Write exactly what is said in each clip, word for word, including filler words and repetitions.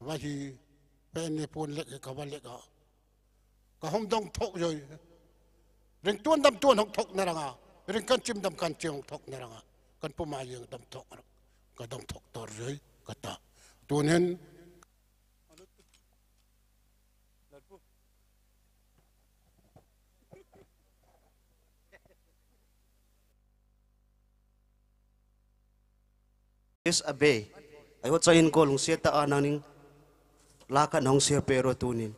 וויי הי פיני פון לעקע קאווא לעקע. קאהאם דאנק טאק יוי. רינג טון דאם טון האק טאק נערנגע. רינג קאנ צימ דאם קאנ צימ האק טאק נערנגע. קאנ פומא יונג דאם טאק. קא דאם טאק טאר יוי. קא טא. טון הן. Yes, אבער. איי האט זיין גאל און סעטא אנאנינג. לאקא נאונג סיע פערא טונין.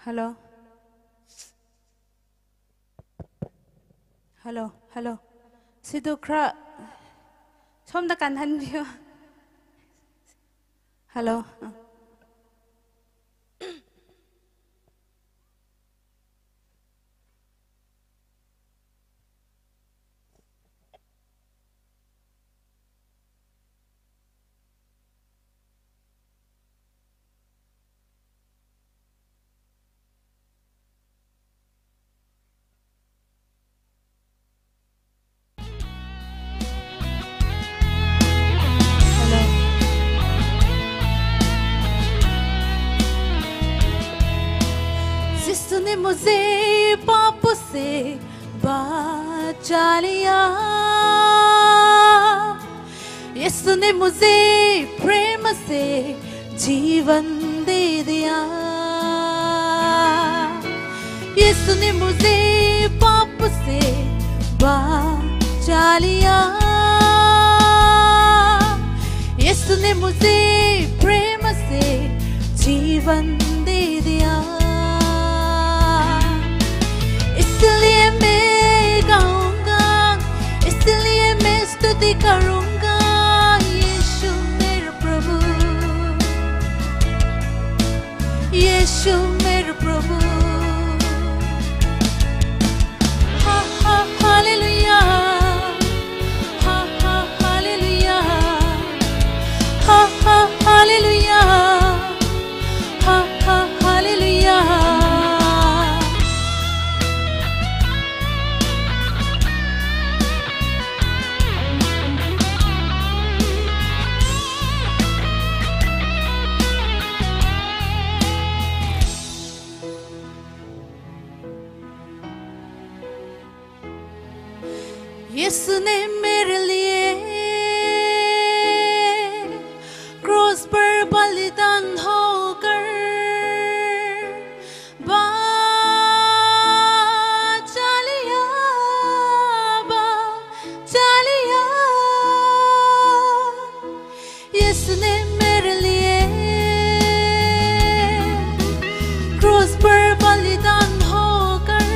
האלא. האלא, האלא. ס'דא קרא-, שוין דא קיין האנט. האלא. זעסטו ניט מיר זי פאפוסי באטשאליע. זעסטו ניט מיר זי פרעמאסי דזשיוואן דידיא. זעסטו ניט מיר זי פאפוסי באטשאליע. זעסטו ניט מיר זי פרעמאסי דזשיוואן דידיא. איסטו ליע מער גאונגאנג, איסטו ליע מער סטודי קארונגאנג, ישו מער פראבו. ישו מער פראבו. הא, הא, האלעלוייא. הא, הא, האלעלוייא. הא, הא, האלעלוייא. הא, הא, האלעלוייא. यीशु ने मेरे लिए क्रूस पर बलिदान होकर बचा लिया, बचा लिया। यीशु ने मेरे लिए क्रूस पर बलिदान होकर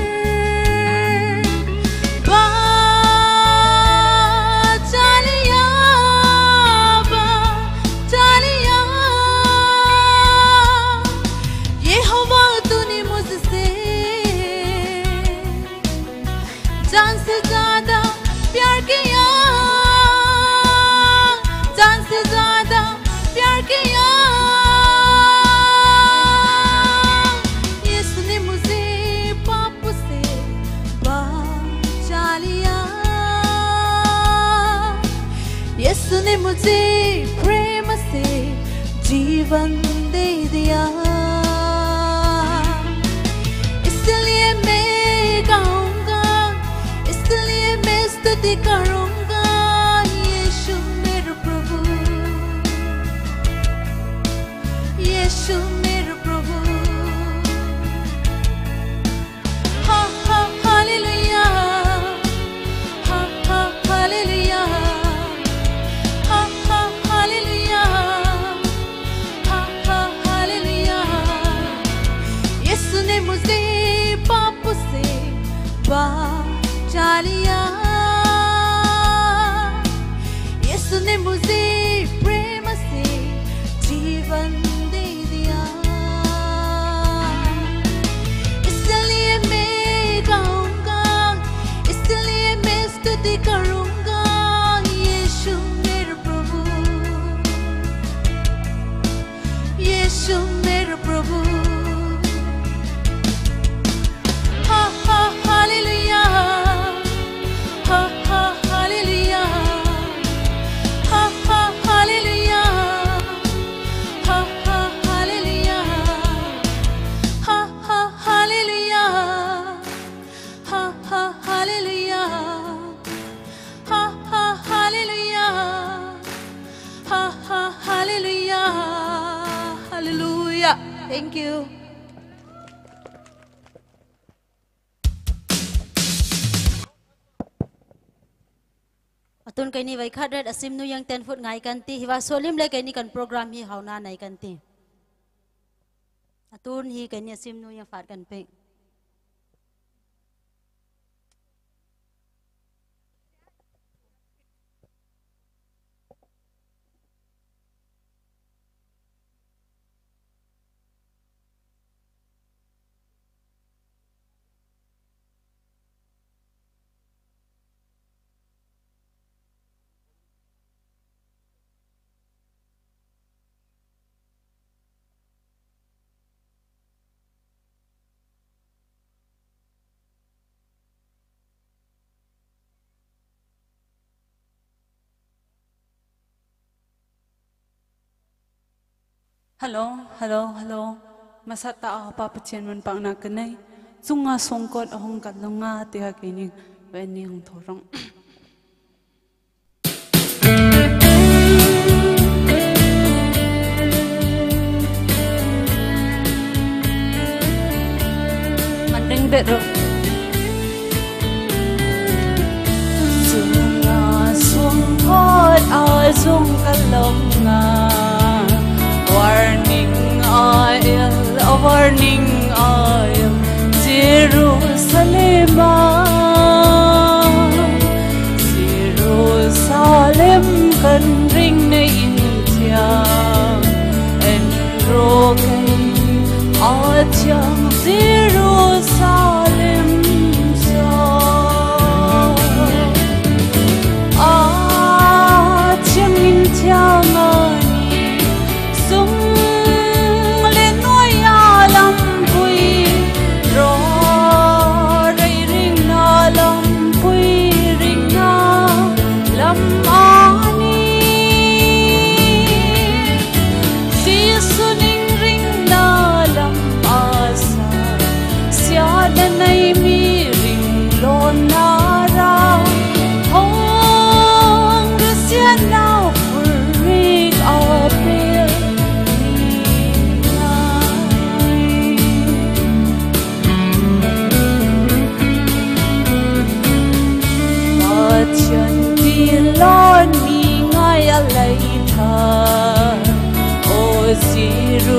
बचा लिया, बचा लिया। यहोवा तूने मुझसे जान से ज्यादा प्यार किया, जान से ज्यादा प्यार किया। यीशु ने मुझे पाप से बचा लिया, यीशु ने मुझे प्रेम से जीवन दे दिया। इसलिए मैं गाऊंगा, इसलिए मैं स्तुति करूंगा, यीशु मेरा प्रभु, यीशु मेरा प्रभु। हा, हा, हालेलुया। हा, हा, हालेलुया। हा, हा, हालेलुया। हा, हा, हालेलुया। यीशु ने मुझे पाप से बचा लिया। यीशु ने मुझे प्रेम से जीवन दे दिया। इसलिए मैं गाऊंगा, इसलिए मैं स्तुति करूंगा, यीशु मेरा प्रभु, यीशु मेरा प्रभु। हा, हा, हालेलुया। हा, हा, हालेलुया। हा, हा, हालेलुया। हा, हा, हालेलुया। हा, हा, हालेलुया। हा, हा, हालेलुया। हा, हा, हालेलुया। हा, हा, हालेलुया। हालेलुया। Thank you. अतुन कईनि वैखा ड्रेट असिम नु young ten foot ngai kan ti, हिवा सोलिम ले कईनि कन प्रोग्राम ही हावना nai kan ti। अतुन ही कईनि असिम नु यंग फाट कन पेंग। Hello, hello, hello. Masat ta a pa pachien man pang na kenai. Sunga songkot ahong kalunga tia kini weni hong thorong. Mandeng bet ro. Sunga songkot a song kalunga. Warning a el, a warning a el. Jerusalem a, Jerusalem kan ring na in tiang, en ro kei a tiang Jerusalem sa. A tiang in tiang a ni, sung le nuai a lampui, ro rei ring na lampui, ring na lam a ni. Jisu ning ring na lam a sa, sia na na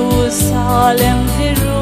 ירוסלם, ירוסלם, רייד אהיים טיאנגע, דיין גוט זוי אין טיאנג ארויף, וויל לויט רעגן, אטיאנג אין טיאנג סואנג גאט אהיים. אטיאנג אין טיאנג ארויף, זונג לע נוי א לאמפוי, רארי רינג נא לאמפוי, רינג נא לאמפוי אנין. זיסו נינג רינג נא לאמפוי, סיאנע ניימיר רינג נא נארא, האנגרי סיענא פוריק אפריל. ܪܝܢ ܢܐ ܪܢ ܣܢ ܣܐ ܟܐ ܐܠܝ ܒܝ، ܐܘ ܝܪܘܣܠܡ، ܝܪܘܣܠܡ، ܪܬܐ ܐܝܢ ܬܝܢܐ، ܪܬܐ ܐܝܢ ܬܝܢܐ ܣܘܢ ܩܠܐ ܩܢܕܡ ܠܘܪܝܟܝ، ܐܬܝܢ ܐܝܢ ܬܝܢܐ ܣܘܢ ܩܠܐ، ܐܬܝܢ ܐܝܢ ܬܝܢܐ ܙܘܢ ܠܢܘܝܐ ܠܡ ܒܘܝ، ܪܪܝ ܪܝܢ ܢܐ ܠܡ ܒܘܝ، ܪܝܢ ܢܐ ܠܡ ܐܢܝ. ܙܝܣܘ ܢܝܢ ܪܝܢ ܢܐ ܠܡ ܐܣܐ، ܣܝܐ ܢܝ ܡܝ ܪܝܢ ܠܘ ܢܪܐ، ܗܘܡ ܪܘܣܝܐ ܢܐ ܦܘܪܝܩ ܐܦܪܝܠ. ܐܡܝܢ. ܩܢܪܝܢ ܢܝ ܬܚܘܝ. ܩܢ ܢܡܢ ܦܐ ܐܒܝܢܘ ܟܐ ܢܡܣܝܡܘ ܢܢ ܢܝ ܢܢ ܪܘܠ ܗܘܝ ܢܢ ܠܐ ܗܘܝ ܝܪܐ ܟܐ ܢܝ ܒܐܢܝ ܦܪܘܓܪܡ ܗܘܢ ܦܘܬ ܢܐ ܩܢ ܢܝ ܪܢ ܢܝ ܙܘܝ. ܢܢ ܣܘܢܐ ܟܝܠܐ ܦܐ ܦܬܝܢܝ ܦܘܪܣܬ ܢܐ ܦܝ ܗܢܝ ܪܣܐ. ܟܐ ܢܝ ܒܐܢܝ ܦܪܘܓܪܡ ܦܘܬ ܬܝܢܐ ܪܢ ܟܐ ܢܝ ܒܝܒܠ ܟܐ ܗܘܢ ܬܐ ܣܘܪܢ ܙܘܢ ܣ ܐܩܘܢ ܡܠܝ ܐܠܡ ܣܘܡܢܝ ܠܝ ܡܠܝ. ܣܘܡܢܝ ܠܝܬܘܡ. ܬܟ ܗܐ ܐܦ ܗܐ ܐܗܘܢ ܬܘܢ ܙܘܝ، ܐܬܘܢ ܢܘܡ ܐܠܢܝ. ܐܕܝܟ ܙܘܒܝ ܒܘܩ ܢܝ ܦܬܝܢ ܗܐ، ܐܕܝܟ ܬܟ ܠܗ ܬܗܘܢܐ ܠܡܢܪܢ ܦܐ ܐܢܝ ܙܘܝ. ܗܝ ܢܐ ܙܘܒܝ ܒܘܩ ܪܢ ܗܝ ܦܘܡܢܝܢ ܐܕܝ ܬܟ ܐܢܝ. ܦܬܝܢ ܗܝ ܬܗܘܢ ܐܢܝ، ܗܠܐ ܐܡܐ ܙܘܒܝ ܒܘܩ ܡܝ ܢܝ ܐܕܝܟ ܠܗ ܬܗܘܢ ܙܘܒܝ ܐܢ ܒܘܩ ܪܢ ܐܣܘܐ. ܗܝ ܒܗܝ ܦܬܝܢ ܣܘܢ ܬܝܢ ܐܢܝ. ܢܠܗܘܝ ܡܘ؟ ܩܘܡ ܣܘܡܪܢ ܐܬܐ. ܟܐ ܢܝ ܓܢ ܣܪܣ ܗܘܢܪܝܢ ܢܐ، ܟܐ ܕܡ ܟܐ ܦܬܝܢܝ ܢܗܘܢ ܟܢ ܪܘܝ ܦܘܝܢܐ، ܟܢ ܪܝܢܐ ܒܐܢܝ ܢܝܬܐ، ܙܝܢܐ ܕܘܢ ܬܝܢܐ ܪܢ ܒܐܢܝ ܢܝܬܐ ܗܘܢ ܠܘ ܢܢ ܪܝܢ ܣܘܢܐ، ܦܐ ܦܬܝܢܝ ܦܘܪܣܬ ܗܢܐ ܦܝܪܣܐ. ܗܝܠܐ ܟܢ ܪܘܝ ܟܐ ܢܝ ܒܐܢܝ، ܟܐ ܐܢ ܟܐ ܕܡ ܟܐ ܟܐ ܠܝܕܪ ܟܐ ܣܢ ܦܘܝ ܐܠܠ ܦܐ ܟܢ ܢܝ ܢܝ ܢܝ، ܐܗܘܢ ܠܘ، ܟܐ ܢܝ ܓܣ ܣܦܝܟܪ، ܟܐ ܕܡ ܟܐ ܓܣ ܣܝܢܓܪܣ، ܐܢ ܟܐ ܕܡ ܟܐ ܠܘܟܠ ܣܘܢܐ ܐܘܡ ܠܝܕܪ ܢܢ ܪܝܢ ܣܘܢܐ، ܟܐ ܕܡ ܟܐ ܗܝܟ ܢܝ ܠܘܝܐ. ܡܡܒܪܣ ܗܝ ܒܐ ܟܘ ܣܘܢܐ ܐܘܡ، ܗܝܠܐ ܟܢ ܪܘܝ ܟܐ ܢܝ ܬܪܙܘܪ، ܟܢ ܐܘ ܢܝ، ܟܢ ܢܝ، ܟܢ ܢܘ ܢܝ. ܐܢ ܡܢܝ ܙܩ ܢܝ ܠܘܝܐ، ܐܢ ܠܘܡ ܦܐ ܢܝ، ܟܐ ܕܡ ܟܐ ܢܢܝ ܢܝ، ܢܢ ܪܝܢ ܣܘܢܐ، ܐܦ ܦܐ ܦܬܝܢ ܡܝܢܐ، ܢܢ ܢܝ ܪܟܝܒ ܟܪܝܣܬܐ ܡܝܢܐ ܕܘܢ ܢܐ ܟܐ ܢܝ. ܒܐܢܝ ܟܢ ܣܪܒܝܣ ܗܝ ܦܐ ܦܬܝܢܝ ܢܐ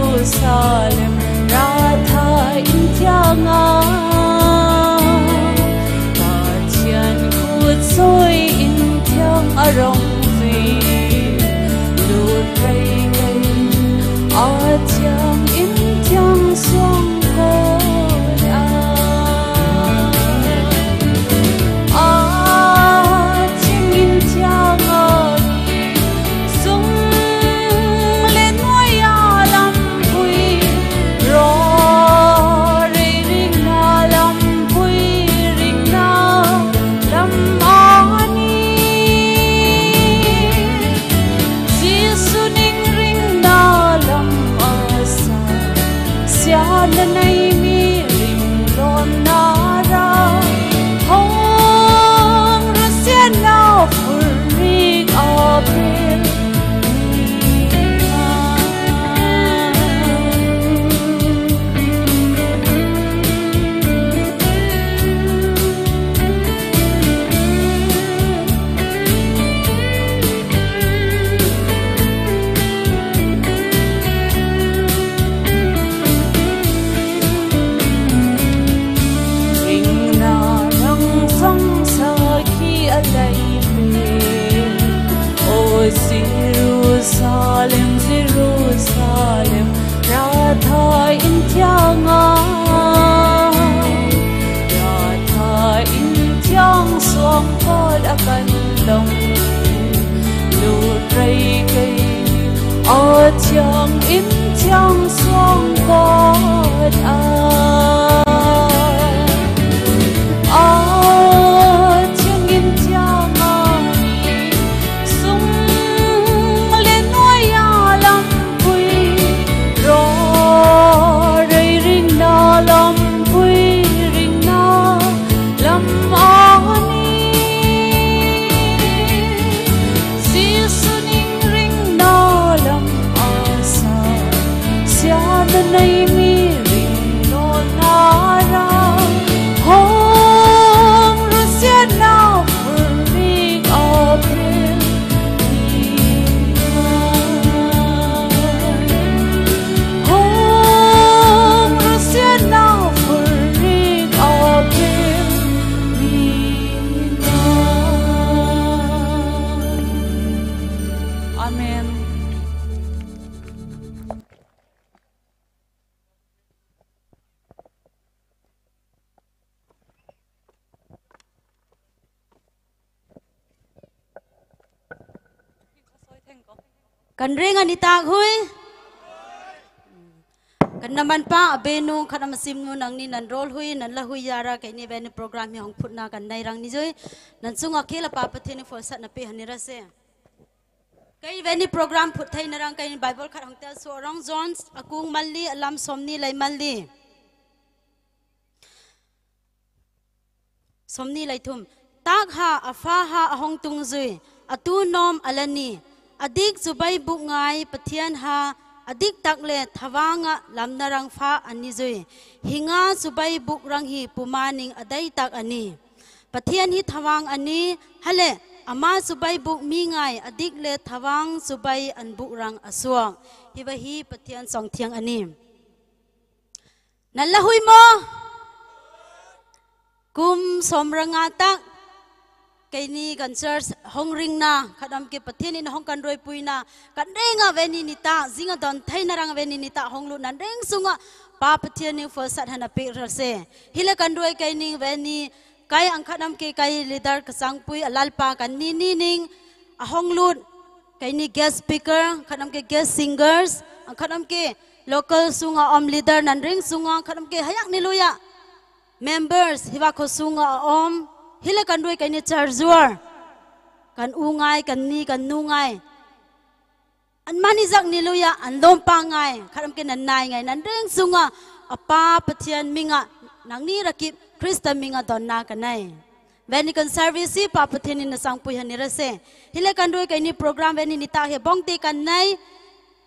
ܣܢ ܦܘܝ ܗܢܝ ܪܣܐ. ܗܝܠܐ ܟܢ ܪܘܝ ܟܐ ܢܝ ܦܪܘܓܪܡ ܒܐܢܝ ܢܝܬܐ ܗܐ ܒܘܢܓ ܕܝ ܟܢ ܢܝ،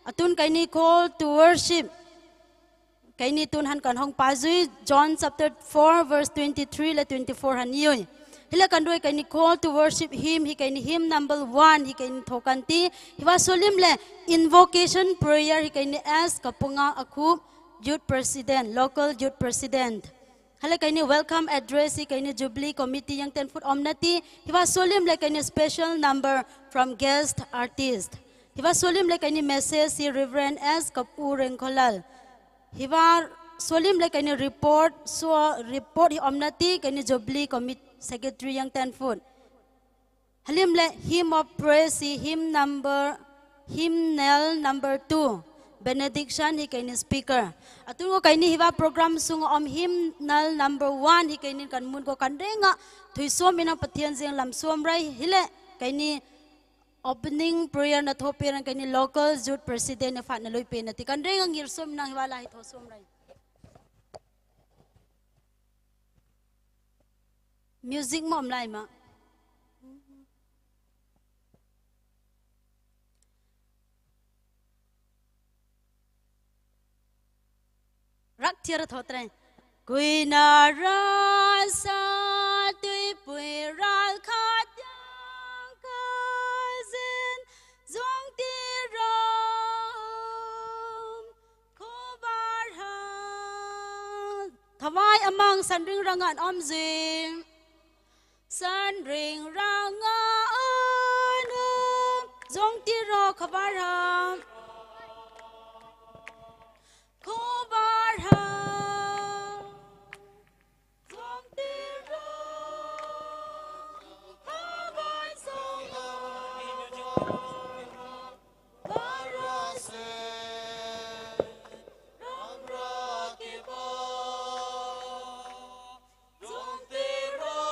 ܐܬܘܢ ܟܐ ܢܝ call to worship. ܟܐ ܢܝ ܬܘܢ ܗܢ ܟܢ ܗܘܢ ܦܐ ܙܘܝ، John chapter four verse twenty-three ܠܗ twenty-four ܗܢܝ ܝܘܝ. הי לע קאן רואה קיין ני call to worship hymn, הי קיין ני hymn number one, הי קיין ני ܬוהו ܩאנ טי. הי ווייס שואלים לע invocation prayer, הי קיין ני עז ܩפונגא ཨ ܟ youth president, local youth president. הי לע קיין ני welcome address, הי קיין ני Jubilee Committee יענג טיען פוט ཨོམ ܢ ܬ ܝ. הי ווייס שואלים לע קיין ני special number from guest artist. הי ווייס שואלים לע קיין ני message, הי Reverend עז ܩ ܐ ܪ ܢ ܟ ܠ ܠ. ܗܝ ܘܐ ܪ ܫܘܠܝܡ ܠܗ ܩܐ ܢܝ ܪܝܦܘܪܬ، ܣܘ ܪܝܦܘܪܬ ܗܝ ܐܡܢܬܝ ܩܐ ܢܝ ܓܘܒܠܝ ܟܘܡܝܬܝ ܣܟܪܬܪܝ ܝܢ ܬܢܦܘܬ. ܗܠܝܡ ܠܗ ܗܝܡ ܐܘܦ ܦܪܝܣ ܗܝ ܗܝܡ ܢܡܒܪ، ܗܝܡܢܠ ܢܡܒܪ ܬܘ، ܒܢܝܕܝܟܫܢ ܗܝ ܩܐ ܢܝ ܣܦܝܟܪ. ܐܬܘܢ ܓܘ ܩܐ ܢܝ ܗܝ ܘܐ ܦܪܘܓܪܡ ܣܘܢܓ ܐܘܡ ܗܝܡܢܠ ܢܡܒܪ ܘܢ ܗܝ ܩܐ ܢܝ ܩܢ ܡܘܢ ܓܘ ܩܢܕܪܐ ܝܢܐ ܬܘܝ ܣܘܡ ܝܢܐ ܦܬܝܢ ܙܝܢ ܠܡ ܣܘܡ ܪܝ ܗܝ ܠܗ ܩܐ ܢܝ Opening prayer ܢܬܘ ܦܝܪܢ ܩܐ ܢܝ local youth president ܢ ܦܬ ܢܠܘܝ ܦܝܢ ܬܝ ܩܢܕܪܐ ܝܢ ܓܝܪ ܣܘܡ ܝܢܐ ܗܝ ܘܐ ܠܗ ܗܝ ܬܘ ܣܘܡ ܪܝ. Music ܡܘ ܡܠܝܡܐ. ܪܩ ܬܝܪ ܬܘ ܬܪܝ. ܩܘܝܢ ܪܐ ܣܐ ܕܘܝ ܦܘܝ ܪܐ ܠܟܐ ܕܝܢ ܟܐ ܙܝܢ ܙܘܢ ܕܝܪܘ ܟܘ ܒܪܗ. ܬܘܝ ܐܡܢ ܣܢܪܝܢ ܪܐ ܢܢ ܐܡܙܝ ܣܢܪܝܢ ܪܐ ܢܢ ܐܘ ܙܘܢ ܕܝܪܘ ܟܘ ܒܪܗ. ܟܘ ܒܪܗ. ܙܘܢ ܕܝܪܘ ܟܘ ܒܪܗ.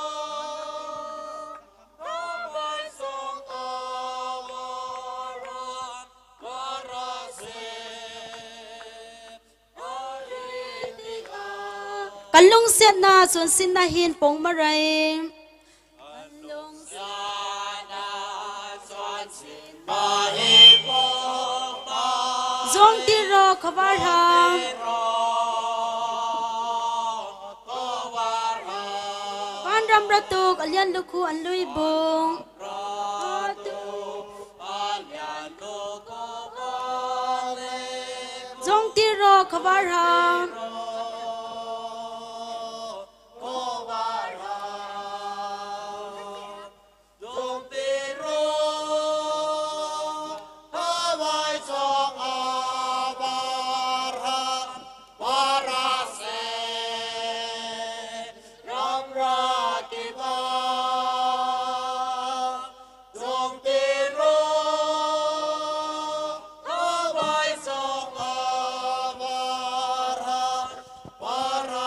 ܩܠܘܢ ܣܝܬ ܢܐ ܣܘܢ ܣܝܢ ܢܐ ܗܝܢ ܦܘܢ ܡܪܝ. ܙܘܢ ܕܝܪܘ ܟܘ ܒܪܗ. ܩܢ ܪܡ ܪܬܘܟ ܐܠܝܢ ܠܘܟܘ ܐܠܘܝܒܘ. ܙܘܢ ܕܝܪܘ ܟܘ ܒܪܗ. ܩܢܕܪܐ ܝܢ ܐܘܡ ܣܘܡܪܝ. ܗܢ ܓܘ ܩܢ ܣܘܢ ܦܘܬ ܬܝܢ ܪܢܓܐ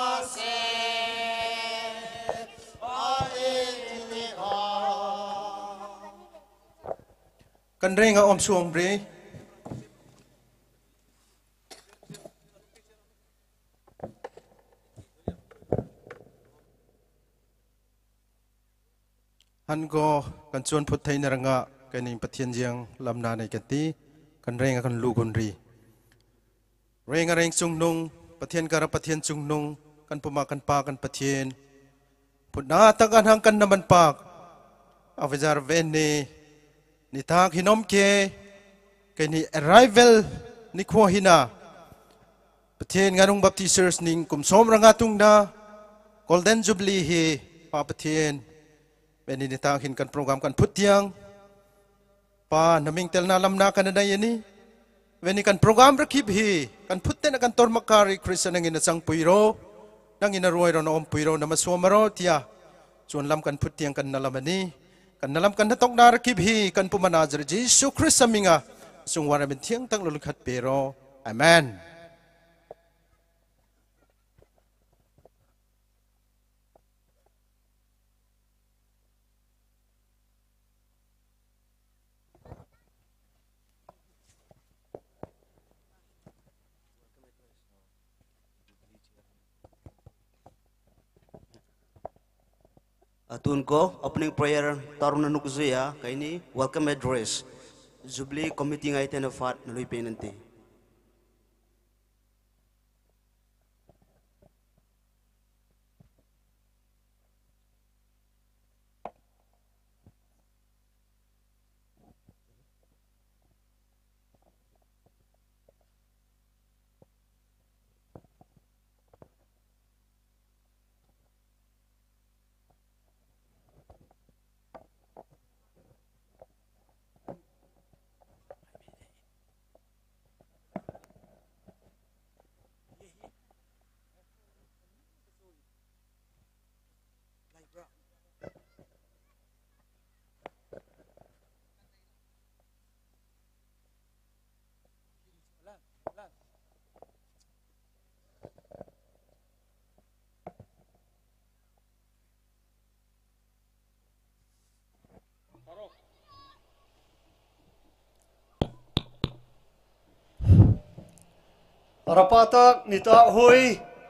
ܩܐ ܢܝ ܦܬܝܢ ܙܝܢ ܠܡܢܢܝ ܟܬܝ، ܩܢܕܪܐ ܝܢ ܐܢ ܠܘܓܘܢ ܪܝ. ܪܝܢ ܪܝܢ ܣܘܢܓ ܢܘܢ، ܦܬܝܢ ܟܪܐ ܦܬܝܢ ܣܘܢܓ ܢܘܢ، ܩܢ ܦܘܡܐ ܩܢ ܦܐ ܩܢ ܦܬܝܢ. ܦܘܬ ܢܬܐ ܩܢ ܗܢ ܩܢ ܢܡܢ ܦܩ. ܐܒܐ ܙܪ ܒܢܝ، ܢܝܬ ܟܝ ܢܘܡ ܟܐ، ܩܐ ܢܝ arrival ܢܝ ܟܘ ܗܝܢܐ. ܦܬܝܢ ܓܢܘܢ ܒܦܬܝܣܪ ܣܢܝܢ ܩܘܡ ܣܘܡ ܪܢܓܐ ܬܘܢܓܢܐ، Golden Jubilee ܗܝ، ܦܐ ܦܬܝܢ، ܒܢܝ ܢܝܬ ܟܝܢ ܩܢ ܦܪܘܓܪܡ ܩܢ ܦܘܬܝܢ. ܦܐ ܢܡܝܢ ܬܠܢܐ ܠܡܢܐ ܩܢܢ ܝܢܝ، ܘܐܢܝ ܩܢ ܦܪܘܓܪܡ ܪܟܝܒ ܗܝ، ܩܢ ܦܘܬ ܬܢܐ ܩܢ ܬܘܪ ܡܩܪܝ ܟܪܝܣ ܢܢ ܝܢܐ ܣܢ ܦܘܝܪܘ، ܢܢ ܝܢܐ ܪܘܝܪܘ ܢܐ ܐܘܡ ܦܘܝܪܘ ܢܐ ܡܣܘܡܪܘ ܬܝܐ، ܣܘܢ ܠܡ ܩܢ ܦܘܬܝܢ ܩܢ ܢܠܡܢܝ، ܩܢ ܢܠܡ ܩܢ ܢܬܘܩ ܢܐ ܪܟܝܒ ܗܝ، ܩܢ ܦܘܡܐ ܢܙܪ ܝܫܘܥ ܟܪܝܣ ܡܢܝܢܐ، ܣܘܢ ܘܪܐ ܡܢ ܬܝܢ ܬܢ ܠܘܠܟܬ ܦܝܪܘ. ܐܡܝܢ. ܐܬܘܢ ܓܘ opening prayer ܬܪܘܢ ܢܘܟܙܝܐ ܩܐ ܢܝ welcome address Jubilee Committee ܐܝܬܢ ܢܐ ܦܬ ܢܠܘܝ ܦܝܢܢ ܬܝ. ꯔ ꯄ ꯇ ꯛ ꯅꯤꯇ ꯍ ꓪꓰ ꓾ ꓾ ꓮ ꓡ ꓑ ꓔ ꓗ ꓾ ꓑ ꓕꓲ ꓠ ꓗ ꓟ ꓠ ꓑ ꓾ ꓮ ꓠꓲ ꓢ ꓠ ꓠꓹ ꓗꓷ ꓠꓲ ꓮ ꓥ ꓬꓲ ꓣꓳ ꓬꓴ ꓠ ꓥ ꓬꓲ ꓣꓳ ꓐꓯ ꓣꓳ ꓟꓲ ꓣ ꓘꓲ ꓗ ꓠ ꓟ ꓠ ꓑ ꓾ ꓮ ꓘ ꓠ ꓟ ꓗꓷ ꓗꓷ ꓠꓲ ꓢ ꓑꓲ ꓗ ꓗꓷ ꓠ ꓟ ꓠ ꓑ ꓾ ꓮ ꓬꓰ ꓗꓷ ꓗꓷ ꓠꓲ ꓦꓲ ꓪꓰ ꓦꓲ ꓦꓲ ꓮ ꓘ ꓠ ꓥ ꓬꓲ ꓓꓳ ꓟ ꓗꓷ ꓔ ꓦ ꓗ ꓠ ꓪ ꓕꓳ ꓗ ꓡ ꓗꓷ ꓡ ꓮ ꓗ ꓠ ꓦꓳ ꓟ ꓠ ꓫ ꓾ ꓦ ꓪ ꓡꓰ ꓗ ꓠ ꓣꓳ ꓬꓰ ꓦꓲ ꓪꓰ ꓦꓲ ꓠ ꓦꓳ ꓟꓲ ꓣ ꓘꓲ ꓦꓲ ꓗꓷ ꓗꓷ ꓠꓲ ꓔꓬ ꓗꓷ ꓗꓷ ꓪꓰ ꓠꓲ ꓡ ꓔ ꓟ ꓗꓷ ꓥ ꓬꓲ ꓣꓳ ꓗꓷ ꓦ ꓪ ꓬꓰ ꓟꓲ ꓮ ꓡꓯ ꓓꓳ ꓟ ꓡꓰ ꓗ ꓠꓲ ꓔꓬ ꓦ ꓪ ꓡꓰ ꓗ ꓠ ꓣꓳ ꓬꓰ ꓪꓰ ꓚꓳ ꓥ ꓐꓳ ꓔ ꓐꓳ ꓪꓰ ꓡ ꓣꓳ ꓮ ꓮ ꓦ ꓟ ꓟ ꓔ ꓓꓰ ꓫꓳ ꓐꓴ ꓕ ꓖ ꓡꓰ ꓮ ꓠꓲ ꓫꓳ ꓐꓴ ꓓ ꓮ ꓮ ꓬꓲ ꓖꓳ ꓠ ꓦ ꓡ ꓐ ꓓꓰ ꓮ ꓬꓲ ꓚ ꓠꓴ ꓑꓲ ꓡ ꓑ ꓙꓳ ꓮ ꓟ ꓫꓴ ꓦꓳ ꓠꓲ ꓡ ꓟ ꓠ ꓐ ꓠꓲ ꓠ ꓐ ꓠꓲ ꓐꓴ ꓬꓲ ꓫꓳ ꓠ ꓐꓳ ꓑꓲ ꓐꓳ ꓬꓲ ꓫꓳ ꓠꓴ ꓬꓰ ꓕ ꓖ ꓡꓰ ꓮ ꓬꓲ ꓫꓳ ꓦ ꓠ ꓮ ꓗꓴ ꓗꓴ ꓓ ꓡ ꓑꓲ ꓡ ꓗ ꓟ ꓔ ꓟ ꓢ ꓡ ꓗ ꓫꓳ ꓦ ꓠ ꓒ ꓟꓲ ꓠ ꓡ ꓗ ꓗ ꓠꓴ ꓔꓳ ꓖꓴ ꓠꓲ ꓦ ꓐꓰ ꓢꓲ ꓮ ꓕ ꓬꓰ ꓓꓰ ꓮ ꓓꓴ ꓐꓴ ꓬꓲ ꓫꓳ ꓖꓲ ꓕꓳ ꓬꓰ ꓠ ꓪꓰ ꓐ ꓡ ꓮ ꓠ ꓗꓴ ꓬꓲ ꓫꓳ ꓟ ꓔ ꓟ ꓞ ꓠ ꓡ ꓑꓲ ꓡ ꓗ ꓮ ꓫꓵ ꓓ ꓠꓴ ꓥ ꓠ ꓒ ꓟꓲ ꓠ ꓡ ꓗ ꓗ ꓠꓴ ꓔꓳ ꓐꓰ ꓢꓲ ꓓ ꓬꓲ ꓫꓳ ꓐꓴ ꓬꓰ ꓕ ꓖ ꓡꓰ ꓠ ꓗꓴ ꓓꓰ ꓢꓴ ꓬꓲ ꓫꓳ ꓠ ꓑꓬꓱꓼ ꓐꓳ ꓑꓲ ꓐꓳ ꓬꓲ ꓫꓳ ꓠꓴ ꓥ ꓫꓵ ꓖꓲ ꓮ ꓗꓴ ꓮ ꓔꓲ ꓫꓵ ꓟꓲ ꓟ ꓣꓲ ꓠꓯ ꓮ ꓦ ꓐ ꓓ ꓟꓲ ꓡ ꓑ ꓙꓳ ꓮ ꓦ ꓢꓴ ꓮ ꓠꓲ ꓢꓴ ꓐ ꓓ ꓮ ꓦ ꓢꓴ ꓐ ꓓ ꓮ ꓠꓲ ꓢꓴ ꓐ ꓓ ꓮ ꓟ ꓐꓴ ꓗꓪ ꓦ ꓡ ꓖꓰ ꓮ ꓠꓲ ꓢꓴ ꓐ ꓓ ꓟꓲ ꓮ ꓐꓯ ꓠꓴ ꓮ ꓦ ꓢꓴ ꓐ ꓓ ꓟꓲ ꓮ ꓮ ꓚꓲ ꓟ ꓠꓴ ꓟ ꓣꓲ ꓢꓴ ꓐ ꓓ ꓟꓲ ꓦ ꓗꓷ ꓓꓳ ꓐ ꓓꓴ ꓔꓯ ꓟ ꓦ ꓘꓹ ꓟꓲ ꓔꓯ ꓦ ꓐ ꓔ ꓡꓰ ꓮ ꓓꓴ ꓠ ꓬꓲ ꓫꓳ ꓠ ꓐꓳ ꓑꓲ ꓐꓳ ꓬꓲ ꓫꓳ ꓠꓴ ꓮ ꓮ ꓗꓴ ꓮ ꓞꓲ ꓦꓲ ꓬꓰ ꓘꓰ ꓢꓴ ꓐ ꓖꓳ ꓡ ꓓꓯ ꓙꓳ ꓐ ꓡꓰ ꓮ ꓫꓵ ꓠꓴ ꓔ ꓐꓲ ꓖꓶ ꓓ ꓠꓹ ꓠꓴ ꓔ ꓡ ꓗꓹ ꓡ ꓐꓲ ꓓ ꓐꓯ ꓗꓷ ꓡꓰ ꓖꓶ ꓓ ꓦꓲ ꓓ ꓠꓹ ꓬꓲ ꓘꓳ ꓬꓰ ꓠꓲ ꓫ ꓕꓲ ꓠꓹ ꓡꓰ ꓣ ꓟꓲ ꓮ ꓓꓴ ꓐꓴ ꓬꓲ ꓫꓳ ꓖꓲ ꓑ ꓡꓳ ꓖ ꓟ ꓦꓲ ꓐꓰ ꓫꓵ ꓓꓰ ꓗꓷ ꓠꓹ ꓠꓹ ꓫꓴ ꓕꓲ ꓐꓰ ꓫꓴ ꓥ ꓟ ꓓꓰ ꓮ ꓓꓴ ꓗꓷ ꓠꓴ ꓠꓴ ꓫꓵ ꓠꓹ ꓫꓴ ꓬꓲ ꓫꓳ ꓠꓹ ꓮ ꓓꓴ ꓟ ꓘꓹ ꓘꓹ ꓘꓹ ꓐꓰ ꓟ ꓫꓵ ꓦꓲ ꓡ ꓗꓷ ꓦꓲ ꓠꓹ ꓦꓲ ꓐꓰ ꓠꓹ ꓔꓯ ꓬꓲ ꓘꓳ ꓮ ꓦ ꓐ ꓓ ꓬꓲ ꓫꓳ ꓘꓹ ꓓꓵ ꓥ ꓓ ꓬꓲ ꓘꓳ ꓫꓵ ꓟ ꓪ ꓟ ꓓ ꓡꓰ ꓬꓰ ꓮ ꓓꓴ ꓐꓴ ꓬꓲ ꓫꓳ ꓬꓲ ꓘꓳ ꓫꓵ ꓬꓲ ꓫꓳ ꓮ ꓫꓵ ꓐ ꓟ ꓬꓲ ꓫꓴ ꓘꓲ ꓡ ꓬꓲ ꓫꓳ ꓠꓯ ꓦꓲ ꓐ ꓘꓹ ꓐ ꓓ ꓖꓶ ꓓꓰ ꓬꓲ ꓘꓳ ꓟꓲ ꓫꓴ ꓪ ꓡ ꓬꓰ ꓘꓴ ꓫꓴ ꓪ ꓡ ꓬꓰ ꓗꓷ ꓗꓷ ꓫꓴ ꓡꓳ ꓠꓹ ꓪ ꓡꓰ ꓮ ꓫꓵ ꓠꓹ ꓬꓲ ꓫꓳ ꓠꓹ ꓐꓳ ꓡꓳ ꓠꓹ ꓐꓳ ꓑꓲ ꓐꓳ ꓪꓰ ꓫꓴ ꓠꓴ ꓮ ꓠꓹ ꓪꓰ ꓗꓷ ꓢ ꓑꓲ ꓥ ꓐꓰ ꓫꓵ ꓓꓰ ꓮ ꓕꓳ ꓓꓳ ꓑ ꓮ ꓙ ꓟ ꓥ ꓥꓳ ꓮ ꓫꓵ ꓖꓶ ꓡꓳ ꓠꓹ ꓠꓹ ꓗꓷ ꓘꓳ ꓦꓲ ꓦꓲ ꓠꓹ ꓮ ꓠꓲ ꓟꓲ ꓗꓷ ꓠꓹ ꓗꓷ ꓡ ꓕꓳ ꓗꓷ ꓗꓷ ꓗꓷ ꓮ ꓕꓳ ꓬꓲ ꓔꓬ ꓟ ꓗꓴ ꓙ ꓠꓹ ꓐꓯ ꓑꓰ ꓣꓳ ꓮ ꓔꓳ ꓠꓴ ꓠꓹ ꓐꓯ ꓑꓰ ꓣꓳ ꓮ ꓡꓯ ꓮ ꓕꓳ ꓗꓷ ꓟ ꓟꓳꓼ ꓟꓯ ꓕꓳ ꓬꓳ ꓠꓹ ꓕꓳ ꓣꓳ ꓕꓳ ꓣꓳ ꓬꓲ ꓕꓳ ꓣꓳ ꓡ ꓖꓳ ꓢꓲ ꓡ ꓮ ꓕꓳ ꓗꓷ ꓫꓵ ꓢꓯꓼ ꓣꓳ ꓡꓳ ꓗꓴ ꓙ ꓐꓯ ꓣꓳ ꓡꓳ ꓗꓷ ꓗꓳ ꓡ ꓔꓲ ꓡ ꓳ ꓥ ꓦ ꓕꓳ ꓬꓲ ꓠꓲ ꓠꓹ ꓫꓵ ꓟ ꓠꓽ ꓡꓳ ꓕꓳ ꓬꓲ ꓗꓷ ꓡꓳ ꓟ ꓔꓲ ꓦ ꓠꓹ ꓗꓷ ꓓ ꓦ ꓪ ꓬꓰ ꓗꓷ ꓗꓷ ꓡꓳ ꓗꓷ ꓪꓰ ꓗꓷ ꓢ ꓑꓲ ꓦꓲ ꓪꓰ ꓦꓲ ꓠꓲ ꓮ ꓔꓳ ꓗꓷ ꓗꓷ ꓢ ꓑꓲ ꓡꓰ ꓗꓷ ꓣꓳ ꓬꓰ ꓟꓲ ꓢ ꓠꓴ ꓑꓲ ꓡ ꓑ ꓙꓳ ꓦꓲ ꓠꓲ ꓡ ꓟ ꓐ ꓠꓲ ꓠꓹ ꓬꓲ ꓘꓳ ꓙꓳ ꓐꓲ ꓡꓲ ꓗꓷ ꓢꓳ ꓢ ꓑꓲ ꓗꓷ ꓠꓲ ꓟ ꓘꓳ ꓬꓲ ꓠꓲ ꓠꓹ ꓢ ꓑ ꓦꓲ ꓡꓳ ꓗꓷ ꓗꓷ ꓗꓷ ꓪꓰ ꓗꓷ ꓢ ꓑꓲ ꓫꓴ ꓓꓴ ꓓ ꓡꓳ ꓬꓰ ꓮ ꓕꓳ ꓗꓷ ꓟ ꓗꓴ ꓙ ꓠꓹ ꓐꓯ ꓑꓰ ꓣꓳ ꓮ ꓡꓯ ꓮ ꓔꓳ ꓗꓷ ꓟ ꓗꓴ ꓙ ꓠꓹ ꓐꓯ ꓑꓰ ꓣꓳ ꓡ ꓕꓳ ꓗꓷ ꓟ ꓟꓲ ꓗꓲ ꓟ ꓗꓴ ꓙ ꓐꓯ ꓠꓲ ꓠꓹ ꓗꓷ ꓔ ꓟ ꓮ ꓡꓯ ꓟꓳꓼ ꓟꓯ ꓕꓳ ꓑꓰ ꓣꓳ ꓓꓳ ꓟ ꓡꓰ ꓮ ꓡꓳ ꓢꓲ ꓥ ꓡꓳ ꓢꓲ ꓔ ꓢꓲ ꓠꓹ ꓗꓪ ꓐꓰ ꓠꓹ ꓑꓳ ꓑꓲ ꓐꓰ ꓠꓹ ꓢꓲ ꓔ ꓠꓹ ꓕꓳ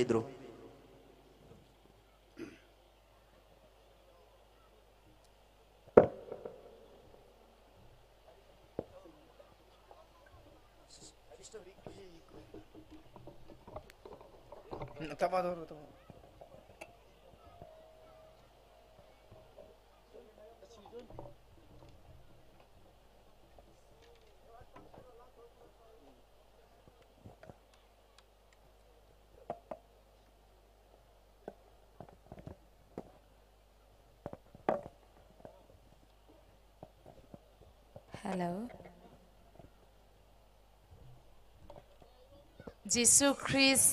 ꓑꓰ ꓓꓳ Hello. ܙܝܫܘ ܟܪܝܣܬܐ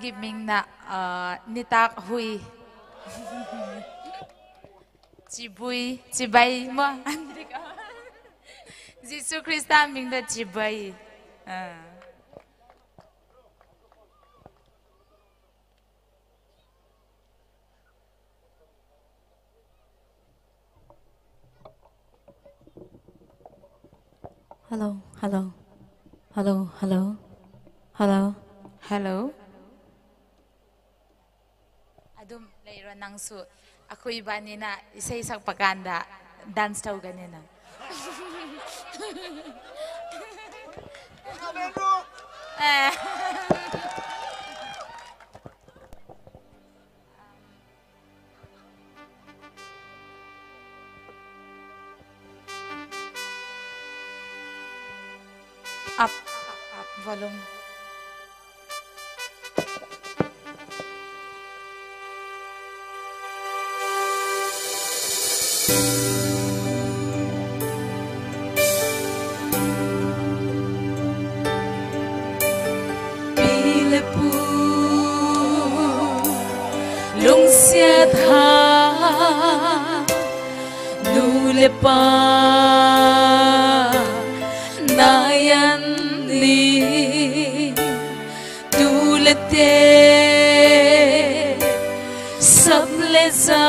ܓܝ ܡܝܢ ܢܐ، ܐ، ܢܝܬ ܗܘܝ. ܓܝܒܘܝ، ܓܝܒܝ، ܡܐ؟ ܙܝܫܘ ܟܪܝܣܬܐ ܡܝܢ ܢܐ ܓܝܒܝ. ܐ. ܗܠܘ، ܗܠܘ. ܗܠܘ، ܗܠܘ. ܗܠܘ. ܗܠܘ. ꯑꯗꯨꯝ ꯂꯩꯔꯣ ꯅꯪꯁꯨ꯫ ꯑꯩꯈꯣꯏ ꯏꯕꯥꯅꯤꯅ ꯏꯁꯩ ꯁꯛꯄ ꯀꯥꯟꯗ ꯗꯥꯟꯁ ꯇꯧꯒꯅꯤ ꯅꯪ꯫ ꯑꯦ꯫ Up, up, up, volume. ꯄꯤ ꯂ ꯄ ꯂꯨꯡꯁꯤꯊ ꯅꯨ ꯂ ꯄ ꯅꯥꯌꯥꯟ ꯂꯤ ꯇꯨ ꯂ ꯇ ꯁ ꯂ ꯖ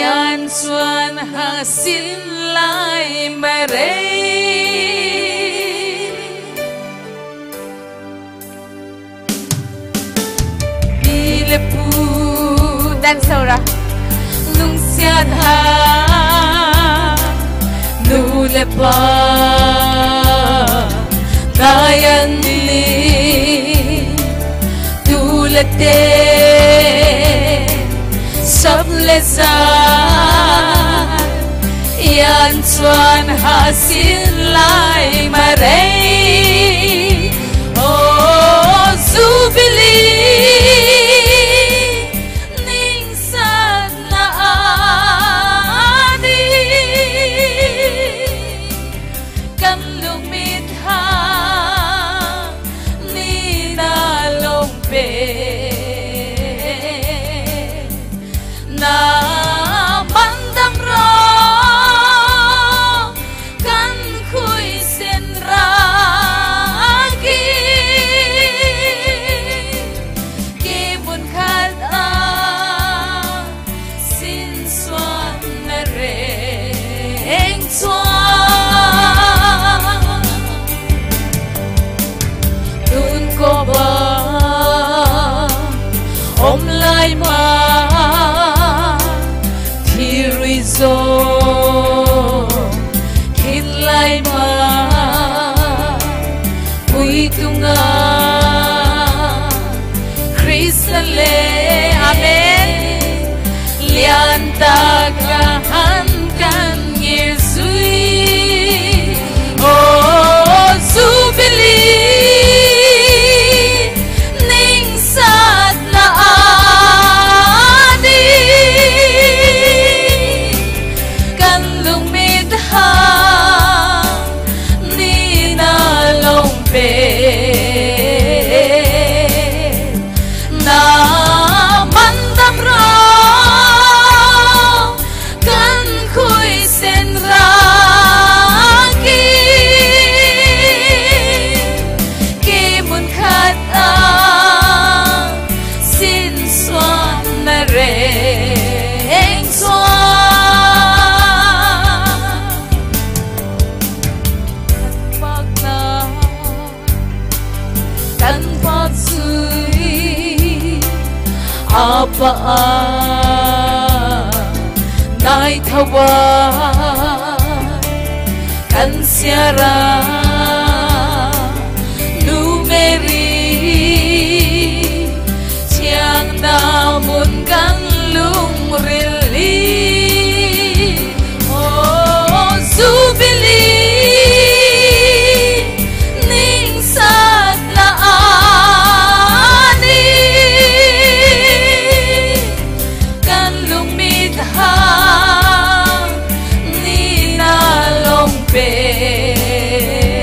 ꯌꯥꯟ ꯆ꯭ꯋꯥꯟ ꯍ ꯁꯤꯟ ꯂ ꯃ ꯔ ꯄꯤ ꯂ ꯄ ꯗꯥꯟꯁ ꯇꯧꯔ ꯅꯨꯡꯁꯤꯊ ꯅꯨ ꯂ ꯄ ꯅꯥꯌꯥꯟ ꯂꯤ ꯇꯨ ꯂ ꯇ ꯁ ꯂ ꯖ ꯌꯥꯟ ꯆ꯭ꯋꯥꯟ ꯍ ꯁꯤꯟ ꯂ ꯃ ꯔ ܐ ꯖꯨꯕꯤꯂꯤ ꯅꯤꯡ ꯁ ꯅ ꯗꯤ ꯀ ꯂ ꯃ ꯊ ꯅ ꯂ ꯄ ꯅ ꯃ ꯟ ꯔ ꯀ ꯈ ꯁ ꯔ ꯀ ꯀ ꯃ ꯟ ꯈ ꯁ ꯁ ꯅ ꯔ ꯆ ꯇ ꯀ ꓪ ꓮ ꓟ ꓡ ꓟ ꓕꓲ ꓣꓱꓽ ꓙ ꓘꓰꓼ ꓡ ꓟ ꓪꓰ ꓔꓴ ꓥ ꓘꓵꓽ ꓢꓲ ꓡ ꓡꓰ ꓮ ꓟꓯꓼ ꓡꓬꓲ ꓔ ꓗ ꓦ ꓗꓷ ꓠꓬꓲ ꓢꓴ ꓬꓲ ꓮ ꓙꓴ ꓐꓲ ꓡꓲ ꓠꓲꓹ ꓢ ꓠꓹ ꓮ ꓓꓲ ꓗꓷ ꓡꓳ ꓟꓲ ꓓ ꓠꓲ ꓠꓹ ꓡꓳ ꓐꓯ ꓠꓹ ꓟꓽ ꓓ ꓟ ꓣꓳ ꓗꓷ ꓘꓴꓻ ꓢꓯꓼ ꓠꓬꓲ ꓗꓷ ꓟꓴ ꓘꓹ ꓔ ꓢꓲ ꓠꓬꓲ ꓢꓪ ꓠꓽ ꓣꓱꓽ ꓢꓪ ꓗꓷ ꓑ ꓠꓹ ꓗꓷ ꓑ ꓜꓴꓻ ꓮ ꓑ ꓮ ꓠꓯꓹ ꓕꓽ ꓪ ꓗꓷ ꓢꓬ ꓣ ꓠꓴ ꓟꓯ ꓣꓲ ꓛꓬꓻ ꓠꓹ ꓟꓴ ꓗꓷ ꓡꓴ ꓣꓱꓽ ꓡꓲ ꓮ ꓙꓴ ꓐꓲ ꓡꓲ ꓠꓲꓹ ꓢ ꓠꓹ ꓮ ꓓꓲ ꓗꓷ ꓡꓳ ꓟꓲ ꓓ ꓠꓲ ꓠꓹ ꓡꓳ ꓐꓯ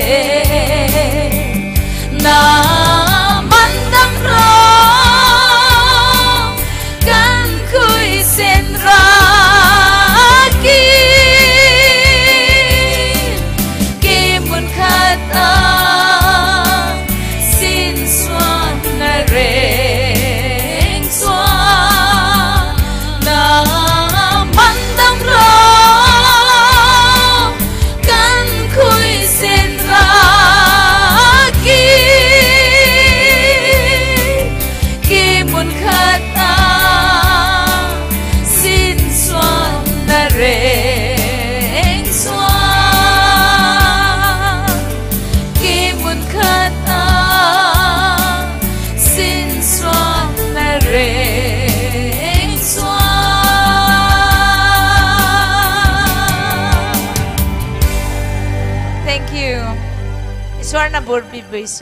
ܣܘܪܢܐ ܒܘܪ ܒܝܒܝ ܣܢܘ.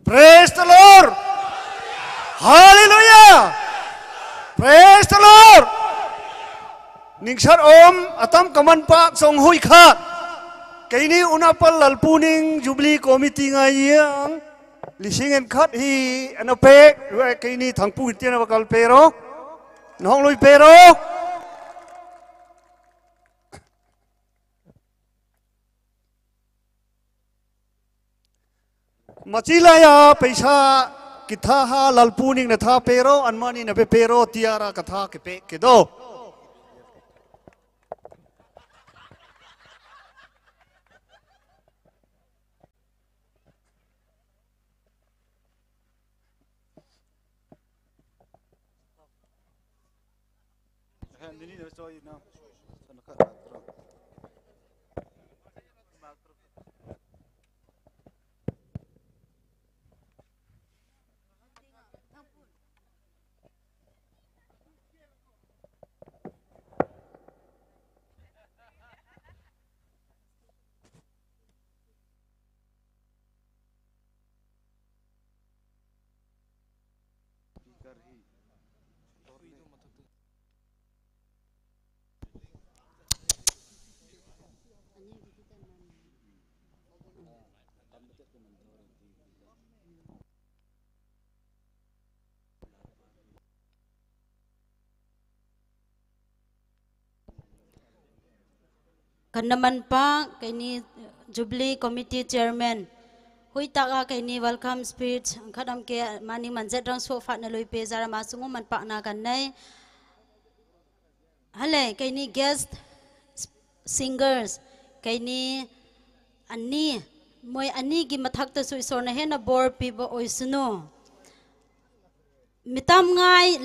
Praise the Lord! Hallelujah! Praise the Lord! ܢܝܢܓܫܪ ܐܘܡ ܐܬܡ ܩܡܢ ܦܐ ܨܘܢ ܗܘܝ ܟܐ. ܟܐܢܝ ܐܘܢܐ ܦܠ ܠܦܘܢܝܢ Jubilee Committee ܢܝܢ. ܠܝܫܝܢ ܐܢ ܟܐ ܗܝ ܐܢܐ ܦܐ، ܘܐ ܟܐܢܝ ܬܢܦܘܢ ܬܝܢܐ ܒܩܠ ܦܐܪܘ. ܢܗܘܢ ܠܘܝ ܦܐܪܘ. ܡܨܝ ܠܗ ܝܐ ܦܝܫܐ ܟܐ ܬܗܐ ܠܠܦܘܢܝܢ ܢܬܐ ܦܐܪܘ، ܐܢ ܡܢܝ ܢܒܐ ܦܐܪܘ ܬܝܐܪܐ ܟܐ ܬܗܐ ܟܐ ܦܐ ܟܐ ܕܘ. ܟܐܢܐ ܡܢ ܦܐ ܟܐܢܝ Jubilee Committee Chairman. ܗܘܝܬܐ ܟܐܢܝ welcome speech ܐܢ ܟܐ ܕܡܟܐ ܡܢܝ ܡܢ ܙܕܪܢ ܣܘܦܐ ܢܐ ܠܘܝ ܦܐ ܙܪܐ ܡܨܘܡ ܡܢ ܦܐ ܢܐ ܓܢܝܗܝ. ܗܠܐ ܟܐܢܝ guest singers. ܟܐܢܝ ܐܢܝ ܡܘܝ ܐܢܝ ܓܝ ܡܬܚܬܐ ܣܘܝ ܣܘܪܢܐ ܗܢܐ ܒܘܪ ܒܝܒܐ ܐܘܝ ܣܢܘ. ܡܬܡ ܢܝ ܠܗܝ ܢܢ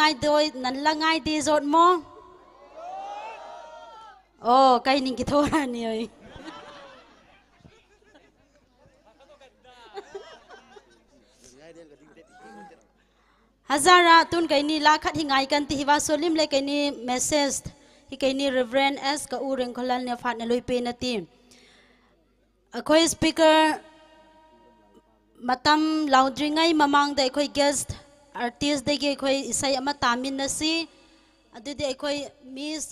ܠܐ ܢܝ ܕܘܝ ܢܢ ܠܐ ܢܝ ܕܝ ܙܘܕ ܡܘ. ܐܘ ܟܐܢܝ ܓܝ ܬܘܪܐ ܢܝ ܗܘܝ. ܗܙܪܐ ܬܘܢ ܟܐܢܝ ܠܐ ܟܕ ܗܝ ܢܝ ܟܢ ܬܝ ܗܘܐ ܣܘܠܝܡ ܠܗ ܟܐܢܝ message. ܗܝ ܟܐܢܝ Reverend S ܟܐ ܐܘܪܝܢ ܟܠܢ ܢܝ ܦܐ ܢܐ ܠܘܝ ܦܐ ܢܐ ܕܝ. ܐܟܘܝ speaker ܡܬܡ ܠܘܕܪܝܢ ܐܝ ܡܡܢ ܕܐܟܘܝ guest artist ܕܓܝ ܐܟܘܝ ܐܣܝ ܐܡܐ ܬܡܝܢ ܢܐ ܣܝ. ܐܕܝ ܕܝ ܐܟܘܝ Miss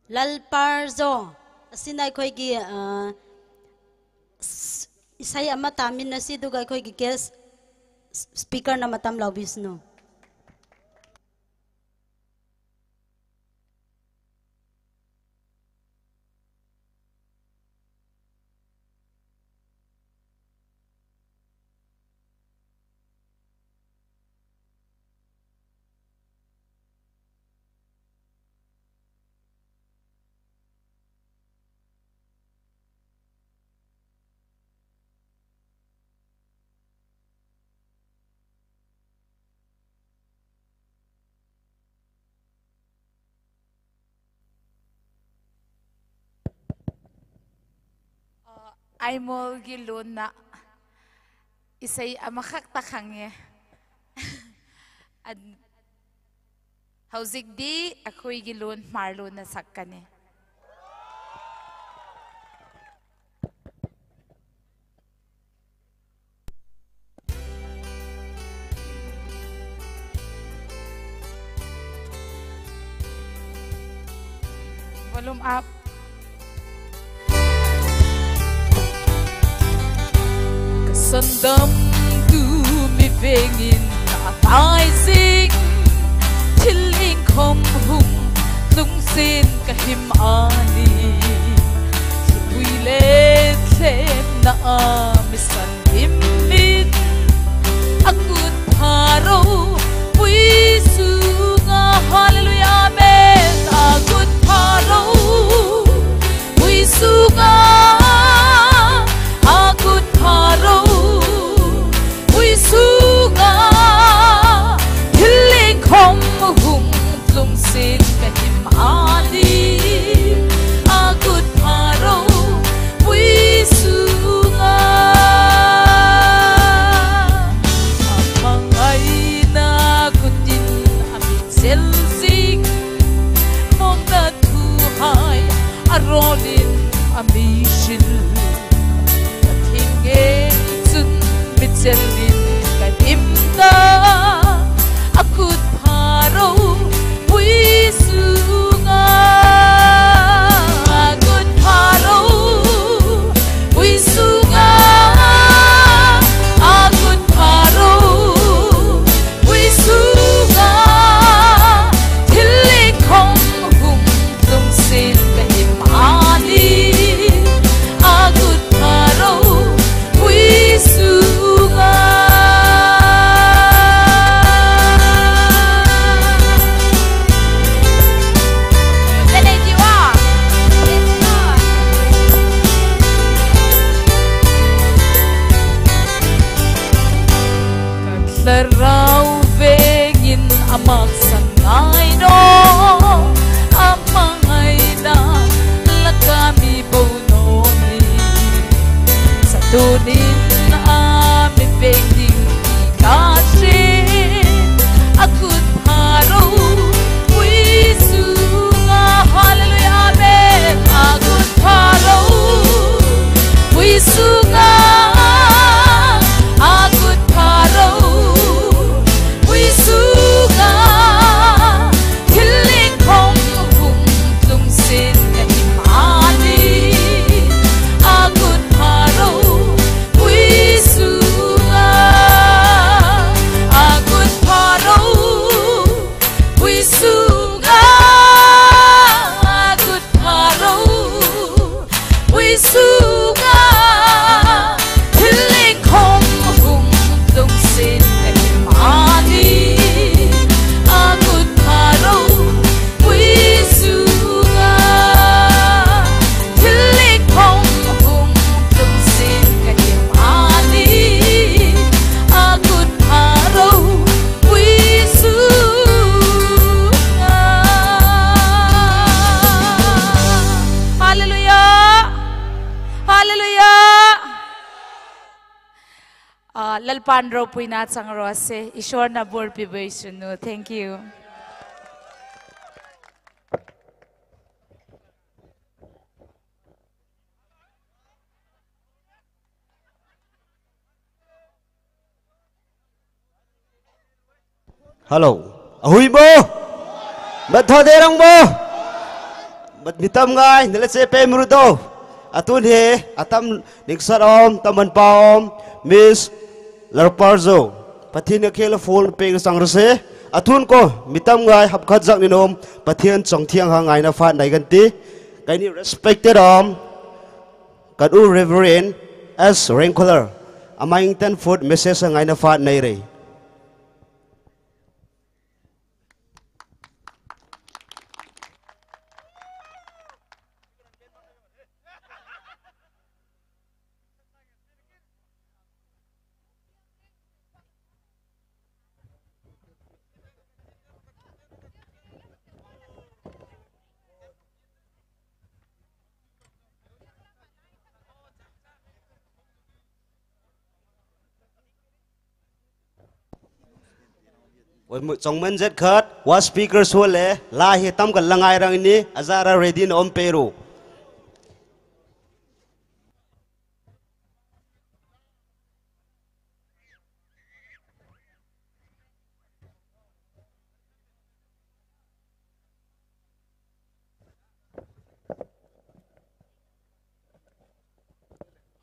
ܠܠܦܪܙܘ. ܐܣܝܢ ܐܟܘܝ ܓܝ ܐܣܝ ܐܡܐ ܬܡܝܢ ܢܐ ܣܝ ܕܘܓܐ ܐܟܘܝ ܓܝ guest speaker ܢܐ ܡܬܡ ܠܘ ܒܝܣܢܘ. ܐܝܡܘܠ ܓܝ ܠܘܢܐ ܐܣܝ ܐܡܐ ܚܩܬܐ ܚܢܝ. ܐܢ ܗܘܙܝܟ ܕܝ ܐܟܘܝ ܓܝ ܠܘܢ ܡܪ ܠܘܢܐ ܣܩܢܝ. Volume up. ܟܐ ܣܢܕܡ ܕܘ ܡܒܝܢ ܐܬܝ ܙܝܢ ܬܝܠ ܐܝܢ ܟܡ ܗܘܡ ܠܘܡ ܣܝܢ ܟܐ ܗܡ ܐܢܝ ܒܘܝ ܠܗ ܬܠܢ ܐܡܝܣܢ ܐܡܝܢ ܐܓܘܕ ܦܪܘ ܒܘܝ ܣܘܓܐ. ܗܠܠܘܝܐ ܐܡܝܢ. ܐܓܘܕ ܦܪܘ ܒܘܝ ܣܘܓܐ. ܐܓܘܕ ܦܪܘ ܒܘܝ ܣܘܓܐ. ܗܠܝ ܟܡ ܗܘܡ ܠܘܡ ܣܝܢ ܟܐ ܗܡ ܐܢܝ ܐܓܘܕ ܦܪܘ ܒܘܝ ܣܘܓܐ. רויען אַ מאַכט זיין איינער, אַ מאַן איינער, לאַ קאַמי באַו נאָני. סאַטונין אַ מי ווענדינג די קאַשע, אַ גוד פּאַרוי, ווי זאָל אַ, האַלעלויאַ, אַמען. אַ גוד פּאַרוי, ווי זאָל אַ, אַ גוד פּאַרוי, ווי זאָל אַ, טילינג קאָם, וואונג דום זין אין מיך אַני. אַ גוד פּאַרוי, ווי זאָל אַ, אַ גוד פּאַרוי, ווי זאָל אַ, אַ גוד פּאַרוי, ווי זאָל אַ, טילינג קאָם, וואונג דום זין אין מיך אַני. אַ גוד פּאַרוי, ווי זאָל אַ, טילינג קאָם, וואונג דום זין אין מיך אַני. אַ גוד פּאַרוי, ווי זאָל אַ, האַלעלויאַ! האַלעלויאַ! אַ, ל-, ל-, פּאַנ רו פוינאַ ציינ רו אַ סיי, איז שוין אַ בור פּיבוישן נו. Thank you. האַלאו. אַ הוי בו! בת האדערן בו! בת מיטאַמ גיי, נלצה פּעם רות דאָ. אַ טון הע, אַ טאַם ניקסאַר אום, טאַמ מן פאַאום, מיס לרפרזו. פאַטיאן קיילע פון פּעגן סאַנג רו סיי. אַ טון קאָ, מיטאַמ גיי, האַב קאַט זאַק ניט אום, פאַטיאן צאָנג טיאַנג האַנג איינער פאַט נייגן די. קיין ני רעספּעקטעד אום. קיין ני רעווערענד עס רענקולער, אַ מיינטען פוט מעסעס האַנג איינער פאַט ניירע. ꯆꯣꯡꯃꯟ ꯆꯠꯈꯠ ꯋꯥ ꯁ꯭ꯄꯤꯀꯔ ꯁꯣꯜꯂꯦ ꯂꯥꯏ ꯍꯦ ꯇꯝ ꯀꯜꯂ ꯉꯥꯏꯔꯥꯡꯅꯤ ꯑꯖꯥꯔꯥ ꯔꯦꯗꯤꯅ ꯑꯣꯝ ꯄꯦꯔꯨ.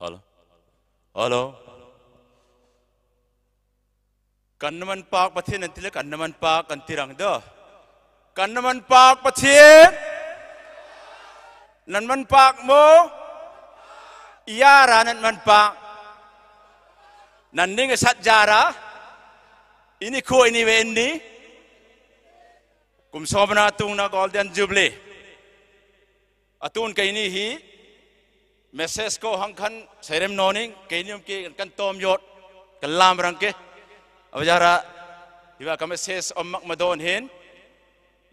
ꯍꯜꯂꯣ. ꯍꯜꯂꯣ. ꯀꯟꯅ ꯃꯥꯟ ꯄꯥꯛꯄ ꯊꯦ ꯅꯟꯇꯤꯂ ꯀꯟꯅ ꯃꯥꯟ ꯄꯥꯛ ꯀꯟꯇꯤꯔꯥꯡꯗꯣ. ꯀꯟꯅ ꯃꯥꯟ ꯄꯥꯛꯄ ꯊꯦ. ꯅꯟ ꯃꯥꯟ ꯄꯥꯛ ꯃꯣ. ꯏꯌꯥꯔꯥ ꯅꯟ ꯃꯥꯟ ꯄꯥꯛ. ꯅꯟ ꯅꯤꯡ ꯁꯠ ꯖꯥꯔꯥ. ꯏꯅꯤ ꯈꯣꯏꯅꯤ ꯋꯦꯟꯅꯤ. ꯀꯨꯝ ꯁꯣꯕꯅ ꯇꯨꯡꯅ ꯒꯣꯜꯗꯟ ꯖꯨꯕꯤꯂꯤ. ꯑꯇꯨꯟ ꯀꯩꯅꯤ ꯍꯤ ꯃꯦꯁꯦꯖ ꯀꯣ ꯍꯪ ꯈꯟ ꯁꯩꯔꯦꯝ ꯅꯣꯅꯤꯡ ꯀꯩꯅꯤꯝ ꯀꯤ ꯀꯟ ꯇꯣꯝ ꯌꯣꯠ ꯀꯟ ꯂꯥꯝ ꯔꯪ ꯀꯦ. ཨ་ཇ་ꯔ་ཧི་ꯕ ꯀ ꯃꯦꯁꯦꯖ ཨོམ་ꯃꯛ་ꯃ་ꯗꯣན ꯍꯤꯟ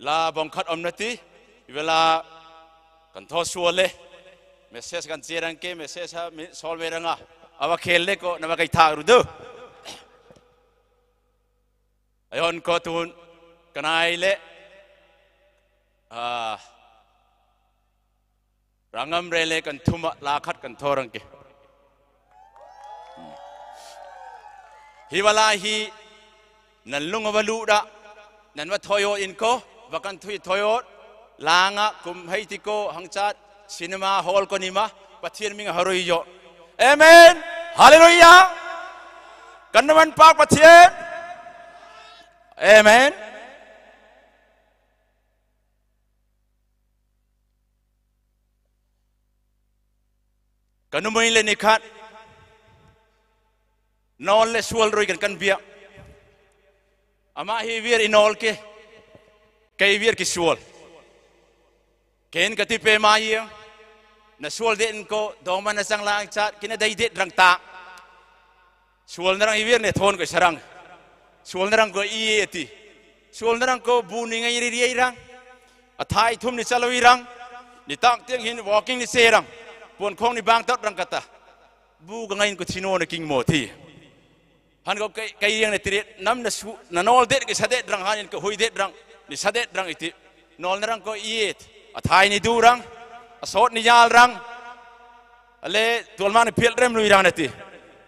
ལ་ꯕꯣང་ཁ་ཨོམ་ན་ཏི་ཧི་བ་ལ་ཀན་ཐོ་སུ་ལེ། ꯃꯦꯁꯦꯖ ཀན་ཅེ་རང་ཀེ་ꯃེ་ꯁེ་ཇ་ཧ་མི་སོལ་ཝེ་རང་ཨ་ཨ་བ་ཁེལ་ལེ་ཀོ་ནམ་ཀ་ཐག་རུ་དུ། ཨ་ཡོན་ཀོ་ཏུན་ཀ་ནའི་ལེ་ཨ་རང་ངམ་རེ་ལེ་ཀན་ཐུ་མ་ལ་ཁད་ཀན་ཐོ་རང་ཀེ། ཧི་བ་ལ་ཧི་ནན་ལུང་བ་ལུ་ར་ནན་བ་ཐོ་ཡོ་ཨིན་ཀོ་བ་ཀན་ཐུ་ཡི་ཐོ་ཡོ་ལ་ང་ཀུམ་ཧའི་ཏི་ཀོ་ཧང་ཅད་སི་ནེ་མ་ཧོལ་ཀོ་ནི་མ་པ་ཐིར་མིང་ཧ་རུ་ཡོ། ཨེ་མེན། ཧ་ལེ་ལུ་ཡ། ཀན་ནམ་ནན་པག་པ་ཐིར། ཨེ་མེན། ཀ་ནུ་མོ་ཨིན་ལེ་ནི་ཁད། ནོལ་ལེ་ཤུལ་རུ་ཨིན་ཀན་ཀན་བི་ཡ། ཨ་མ་ཧི་བིར་ཨི་ནོལ་ཀེ། ཀེ་བིར་ཀི་ཤུལ། ཀེན་ཀ་ཏི་པེ་མ་ཡི། ན་ཤུལ་ཌེ་ཨིན་ཀོ་དོ་མ་ན་ཅང་ལ་ཨང་ཅད་ཀི་ན་ཌའི་ཌེ་རང་ཏ། ཤུལ་ན་རང་ཧི་བིར་ནེ་ཐོན་ཀོ་ཤ་རང་། שוואל ניט אריינקום אי עטי. שוואל ניט אריינקום, בור ניט ריער אריינ. א טיי תהום ניט צעלוירן. ניט טאקט טיענג הין וואקינג ניט צערן. פון קאנג ניט באנק דארט אריינקאטא. בור גאנג אין קאטינאנע קינג מוטי. האן גאב קיי קיי ריענג ניט ריעט נאם נא שוו-, נא נאל דעט געסאדעט דראנג האן אין קאהוי דעט דראנג. ניט סאדעט דראנג איטי. נאל ניט אריינקום אי עט. א טיי ניט דא אריינ. א סארט ניט יאל אריינ. אלע טאלמאנע פיעלט רעם לוי רענעטי.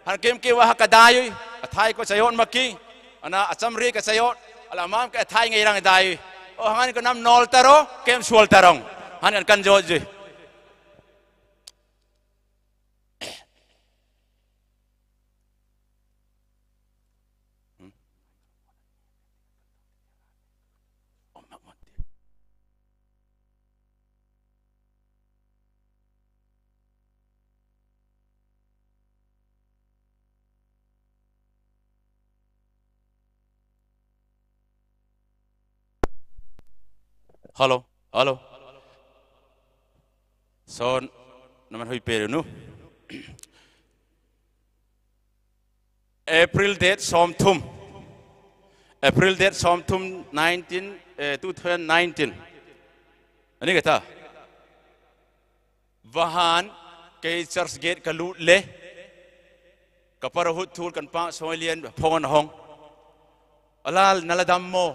האן קעם קען וואהק א דיו. א טיי קאטש א יארן מאקי. אנא א צאמריק א סיוט. אלע אמאם קע א טיי נגע רענג דיו. או האן קען נאם נאל טארא. קעם שוואל טאראנג. האן קען קאן דזשאדזשי. Hello, hello. So, naman hui pero no. April date som thum. April date som thum nineteen, eh, two thousand nineteen. Ani kata. Vahan kei church gate ka lut le. Ka para hut thul kan pa soi lien phong an hong. Alal na la dam mo.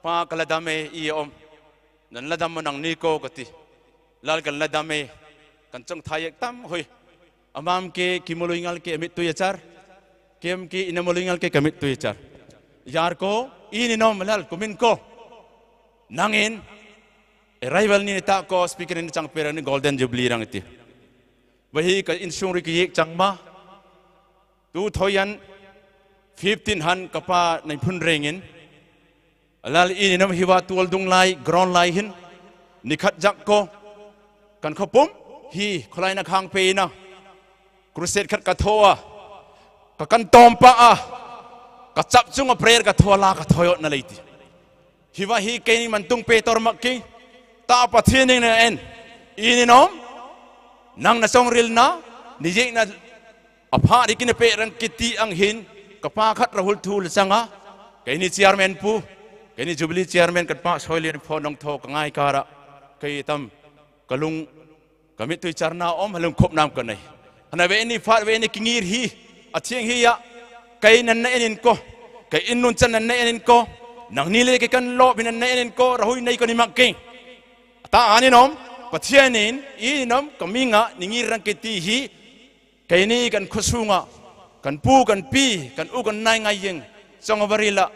Pa ka la dam e i om. Nan la dam mo nang ni ko kati. Lal kan la dam e. Kan chong thai ek tam hui. Amam ke ki mului ngal ke amit tu ya char. Kem ke ina mului ngal ke kamit tu ya char. Yar ko ini nom lal kumin ko. Nangin. Arrival ni ta ko speaker ni chang pera ni Golden Jubilee rang iti. Bahi ka insung ri ki yek chang ma. Two thousand fifteen han kapa nai phun rengin. Alal ini nom hiwa tual dung lai, ground lai hin. Ni khat jak ko. Kan khopum. Hi, kholai na khang pe ina. Crusade khat ka thoa. Ka kan tom pa a. Ka chap chung a prayer ka thoa la ka thoyot na leiti. Hiwa hi kei ni man tung pe tor mak ki. Ta pa thiening na en. Ini nom. Nang na song ril na. Ni yek na. A pha ri ki na pe rang kiti ang hin. Ka pa khat rahul thul sanga. Kei ni chairman pu. Kei ni Jubilee chairman kat pa soi lien pho nong tho ka ngai kara. Kei tam. Ka lung. Kamit tu i char na om halung khop nam ka nai. Hana ve ni phat ve ni kingir hi. A thiang hi ya. Kei nan na enin ko. Kei in nun chan nan na enin ko. Nang ni le kei kan lo bi nan na enin ko. Rahui nai ko ni mak kei. Ta ani nom. Pathian in. I nom. Kami nga. Ni ngir rang kei ti hi. Kei ni kan khusunga. Kan pu, kan pi. Kan u, kan nai ngai yeng. Song a varila.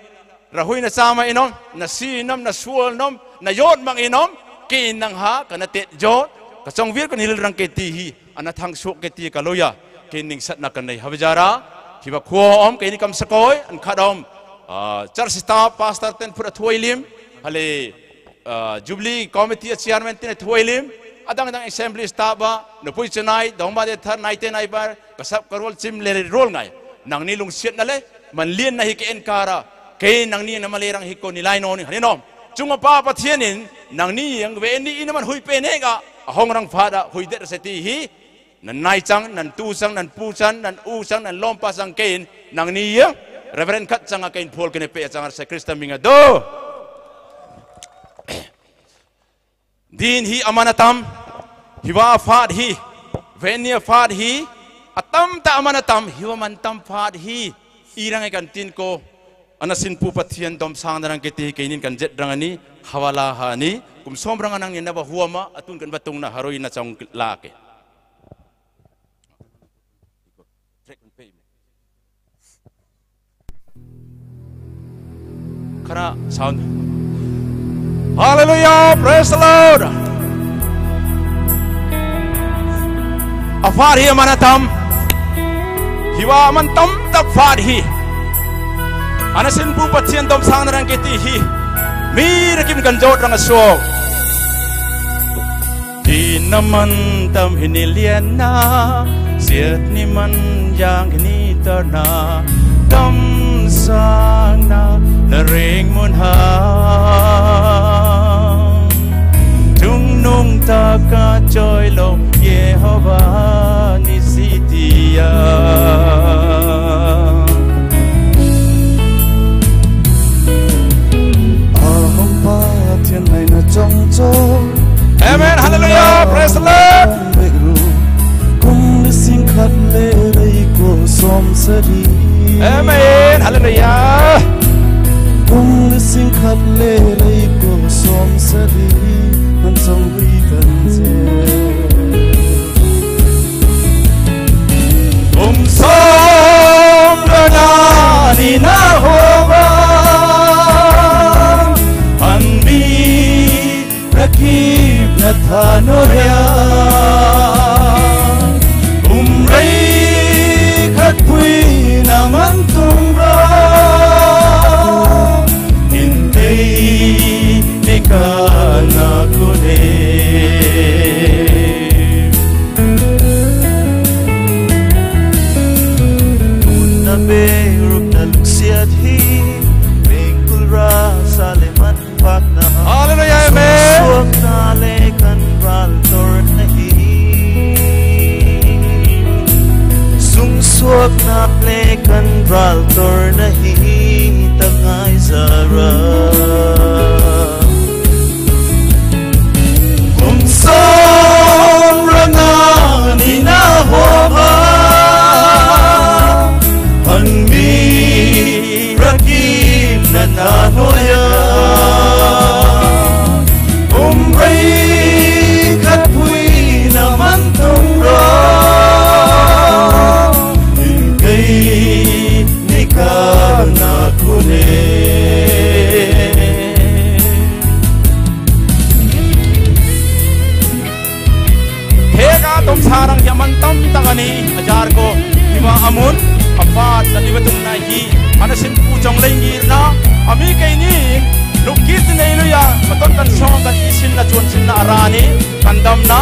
Rahui na sama inom, na si inom, na suol nom, na yot mang inom, ki inang ha, ka na tet yot, ka song vir ka nilil rang keti hi, ana thang suk keti ka loya, ki ning sat na ka nei ha bajara, ki ba khuo om, ki ni kam sakoi, an khadom, ah, church staff, pastor ten pura thuai lim, hale, ah, Jubilee Committee chairman ten thuai lim, adang adang assembly staff ba, na pui chenai, dong ba de thar, nai te nai bar, Ka sap ka rol chim le rol ngai. Nang ni lungsiat na le, man lien na hi ke en kara. Ke nang ni na ma le rang hi ko ni lai no ni, hani nom. Chunga pa Pathian in, nang ni yang ve ni ina man hui pe ne ka, a hong rang phada, hui det se ti hi. Nan nai chang, nan tu chang, nan pu chang, nan u chang, nan lom pa chang ke in, nang ni yang, Reverend khat chang a ke in Paul ke ne pe chang ar se Krista minga do. Din hi aman atam, hiwa fad hi, venia fad hi, atam ta aman atam, hiwa man tam fad hi, irang ikan tin ko, ana sin pu Pathian dom sang darang kiti hi keinin kan jet rang ani, hawala ha ani, kum som rang anang ni na ba huama, atun kan batung na haroi na chong lake. Khana sound. Hallelujah, praise the Lord. A fad hi aman atam. Hiwa aman tam ta fad hi. Ana sin pu Pathian dom sang rang kiti hi. Mira kim kan jot rang asok. Di naman tam hini lian na, siat ni man yang hini tar na, tam sang na, na ring mun ha. Tung nung ta ka choi lo, Yehova ni si ti ya. ཨ་མེན། ཧ་ལེ་ལུ་ཡ། ཀུང་ལི་ཟིང་ཁབ་ལེ་ལེ་ཀོ་སོམ་ས་ལི་ཧན་ཙོང་བི་ཀན་ཛེ། ཀུང་སོམ་ར་ང་ནི་ན་ཧོ་བ། ཨན་མི་ར་ཀིབ་ན་ཐ་ནོ་ཡ། ཀུམ་རེ་ཁ་ཀུའི་ན་མན་ཏུང་ར། ཨིན་ཏེ་ནི་ཀ་ན་ཀུ་ནེ། ཀུན་ན་བེ་རུབ་ན་ལུག་སི་ཡ་ཐི། མེ་ཀུལ་ར་ས་ལེ་མན། ཕག་ན། ཧ་ལེ་ལུ་ཡ། ཨ་མེན། སུང་སུག་ན་ལེ་ཀན་རལ་ཏོར་ན་ཧི། སུང་སུག་ན་ལེ་ཀན་རལ་ཏོར་ན་ཧི། ཏ་ངའི་ཟ་ར། ཀུང་སོམ་ར་ང་ནི་ན་ཧོ་བ། ཨན་མི་ར་ཀིབ་ན་ཐ་ནོ་ཡ། ཀུམ་རེ་ཁ་ཀུའི་ན་མན་ཏུང་ར། ཨིན་ཀེ་ནི་ཀ་ན་ཀུ་ནེ། ཧེ་ཀ་ཏོམ་ཚ་རང་ཡ་མན་ཏམ་ཏ་ཀ་ནི་ཨ་ཇར་ཀོ་ཨི་བ་ཨ་མུན་ཨ་ཕ་ཏ་ནི་བ་ཏུམ་ན་ཧི། ཨ་ན་སིན་ཀུ་ཅོང་ལེ་ངིར་ན་ཨ་མི་ཀེ་ནི་ལུག་ཀིར་ཏི་ནེ་ལུ་ཡ་མ་ཏོན་ཀན་སོང་ཀན་ཨི་ཤིན་ན་ཅོན་ཤིན་ན་ཨ་ར་ནི་ཀན་དམ་ན་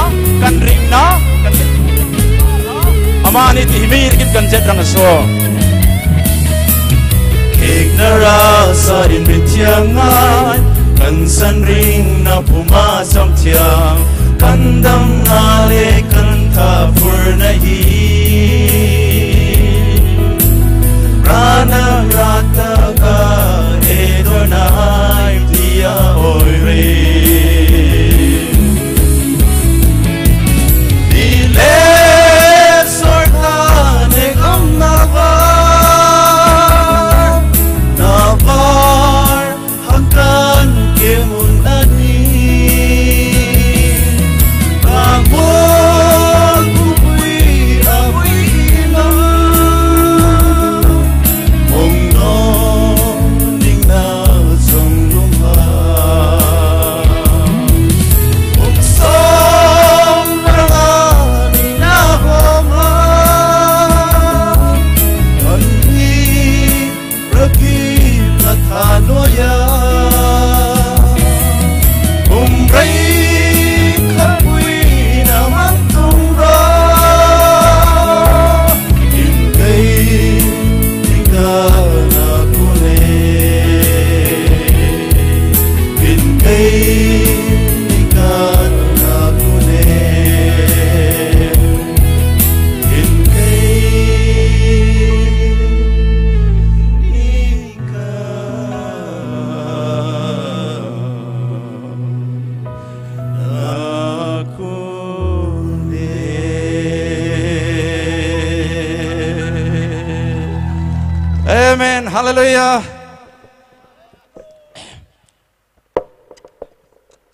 ཀན་རིང་ན་ཀན་ཨ་མ་ནི་ཏི་ཧི་མིར་ཀིར་ཀན་ཇེད་རང་སོ། ཁེག་ན་ར་ས་རིན་མི་ཐིའང་ངའི་ཀན་སན་རིང་ན་ཕུ་མ་སམ་ཐིའང་། ཀན་དམ་ན་ལེ་ཀན་ཐ་ཕུར་ན་ཧི། ར་ན་ར་ཏ་ཀ་ཨེ་དོ་ནའི་ཏི་ཡ་ཨོའི་རེ། ཏི་ལེ་སོར་ཁ་ནེ་ཀམ་ན་བར། ན་བར་ཧང་ཀན་ཀེ་མུན་ཨ་ནི། ཀ་མུན་ཀུ་པུའི་ཨ་བུའི་ཨི་ནང་། མོང་ནོ་ནིང་ན་ཙོང་ལུང་ཧ། ཀུང་སོམ་ར་ང་ནི་ན་ཧོ་མ། ཨན་མི་ར་ཀིབ་ན་ཐ་ནོ་ཡ། ཀུམ་རེ་ཁ་ཀུའི་ན་མན་ཏུང་ར། ཨིན་ཀེ་ནི་ཀ་ན་ཀུ་ནེ། ཨིན་ཀེ་ནི་ཀ་ན་ཀུ་ནེ། ཨིན་ཀེ་ནི་ཀ་ན་ཀུ་ནེ། ཨ་མེན། ཧ་ལེ་ལུ་ཡ།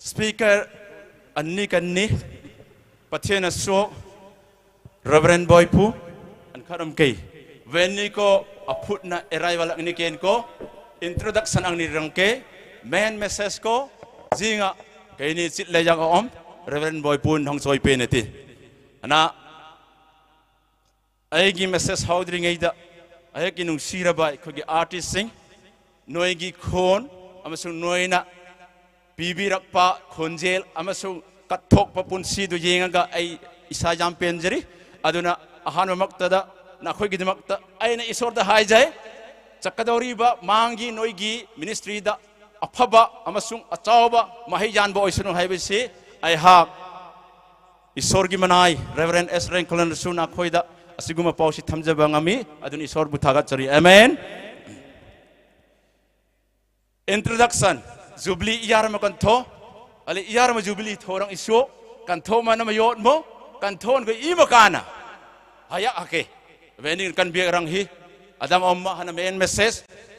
སི་པི་ཀར་ཨ་ནི་ཀ་ནི་པ་ཐེ་ན་སོ་རེ་བ་རེན་བོའི་པུ་ཨན་ཁ་རམ་ཀེ་ཝེ་ནི་ཀོ་ཨ་ཕུད་ན་ཨེ་རའི་ཝལ་ཨང་ནི་ཀེན་ཀོ་ཨིན་ཊྲོ་ཌག་ཤན་ཨང་ནི་རང་ཀེ་མེན་མེ་སེཇ་ཀོ་ཇི་ང་ཀེ་ནི་ཅིད་ལེ་ཡང་ཨོམ་རེ་བ་རེན་བོའི་པུ་ནང་ཙོ་ཨི་པེ་ནེ་ཏི་ཨ་ན་ཨའི་གི་མེ་སེཇ་ཧའོ་ཌི་རིང་ཨའི་ད་ཨའི་གི་ནུང་སི་ར་བའི་ཁོ་གི་ཨར་ཊིས་ꯁིང་ནོའི་གི་ཁོན་ཨ་མ་སུ་ནོའི་ན་ཕི་བི་རག་པ་ཁོན་ཇེལ་ཨ་མ་སུ་ཀ་ཐོག་པ་པུན་སི་དུ་ཡེང་ང་ཨའི་ཨི་ས་ཡམ་པེན་ཇ་རི་ཨ་དུ་ན་ཨ་ཧན་བ་མག་ཏ་ད་ན་ཁོའི་གི་དི་མག་ཏ་ཨའི་ན་ཨི་ཤོར་ད་ཧའི་ཇའི་ཅ་ཀ་དོ་རི་བ་མང་གི་ནོའི་གི་མི་ནིས་ཊྲི་ད་ཨ་ཕ་བ་ཨ་མ་སུ་ཨ་ཅའོ་བ་མ་ཧེ་ཡན་བ་ཨོ་ཨི་སུ་ནུ་ཧའི་བི་སི་ཨའི་ཧ། ཨི་ཤོར་གི་མ་ནའི་རེ་བ་རེན་ཨེས་རེན་ཀོ་ལན་རི་སུ་ན་ཁོའི་ད་ཨ་སི་གུ་མ་པའོ་སི་ཐམ་ཇ་བ་ང་མི་ཨ་དུན་ཨི་ཤོར་བུ་ཐ་ག་ཅ་རི། ཨ་མེན། ཨིན་ཊྲོ་ཌག་ཤན་ཇུ་བི་ལི་ཨི་ཡར་མ་ཀན་ཐོ་ཨ་ལེ་ཨི་ཡར་མ་ཇུ་བི་ལི་ཐོ་རང་ཨི་ཤོ་ཀན་ཐོ་མ་ན་མ་ཡོད་མོ་ཀན་ཐོ་ན་གོ་ཨི་མ་ཀ་ན་ཧ་ཡ་ཨ་ཀེ་ཝེ་ནིང་ཀན་བི་རང་ཧི། ܐܕܡ ܐܘܡܐ ܗܢܐ ܡܐܢ message, From Darkness to Light. ܗܒܝ ܗܝ Reverend Boy ܦܘܢܝܐ ܬܡ ܢܘܢ ܒܝܟ ܢܬܝ، ܩܐ ܝܗܒܝܪܬܝ ܩܐ ܡܢ ܟܢܣܠܢܟܝ. ܝܐ، ܒܝܒܠ ܐܢ ܟܕ ܙܟ ܗܢ ܐܣܕܐ ܐܘܡ، ܐܘ ܗܐ ܟܢ ܦܐܬ ܝܢܐ ܟܐ ܢܝ ܢܝ ܙܕ ܬܝܢܝ. Leviticus twenty-five, eight to thirteen ܗܢ، ܟܢ ܝܐ ܐܘܡ ܟܐ. The first jubilee in the Bible. ܓܘܒܠܝ ܦܘܬ ܢܬܩ ܗܝ ܗܘܢ ܡܘܢܝ ܟܢ ܬܐ ܒܗܢܐ ܠܝܢܝ. ܠܐ، ܘ، ܐܗ، ܐܗ، ܗܢ ܕܝ ܟܘܢ ܟܐ ܒܥܝ. ܦܬ ܡܕܘܢ، B C one thousand two hundred and fifty ܬܢ ܗܢ، ܐܠܝܗܝ ܣܘܩ ܣܢܝ، ܝܐ ܡܘܢܝ ܟܢ ܬܝ ܟܪܐ، ܗܘܐ ܓܘܒܠܝ ܗܝ، ܝܐ ܟܢ ܬܝ ܟܪܐ، ܟܐ ܢܝ ܢܝ ܒܘܢܕܣ ܬܢ ܦܘܬ ܐ free ܟܢ ܝܐ ܐܘܡ ܢܐ، ܗܠ ܟܢ ܪܘܝܐ، ܣܒܥܬ ܓܠܢ ܬܝ، ܟܘܡ ܣܪܝ ܟܘܡ ܣܪܝ into seven seven forty-nine. Seven seven forty-nine. ܗܘܐ ܐܬܪܢܐ, the beginning of the fifty years and the last of the forty-nine years. ܣܒܥܬ ܓܠܢ ܬܝ ܟܪܐ ܐܘܡ. ܗܘܐ ܗܢܐ ܐܢ ܡܢܝ ܢܝ، ܐܗ، ܐܢ ܠܐ ܠܢ ܬܘܡ ܗܘܢ ܟܝܪܢܐ، ܐܢ ܪܝܢ ܟܘܐ ܟܝܪܢܐ، ܣܝܥܬ ܢܐ ܬܢ ܦܘܬ ܐܝܡܢ ܬܝܢܐ، ܗܘܐ ܢܝ ܟܘܐ ܗܐ، ܐܢ ܢܝ ܕܘܢܐ، ܐܢ ܕܘܢ، ܟܪ ܐܘܡ ܟܐ ܟܐ ܢܝ ܗܝ، ܣܘܩ ܬܢ ܦܘܬ ܟܢ ܒܣܘܩ ܝܘܝ، ܗܠ ܪܝ ܠܗ ܪܝ ܬܢ ܦܘܬ ܟܢ ܬܝܢ ܝܘܝ، ܟܢ ܒܓܪ ܝܘܝ، ܟܢ ܒܪܥ ܝܘܝ، ܟܢ ܒܥܢ ܝܘܝ، ܦܘܝ ܟܢ ܬܘܢ ܝܘܝ ܬܝܢܐ ܗܢܝ. ܗܘܐ ܗܐ، ܓܘܒܠܝ ܬܝܐ ܐܢ ܠܝܬܘܢ. ܗܓܪ ܗܢܐ ܐܝܢ ܐܘܡ، ܓܘܒܠܝ ܟܘܢ ܗܝ ܐܢܓܠܝܣ ܐܢܝ. ܟܢ ܟܘܢ ܟܢ ܬܢ ܟܘ، ܗܘܢ ܟܢ ܬܘܩ ܪܢ ܐܘܡܐ، ܗܘܢ ܡܐ ܗܘܢ ܟܢ ܬܐ، ܗܒܪܘ ܟܘܢ ܗܐ، ܓܘܒܠ ܐܢ ܬܝ ܗܢ ܗܘܢ. ܓܘܒܠ ܐܢ ܬܝ ܟܘ ܟܢ ܬܘܩ ܟܐ ܠܗ ܟܘ ܗܪܘܝ ܐܝܬ ܟܐ. ܝܐܪܐ ܟܢ ܗܪܘܝ ܪܡܘܠ ܗܝ، ܐܘ ܠܝ ܢܝ ܐܝܢ. ܝܐܪܐ ܟܢ ܗܪܘܝ، ܡܝ ܥܒܝܪܢ ܟܘ ܐܢ ܢܬ ܐܢ ܟܘ ܗܪܘܝ ܡܘ. ܐܢ ܬܝܢ ܟܘ ܗܪܘܝ ܡܘ. ܗܠ ܐܢ، ܟܘܕ ܐܢ ܬܝܢ ܟܘ ܗܪܘܝ ܡܘ. ܟܢ ܗܪܘܝ ܗܝ، ܘܐܢܝ ܟܘܢ ܟܝ ܡܘ. ܐܢܝ ܡܠܐ ܢܝ ܟܐ ܝܬܘܝ. ܐܢܝ ܡܠܐ ܟܘܢ ܟܪܘܝ ܬܪܟܝ ܟܘ، ܡܝ ܣܪ ܟܝ ܡܘ، ܐܢ ܬܪܟܝ ܢܝ، ܢܝ ܬܪܟܝ ܢܝ، ܘܐܢ ܟܢ ܗܪܘܝ. ܢܝܡܢ ܡܘ، ܐܘ ܠܝ ܢܝ ܐܝܢ. ܗܢܝ ܡܢ ܟܘ ܗܪܘܝ ܡܣܝܢ. ܗܝ ܐܢ ܗܪܘܝ ܐܢ ܬܝ ܗܝ، ܝܐܪ ܡܘ ܟܢ ܬܐ، ܟܘܕ ܐܢ ܟܢ ܬܐ ܠܗ ܟܢ ܗܪܘܝ ܢܝ ܡܐ، ܐܗܘܝ ܢܐ ܗܢ ܟܢ ܗܪܘܝ ܢܝ. ܗܘܐ ܗܪܘܝ ܢܐ ܢܝ ܟܘܬ ܝܦܐ ܗܝ ܘܐ ܐܢܝ ܟܐ ܢܝ ܪܢܐ ܝܐ ܐܘܡ. ܗܝ ܗܘܐ ܗܪܘܝ ܢܐ ܝܡܘ ܟܢ ܬܝ ܟܪܐ، ܓܘܒܠܝ ܐܢ ܬܝ ܗܝ. ܢܢ ܬܪܘܡܦܝܬ ܡܢ ܪܝܢ ܗܐ، ܡܝ ܬܡܝܢ ܓܕ ܪܫܘ ܬܝ ܟܐ. ܘܐ ܐܢܝ ܬܪܘܡܦܝܬ ܟܢ ܡܢ ܪܝܢ ܫܘ. ܙܝܢ ܬܝ ܐܢ ܪܘ ܬܩܒܠܐ ܟܘ ܒܪ ܟܪܐ. ܬܪܘܡܦܝܬ ܟܢ ܡܢ ܪܝܢ ܪܢܝ، ܣܘܡ ܟܢ ܒܝ ܪܢܝ. ܝܐܪܐ ܐܢܝ ܟܢ ܬܝ ܟܪܐ. ܐܦܘܬ ܠܝܗܝ ܗܢ، ܐܝܡܢ ܝ ܟܢ ܬܝ ܟܪܐ. The ram horn blowing. ܓܘ، ܓܘ ܟܠ. ܗܘܐ ܪܟܝ ܗܐ، ܠܟ ܠܝܬܘܡ. ܡܝ ܪܟܝ ܡܢ ܓܕ ܪܫܘ ܟܝ، ܗܘܐ ܪܡ ܪܟܝ ܡܢ ܓܕ ܪܫܘ ܐܝܬ ܟܝ. ܝܐܪ ܡܢ ܓܕ ܪܫ ܟܢ ܬܝܢ ܟܘ، ܘܐ ܐܢܝ ܟܐ ܢܝ ܟܘ، liberty ܟܐ ܢܝ ܗܝ. Free from our sin. ܣܝܥ ܢܐ ܡܐ ܟܢ ܐܘܡ ܦܪ ܗܢ ܟܐ ܢܝ ܗܝ ܟܘܕ ܐܢ ܬܝ ܢܐ ܫܘ، ܣܒ ܢܐ ܫܘ، ܢܝܢ ܕܘܢ ܢܐ ܫܘ، ܢܬ ܢܐ ܫܘ، ܣܝܥܢ ܣܝܥ ܢܐ ܫܘ. ܬܐ ܗܐ، ܘܐ ܐܢܝ ܬܝܢ ܟܘ ܟܐ ܣܝܥ ܢܐ ܬܢ ܦܘܬ ܟܢ ܠܝܦ ܟܐܢ ܟܘ، ܢܘܝ ܢܐ ܫܘ، ܗܪܘܝ ܢܐ ܫܘ، ܢܝܢ ܣܢ ܢܐ ܫܘ، ܠܝܢ ܢܐ ܫܘ، ܬܝ ܢܐ ܫܘ. ܩܘܡ ܣܘܡ ܪܢ ܐ ܡܕܘܢܐ ܟܢ ܟܪܝܣܬܝܢ ܢܝ ܢܘܢ ܬܢ ܗܝ، ܟܢ ܟܪܣ ܗܝ، ܟܢ ܐܝܟܠ ܢܘܢ ܬܢ ܗܝ، ܟܢ ܦܬܝܢ ܣܘܒܝ ܒܘ ܝܐ ܡܘܬܝ. ܐܬܘܢ ܐܢ ܬܪܝ، ܐܬܘܢ ܟܐ ܢܝ ܟܘ ܐܢ ܦܪܝܠ ܟܢ ܢܝ. ܡܝ ܐܘ، ܟܢ ܐܡ ܟܐ ܦܨܠܢ ܟܢ ܢܝ ܩܘܡ ܣܘܡ ܪܢ ܐ ܡܬܘܢ ܐ، ܐܝܢ ܦܠ ܟܢ ܟܘܦ ܪܡ ܠܝ ܠܘ ܡܝ ܗܐ، ܐ ܒܝܪܬ ܣܝܢ ܗܝ ܐܝܬܢ. ܗܝ ܐܢ ܟܐ ܗܝܢ ܟܐ ܢܝ ܩܘܡ ܣܘܡ ܪܢ ܟܢ ܡܬܘܢ ܕܝ ܦܐ ܗܝ، ܟܐ ܐܢ ܦܪܝܠ ܟܢ ܢܝ ܝܘܢ. ܐܢ ܦܪܝܠ ܟܢ ܢܝ ܝܘܢ، ܟܪܫܝ ܦܝܪ ܟܢ ܢܝ ܝܘܢ، ܐܬܘܢ ܗܝܢ ܟܢ ܩܘܢ ܟܪܐ، ܠܐ ܬܘܬܪ ܟܢ ܐܡ ܓܘܝ، ܠܐ ܟܝܫܘܬܪ ܟܢ ܐܡ ܓܘܝ، ܪܫܝ ܝܟܬܪ ܟܢ ܐܡ ܓܘܝ، ܐܘܦܝܣܪ ܬܝܢ ܐܡ ܓܘܝ، ܟܘܢ ܬܘ ܟܢ ܐܡ ܓܘܝ، ܦܬܝܢ ܟܘ ܒܝ ܒܘܟܬܪ ܟܢ ܐܡ ܓܘܝ، ܬܘܝ ܬܝܢ ܪܬܪ ܟܢ ܐܡ ܓܘܝ. ܐܝ ܪܟܝ ܒܐ ܟܐ ܢܝ ܗܝ، ܐܬܝܢ ܗܝ ܟܢ ܬܝܢ ܟܘ، ܟܢ ܗܘܢ ܬܘܢ ܓܘܝ ܟܢ ܦܬ ܒܘܢ ܟܬ ܟܘ. ܗܘܝ ܕܪ ܗܢܐ ܟܐ ܢܝ ܗܝ، ܟܢ ܬܩ ܗܝ ܓܘܒܠܝ ܟܢ ܢܝ. ܐܟܐ، ܟܪܣ ܬܝܢ ܢܝ ܗܢ ܟܘ. ܐܢ ܣܘܢ ܟܢ ܐܡܝܪܢ ܟܢ ܢܝ ܓܘܒܠܝ ܟܢ ܢܝ ܝܘܬ ܝܥܢܝ ܟܢ ܓܕܪܢ. ܟܢ ܬܝܢ ܟܘ. ܟܪܝܣܬܝܢ ܟܐ ܩܒܨܢ ܢܗܘܢ ܣܘܝ ܩܘܡ ܣܘܡ ܪܢ ܩܐ ܒܬܘܢ ܓܘ. ܒܩܬܐ ܩܬܢ ܝܘܬ ܓܘܒܠܝ ܢܝ ܡܩܝܢ ܬܝ ܟܠܝ ܟܢ ܓܕܪܢ ܗܝ. ܗܒܠ ܝܐ ܟܐ ܢܝ ܡܝ ܟܠܝ ܪܝܠ ܣܝܥܬ ܗܐ، ܐܬܘܢ ܬܢ ܟܠܝ ܒܠܘܝ. You are not in the realms of jubilee. ܢܢ ܓܘܒܠܝ ܝܠܗ ܐܘܡ ܬܘܪ ܡܩܕ ܙܐ ܗܐ. ܢܝ ܟܢ ܢܝ ܠܗ ܝܐ ܡܝ ܢܝ ܣܫܘܝܘܬ ܗܐ، ܐܬܘܢ ܬܢ ܣܫܘܪܐ ܝܠܗ ܐܘܡ. ܓܘܒܠܝ ܝܠܗ ܐܘܡ ܡܩܕ ܙܐ ܢܢ ܗܐ. ܠܐ ܪܝ ܢܝ ܟܢ ܟܘܐ ܐܬܘܢ ܬܘܝ ܠܗ ܐܘܡ، ܠܐ ܪܝ ܢܝ ܠܐ ܬܝܬܘ ܠܗ، ܢܝ ܟܢ ܬܘܩܬܘ ܠܗ. ܓܘܒܠܝ ܝܠܗ ܐܘܡ ܡܩܕ ܙܐ ܢܢ ܗܐ. ܟܪܣ ܟܘܢܐ ܝܬ ܒܩܬܢ ܝܠܗ ܒܠܘܝ ܝܘܠܘܝ ܗܐ. ܓܘܒܠܝ ܝܠܗ ܐܘܡ ܡܩܕ ܙܐ ܢܢ ܗܐ. ܗܠ ܟܢ ܪܘܝܐ ܢܢ ܢܝ ܣܠܘܝ ܢܐ ܗܐ، ܢܝ ܠܐ ܡܩܕ ܬܘܪ ܟܠܘܝ ܢܘ ܟܘ. ܢܢ ܓܘܒܠܝ ܝܠܗ ܐܘܡ ܡܩܕ ܗܝ ܒܒܐ ܐܢܝ ܕܝ ܟܪܝܣܬܝܢ ܟܢ ܣܝܢܐ ܟܢ ܡܢ ܦܩܢ ܡܗܘ ܣܢܝ ܢܘܡ ܟܐ، ܗܒܠ ܠܘܢ ܟܢ ܠܐ ܣܘܝ ܢܘܡ ܟܘ، ܟܐ ܓܘܒܠܝ ܡܝ ܟܕ، ܐܬܘܢ ܡܝ ܗܠ ܢܝ ܡܟ، ܐܢ ܦܪܝܠ ܢܝ ܡܟ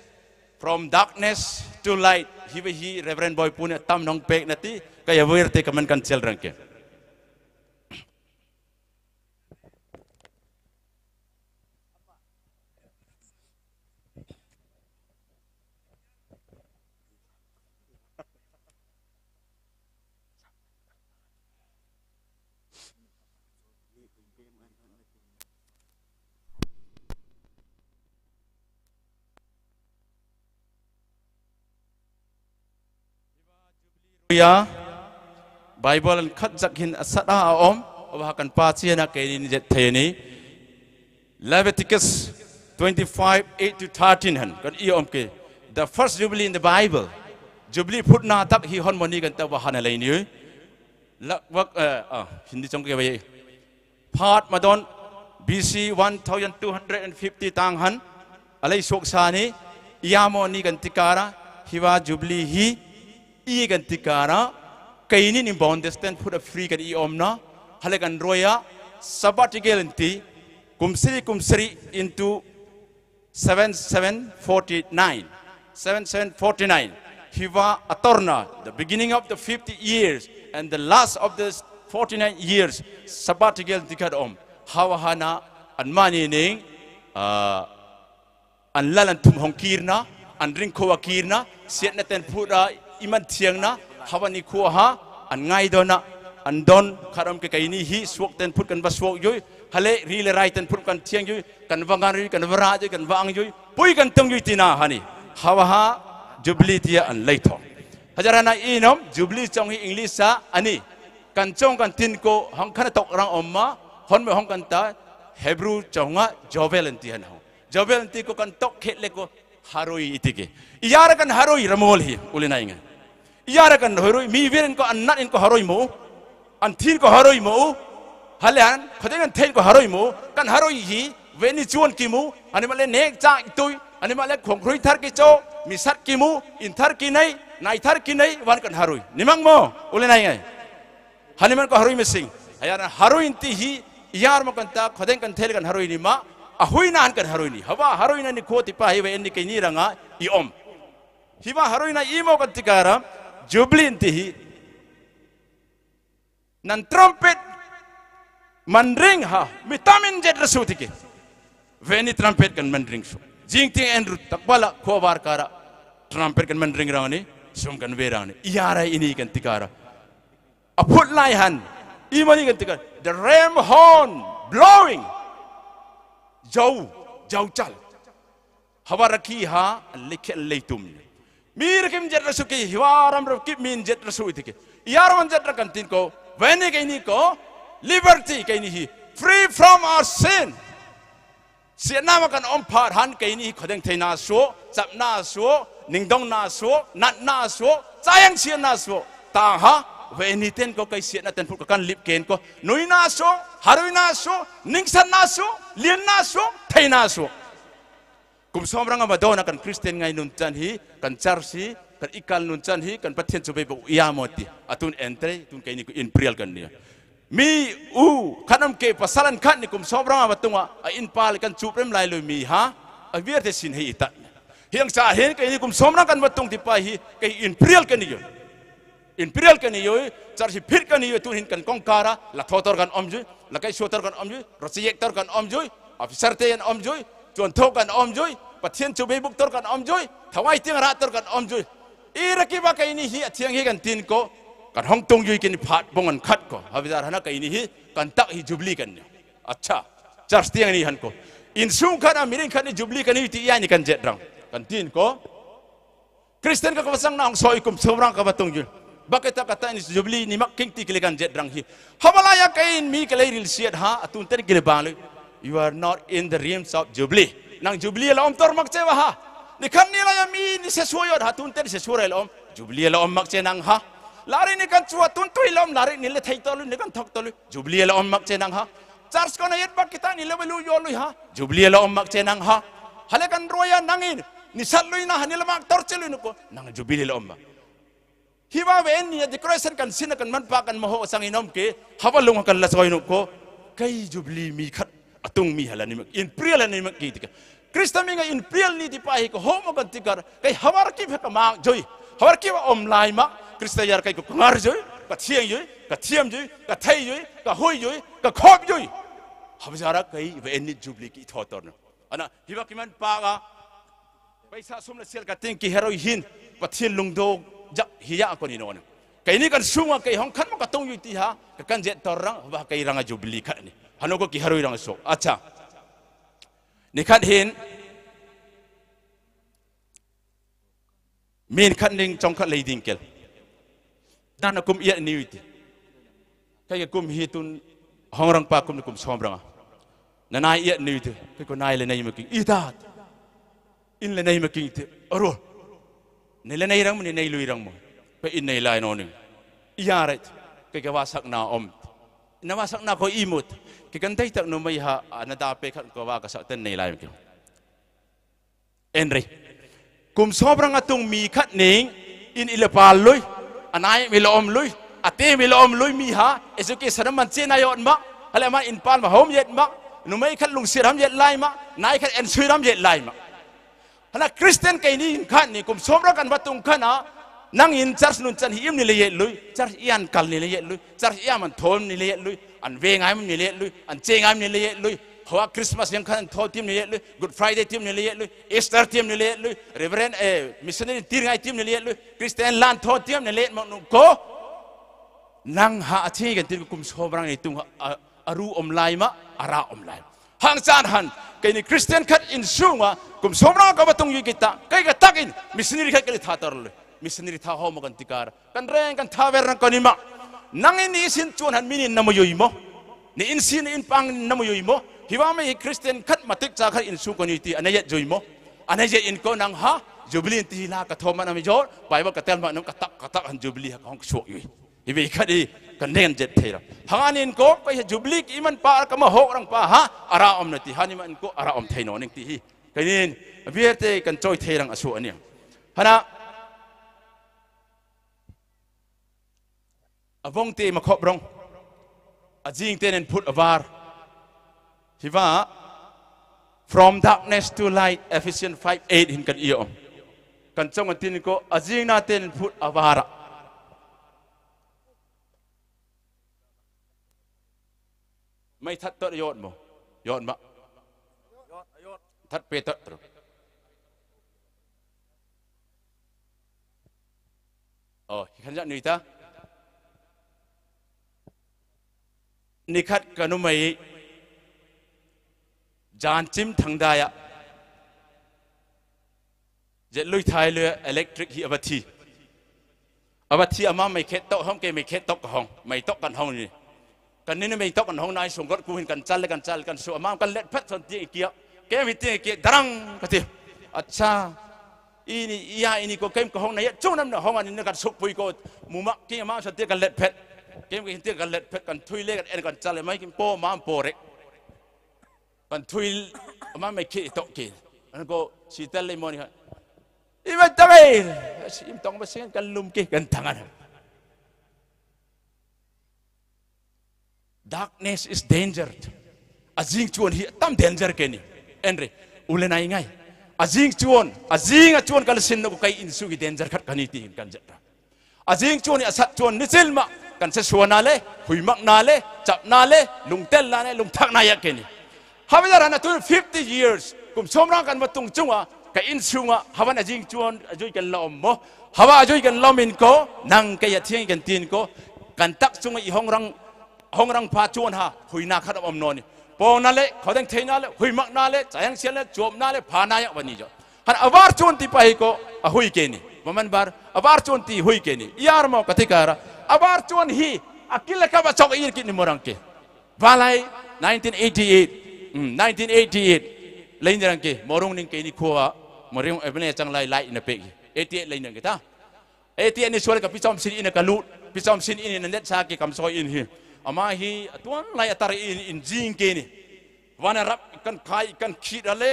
ܟܐ ܬܝܟ. ܟܪܝܣܛܐ ܡܝܢ ܐܝܢ ܦܠܝܠ ܢܝ ܕܝ ܦܐܗܝ ܟܐ ܗܘܡܐ ܓܢ ܕܝ ܟܪ، ܟܐ ܗܘܐ ܪܟܝܒ ܗ ܟܐ ܡܐܟ ܓܘܝ، ܗܘܐ ܪܟܝܒ ܗ ܐܘܡ ܠܝܡܐ. ܟܪܝܣܛܐ ܝܪܟܝ ܟܐ ܟܢܪ ܓܘܝ، ܟܐ ܬܝܢ ܓܘܝ، ܟܐ ܬܝܡ ܓܘܝ، ܟܐ ܬܝ ܓܘܝ، ܟܐ ܗܘܝ ܓܘܝ، ܟܐ ܟܘܦ ܓܘܝ. ܗܒ ܙܪ ܟܐ ܗܘܐ ܐܢܝ ܓܘܒܠܝ ܟܐ ܬܘܬܪܢ. ܐܢܐ ܗܒ ܟܐ ܡܢ ܦܓܐ ܒܝܬ ܣܘܡ ܠܣܝܠ ܟܐ ܬܝܢ ܟܐ ܗܪܘܝ ܗܢ، ܒܬܝܢ ܠܘܢܓܕܘ ܓ ܗܝ ܝܐ ܟܘܢ ܝܢܘܢ. ܟܐ ܢܝ ܟܐ ܫܘܡܐ ܟܐ ܗܘܢ ܟܢ ܡܐ ܟܐ ܬܘܢ ܝܘܝ ܕܝ ܗܐ، ܟܐ ܟܢ ܙܝܬ ܬܪܥܐ، ܗܒ ܟܐ ܗܘܐ ܪܢܐ ܓܘܒܠܝ ܟܐ ܢܝ. ܗܢܘ ܟܐ ܗܪܘܝ ܪܢܐ ܣܘ. ܐܬܐ. ܢܝ ܟܕ ܗܢ ܡܝܢ ܟܕ ܢܝܢ ܟܘܢ ܟܕ ܠܝܕܝܢ ܟܠ ܕܢܐ ܩܘܡ ܝܐ ܢܝ ܝܘܬ. ܟܐ ܟܐ ܩܘܡ ܗܝ ܬܘܢ ܗܘܢܪܢ ܦܐ ܩܘܡ ܢܝ ܩܘܡ ܣܘܡܪܢ. ܢܐ ܢܝ ܝܐ ܢܝ ܝܘܬ. ܟܐ ܟܐ ܢܝ ܠܗ ܢܝ ܡܟܝܢ ܝܕܥܬ. ܐܢ ܠܗ ܢܝ ܡܟܝܢ ܝܘܬ. ܐܪܘ. ܢܝ ܠܗ ܢܝ ܪܢ ܡܢ ܢܝ ܠܘܝ ܪܢ ܡܘ. ܦܐ ܐܢ ܢܝ ܠܝܢ ܐܘܢܝ. ܝܐ ܪܬ. ܟܐ ܟܐ ܘܣܩ ܢܐ ܐܘܡ. ܢܐ ܘܣܩ ܢܐ ܟܘ ܐܝܡܘܬ. ܟܐ ܟܢ ܕܝܬܩ ܢܘܡܝ ܗܐ ܐܢܐ ܕܐ ܦܐ ܟܕ ܟܘ ܘܣܩ ܣܩܬܢ ܢܝ ܠܝܢ ܡܟܝܢ. ܐܢ ܪܝ. ܩܘܡ ܣܘܒܪܢ ܐܬܘܢ ܡܝ ܟܕ ܢܝܢ، ܐܢ ܝܠܗ ܦܠܘܝ، ܐܢܐ ܝܡܝ ܠܗ ܐܘܡ ܠܘܝ، ܐܬ ܝܡܝ ܠܗ ܐܘܡ ܠܘܝ ܡܝ ܗܐ، ܐܙܘ ܟܐ ܣܪܡ ܡܢ ܣܝ ܢܐ ܝܘܢ ܡܐ، ܗܠ ܐܡܐ ܐܢ ܦܠ ܡܐ ܗܘܡ ܝܬ ܡܐ، ܢܘܡܝ ܟܕ ܠܘܢ ܣܝܪ ܗܡ ܝܬ ܠܝ ܡܐ، ܢܝ ܟܕ ܐܢ ܣܘܝܪ ܗܡ ܝܬ ܠܝ ܡܐ. ܗܢܐ ܟܪܝܣܛܝܢ ܟܐ ܢܝܢ ܟܕ ܢܝܢ، ܩܘܡ ܣܘܒܪܢ ܐܢ ܒܬܘܢ ܟܢܐ، ܢܢ ܝܢ ܟܪܣ ܢܘܢ ܟܢ ܗܝ ܝܡ ܢܝ ܠܗ ܝܬ ܠܘܝ، ܟܪܣ ܝܢ ܩܠ ܢܝ ܠܗ ܝܬ ܠܘܝ، ܟܪܣ ܝܡܢ ܬܘܡ ܢܝ ܠܗ ܝܬ ܠܘܝ، ܐܢ ܒܝܢ ܐܝܡ ܢܝ ܠܗ ܝܬ ܠܘܝ، ܐܢ ܟܝܢ ܐܝܡ ܢܝ ܠܗ ܝܬ ܠܘܝ، ܗܘܐ ܟܪܝܣܡܣ ܝܢ ܟܢ ܬܘ ܬܝܡ ܢܝ ܠܗ ܝܬ ܠܘܝ، ܓܘܕ ܦܪܝܕܝ ܬܝܡ ܢܝ ܠܗ ܝܬ ܠܘܝ، ܐܝܣܬܪ ܬܝܡ ܢܝ ܠܗ ܝܬ ܠܘܝ، ܪܒܪܢܕ، ܐܗ، ܡܝܣܝܢܪܝ ܬܝܪ ܢܝ ܬܝܡ ܢܝ ܠܗ ܝܬ ܠܘܝ، ܟܪܝܣܛܝܢ ܠܢ ܬܘ ܬܝܡ ܢܝ ܠܗ ܝܬ ܡܢ ܢܘܢ ܟܘ. ܢܢ ܗܐ ܐܬܝ ܓܢ ܬܝܪ ܩܘܡ ܣܘܒܪܢ ܝܬܘܢ ܗܐ، ܐܪܘ ܐܘܡ ܠܝܡܐ، ܐܪܥܐ ܐܘܡ ܠܝܡܐ. ܗܢ ܣܢ ܗܢ، ܟܐ ܢܝ ܟܪܝܣܛܝܢ ܟܕ ܐܢ ܫܘܡܐ، ܩܘܡ ܣܘܒܪܢ ܩܐ ܒܬܘܢ ܝܘܝ ܓܬܐ، ܟܐ ܟܐ ܬܩܝܢ، ܡܝܣܝܢܪܝ ܟܐ ܟܠܝ ܬܐ ܬܪ ܠܗ، ܡܝܣܝܢܪܝ ܬܐ ܗܘܡܐ ܓܢ ܕܝ ܟܪ. ܩܢ ܪܢ ܩܢ ܬܐ ܒܪܢ ܩܢ ܝܡܐ. ܢܢ ܐܢ ܢܝ ܣܝܢ ܟܘܢ ܗܢ ܡܢܝ ܢܡܘ ܝܘܝ ܡܘ. ܢܝ ܐܢ ܣܝܢ ܐܢ ܦܢ ܢܡܘ ܝܘܝ ܡܘ. ܗܝ ܘܐܡܐ ܗܝ ܟܪܝܣܛܝܢ ܟܕ ܡܬܝ ܟܐ ܟܪ ܐܢ ܫܘܡܐ ܟܘܢ ܝܘܝ ܕܝ ܐܢܐ ܝܐ ܓܘܝ ܡܘ. ܐܢܐ ܝܐ ܐܢ ܟܘܢ ܢܢ ܗܐ، ܓܘܒܠܝ ܐܢ ܬܝ ܗܝ ܠܐ ܟܐ ܬܘܡܐ ܢܡ ܝܘܪ، ܒܝܒܠ ܟܐ ܬܠ ܡܢ ܢܢ ܩܐ ܬܩ ܩܐ ܬܩ ܗܢ ܓܘܒܠܝ ܗܐ ܟܐ ܗܘܢ ܟܐ ܫܘܩ ܝܘܝ. ܗܝ ܒܝ ܟܕ ܗܝ ܩܢ ܢܝܢ ܓܬ ܬܝܪܐ. ܗܢ ܐܢ ܟܘ ܩܐ ܗܝ ܓܘܒܠܝ ܟܐ ܐܝܡܢ ܦܐ ܪܩܡܐ ܗܘ ܪܢ ܦܐ ܗܐ، ܐܪܥܐ ܐܘܡ ܢܬܝ. ܗܢ ܐܝܡܢ ܐܢ ܟܘ ܐܪܥܐ ܐܘܡ ܬܝܢ ܢܘܢ ܢܝܢ ܟܬܝ ܗܝ. ܟܐ ܢܝܢ، ܒܝܪܬܐ ܟܢ ܟܘܝ ܬܝܪܢ ܐܣܘ ܐܢܝ. ܗܢܐ ܐܒܘܢ ܕܝ ܡܟܘܒܪܘܢ، ܐܙܝܢ ܕܝܢܢ ܦܘܬ ܐܒܪ. ܗܝ ܘܐ، From Darkness to Light, Ephesians five eight ܗܢ ܟܕ ܝܘ. ܟܢ ܟܘܢ ܬܝܢ ܟܘ، ܐܙܝܢ ܕܝܢܢ ܦܘܬ ܐܒܪ. ܡܐ ܬܬܪ ܝܘܢ ܡܘ، ܝܘܢ ܡܐ. ܬܬ ܦܝܬܪ. ܐܘ، ܗܝ ܟܢ ܙܐ ܢܘܝܬܐ. ܢܝ ܟܕ ܟܐ ܢܘܡܝ ܓܢ ܟܝܡ ܬܢ ܕܝܐ. ܓܠܘܝ ܬܝܠܘܝ ܐܠܟܬܪܝܟ ܗܝ ܐܒܬܝ. ܐܒܬܝ ܐܡܐ ܡܝܟܐ ܬܘܩ ܗܘܢ ܟܐ ܡܝܟܐ ܬܘܩ ܗܘܢ. ܡܝ ܬܘܩ ܟܢ ܗܘܢ ܢܝ. ܟܢ ܢܝܢ ܡܝ ܬܘܩ ܟܢ ܗܘܢ ܢܝ ܫܘܢ ܓܘܪ ܟܘ ܗܢ ܟܢ ܟܠ ܟܢ ܟܠ ܟܢ ܫܘ ܐܡܐ ܟܢ ܠܬ ܦܬ ܣܘܢ ܬܝ ܟܝܐ. ܟܐ ܡܝ ܬܝ ܟܝܐ ܕܪܢ ܟܬܝ. ܐܬܫܐ. ܐܝܢܝ ܝܐ ܐܝܢܝ ܟܘ ܟܝܡ ܟܐ ܗܘܢ ܢܝ ܟܘ ܢܡܢ ܗܘܢ ܐܢܝ ܢܟܕ ܫܘܩ ܦܘܝ ܟܘ. ܡܘܡܐ ܟܝܡ ܐܡܐ ܫܘܢ ܬܝ ܟܢ ܠܬ ܦܬ. ܟܝܡ ܟܐ ܗܢ ܬܝ ܟܢ ܠܬ ܦܬ ܟܢ ܬܘܝ ܠܗ ܟܢ ܐܢ ܟܢ ܟܠ ܡܝ ܟܝܡ ܦܘ ܡܢ ܦܘ ܪܝ. ܟܢ ܬܘܝ ܠܗ ܐܡܐ ܡܝ ܟܝ ܬܘܩ ܟܝ. ܐܢ ܟܘ ܫܝܬܠ ܠܗ ܡܘܢܝ ܗ. ܐܝܡܢ ܬܘܩ ܝܠܗ. ܐܝܡܢ ܬܘܩ ܒܣ ܟܢ ܠܘܡ ܟܝ ܟܢ ܬܢܢ. Darkness is danger. ܐܙܝܢ ܟܘܢ ܗܝ ܬܡ danger ܟܐ ܢܝ. ܐܢ ܪܝ. ܘܠܐ ܢܝ ܢܝ. ܐܙܝܢ ܟܘܢ. ܐܙܝܢ ܟܘܢ ܟܠ ܣܢ ܢܘ ܟܐ ܐܢ ܫܘܓܝ danger ܟܕ ܟܐ ܢܝ ܬܝ ܗܢ ܟܢ ܙܕܪ. ܐܙܝܢ ܟܘܢ ܝܐ ܣܬ ܟܘܢ ܢܝ ܙܠܡܐ. ܟܢ ܣܫܘܐ ܢܐ ܠܗ، ܗܘܝ ܡܩ ܢܐ ܠܗ، ܟܦ ܢܐ ܠܗ، ܠܘܢ ܬܠ ܢܐ ܠܗ، ܠܘܢ ܬܩ ܢܐ ܝܐ ܟܐ ܢܝ. ܗܒܝ ܕܪ ܗܢܐ ܬܘܢ fifty years. ܩܘܡ ܣܘܡܪܢ ܩܢ ܒܬܘܢ ܟܘܢ، ܟܐ ܐܢ ܫܘܢ، ܗܒܢ ܐܙܝܢ ܟܘܢ، ܐܙܘܝ ܟܢ ܠܐ ܐܡܘ. ܗܒܐ ܐܙܘܝ ܟܢ ܠܐ ܡܢ ܟܘ، ܢܢ ܟܐ ܝܐ ܬܝܢ ܟܢ ܬܝܢ ܟܘ. ܟܢ ܬܩ ܟܘܢ ܝ ܗܘܢܪܢ، ܗܘܢܪܢ ܦܐ ܟܘܢ ܗܐ، ܗܘܝ ܢܐ ܟܕ ܐܡ ܐܡ ܢܘܢܝ. ܦܘ ܢܐ ܠܗ، ܟܘܕܢ ܬܝ ܢܐ ܠܗ، ܗܘܝ ܡܩ ܢܐ ܠܗ، ܟܝܢ ܫܝ ܠܗ، ܟܘܦ ܢܐ ܠܗ، ܦܐ ܢܐ ܝܐ ܘܢܝ ܓܘ. ܗܢ ܐܒܪ ܟܘܢ ܕܝ ܦܐ ܗܝ ܟܘ، ܐܗܘܝ ܟܐ ܢܝ. ܡܡܢ ܒܬܪ، ܐܒܪ ܟܘܢ ܕܝ ܗܘܝ ܟܐ ܢܝ. ܝܪ ܡܘ ܩܬܝ ܟܪܐ. ܐܒܪ ܟܘܢ ܗܝ، ܐܟܝ ܠܗ ܟܐ ܒܨܘܩ ܝܢ ܟܐ ܢܝ ܡܘܪܢ ܟܐ. ܒܠܝ، nineteen eighty-eight. ܐܡ، nineteen eighty-eight. ܠܐ ܝܢ ܕܪܢ ܟܐ، ܡܘܪܘܢ ܢܝܢ ܟܐ ܢܝ ܟܘܐ، ܡܘܪܘܢ ܐܒܢܝ ܟܐ ܠܝ ܠܝ ܢܐ ܦܝ. eighty-eight ܠܐ ܝܢ ܕܪܢ ܟܐ ܬܐ. ܐܝܬܝ ܐܢܝ ܫܘܠܐ ܟܐ ܦܝܫ ܡܣܝܢ ܐܝܢܐ ܟܐ ܠܘ، ܦܝܫ ܡܣܝܢ ܐܝܢܐ ܢܕ ܣܟܝ ܟܐ ܡܨܘܝ ܐܝܢ ܗܝ. ܐܡܐ ܗܝ، ܐܬܘܢ ܠܝ ܐܬܪ ܐܝܢ، ܐܝܢ ܙܝܢ ܟܐ ܢܝ. ܘܐܢܐ ܪܒ ܟܢ ܟܝ، ܟܢ ܟܝ ܪ ܠܗ، ܫܘܪܦܢ ܬܐ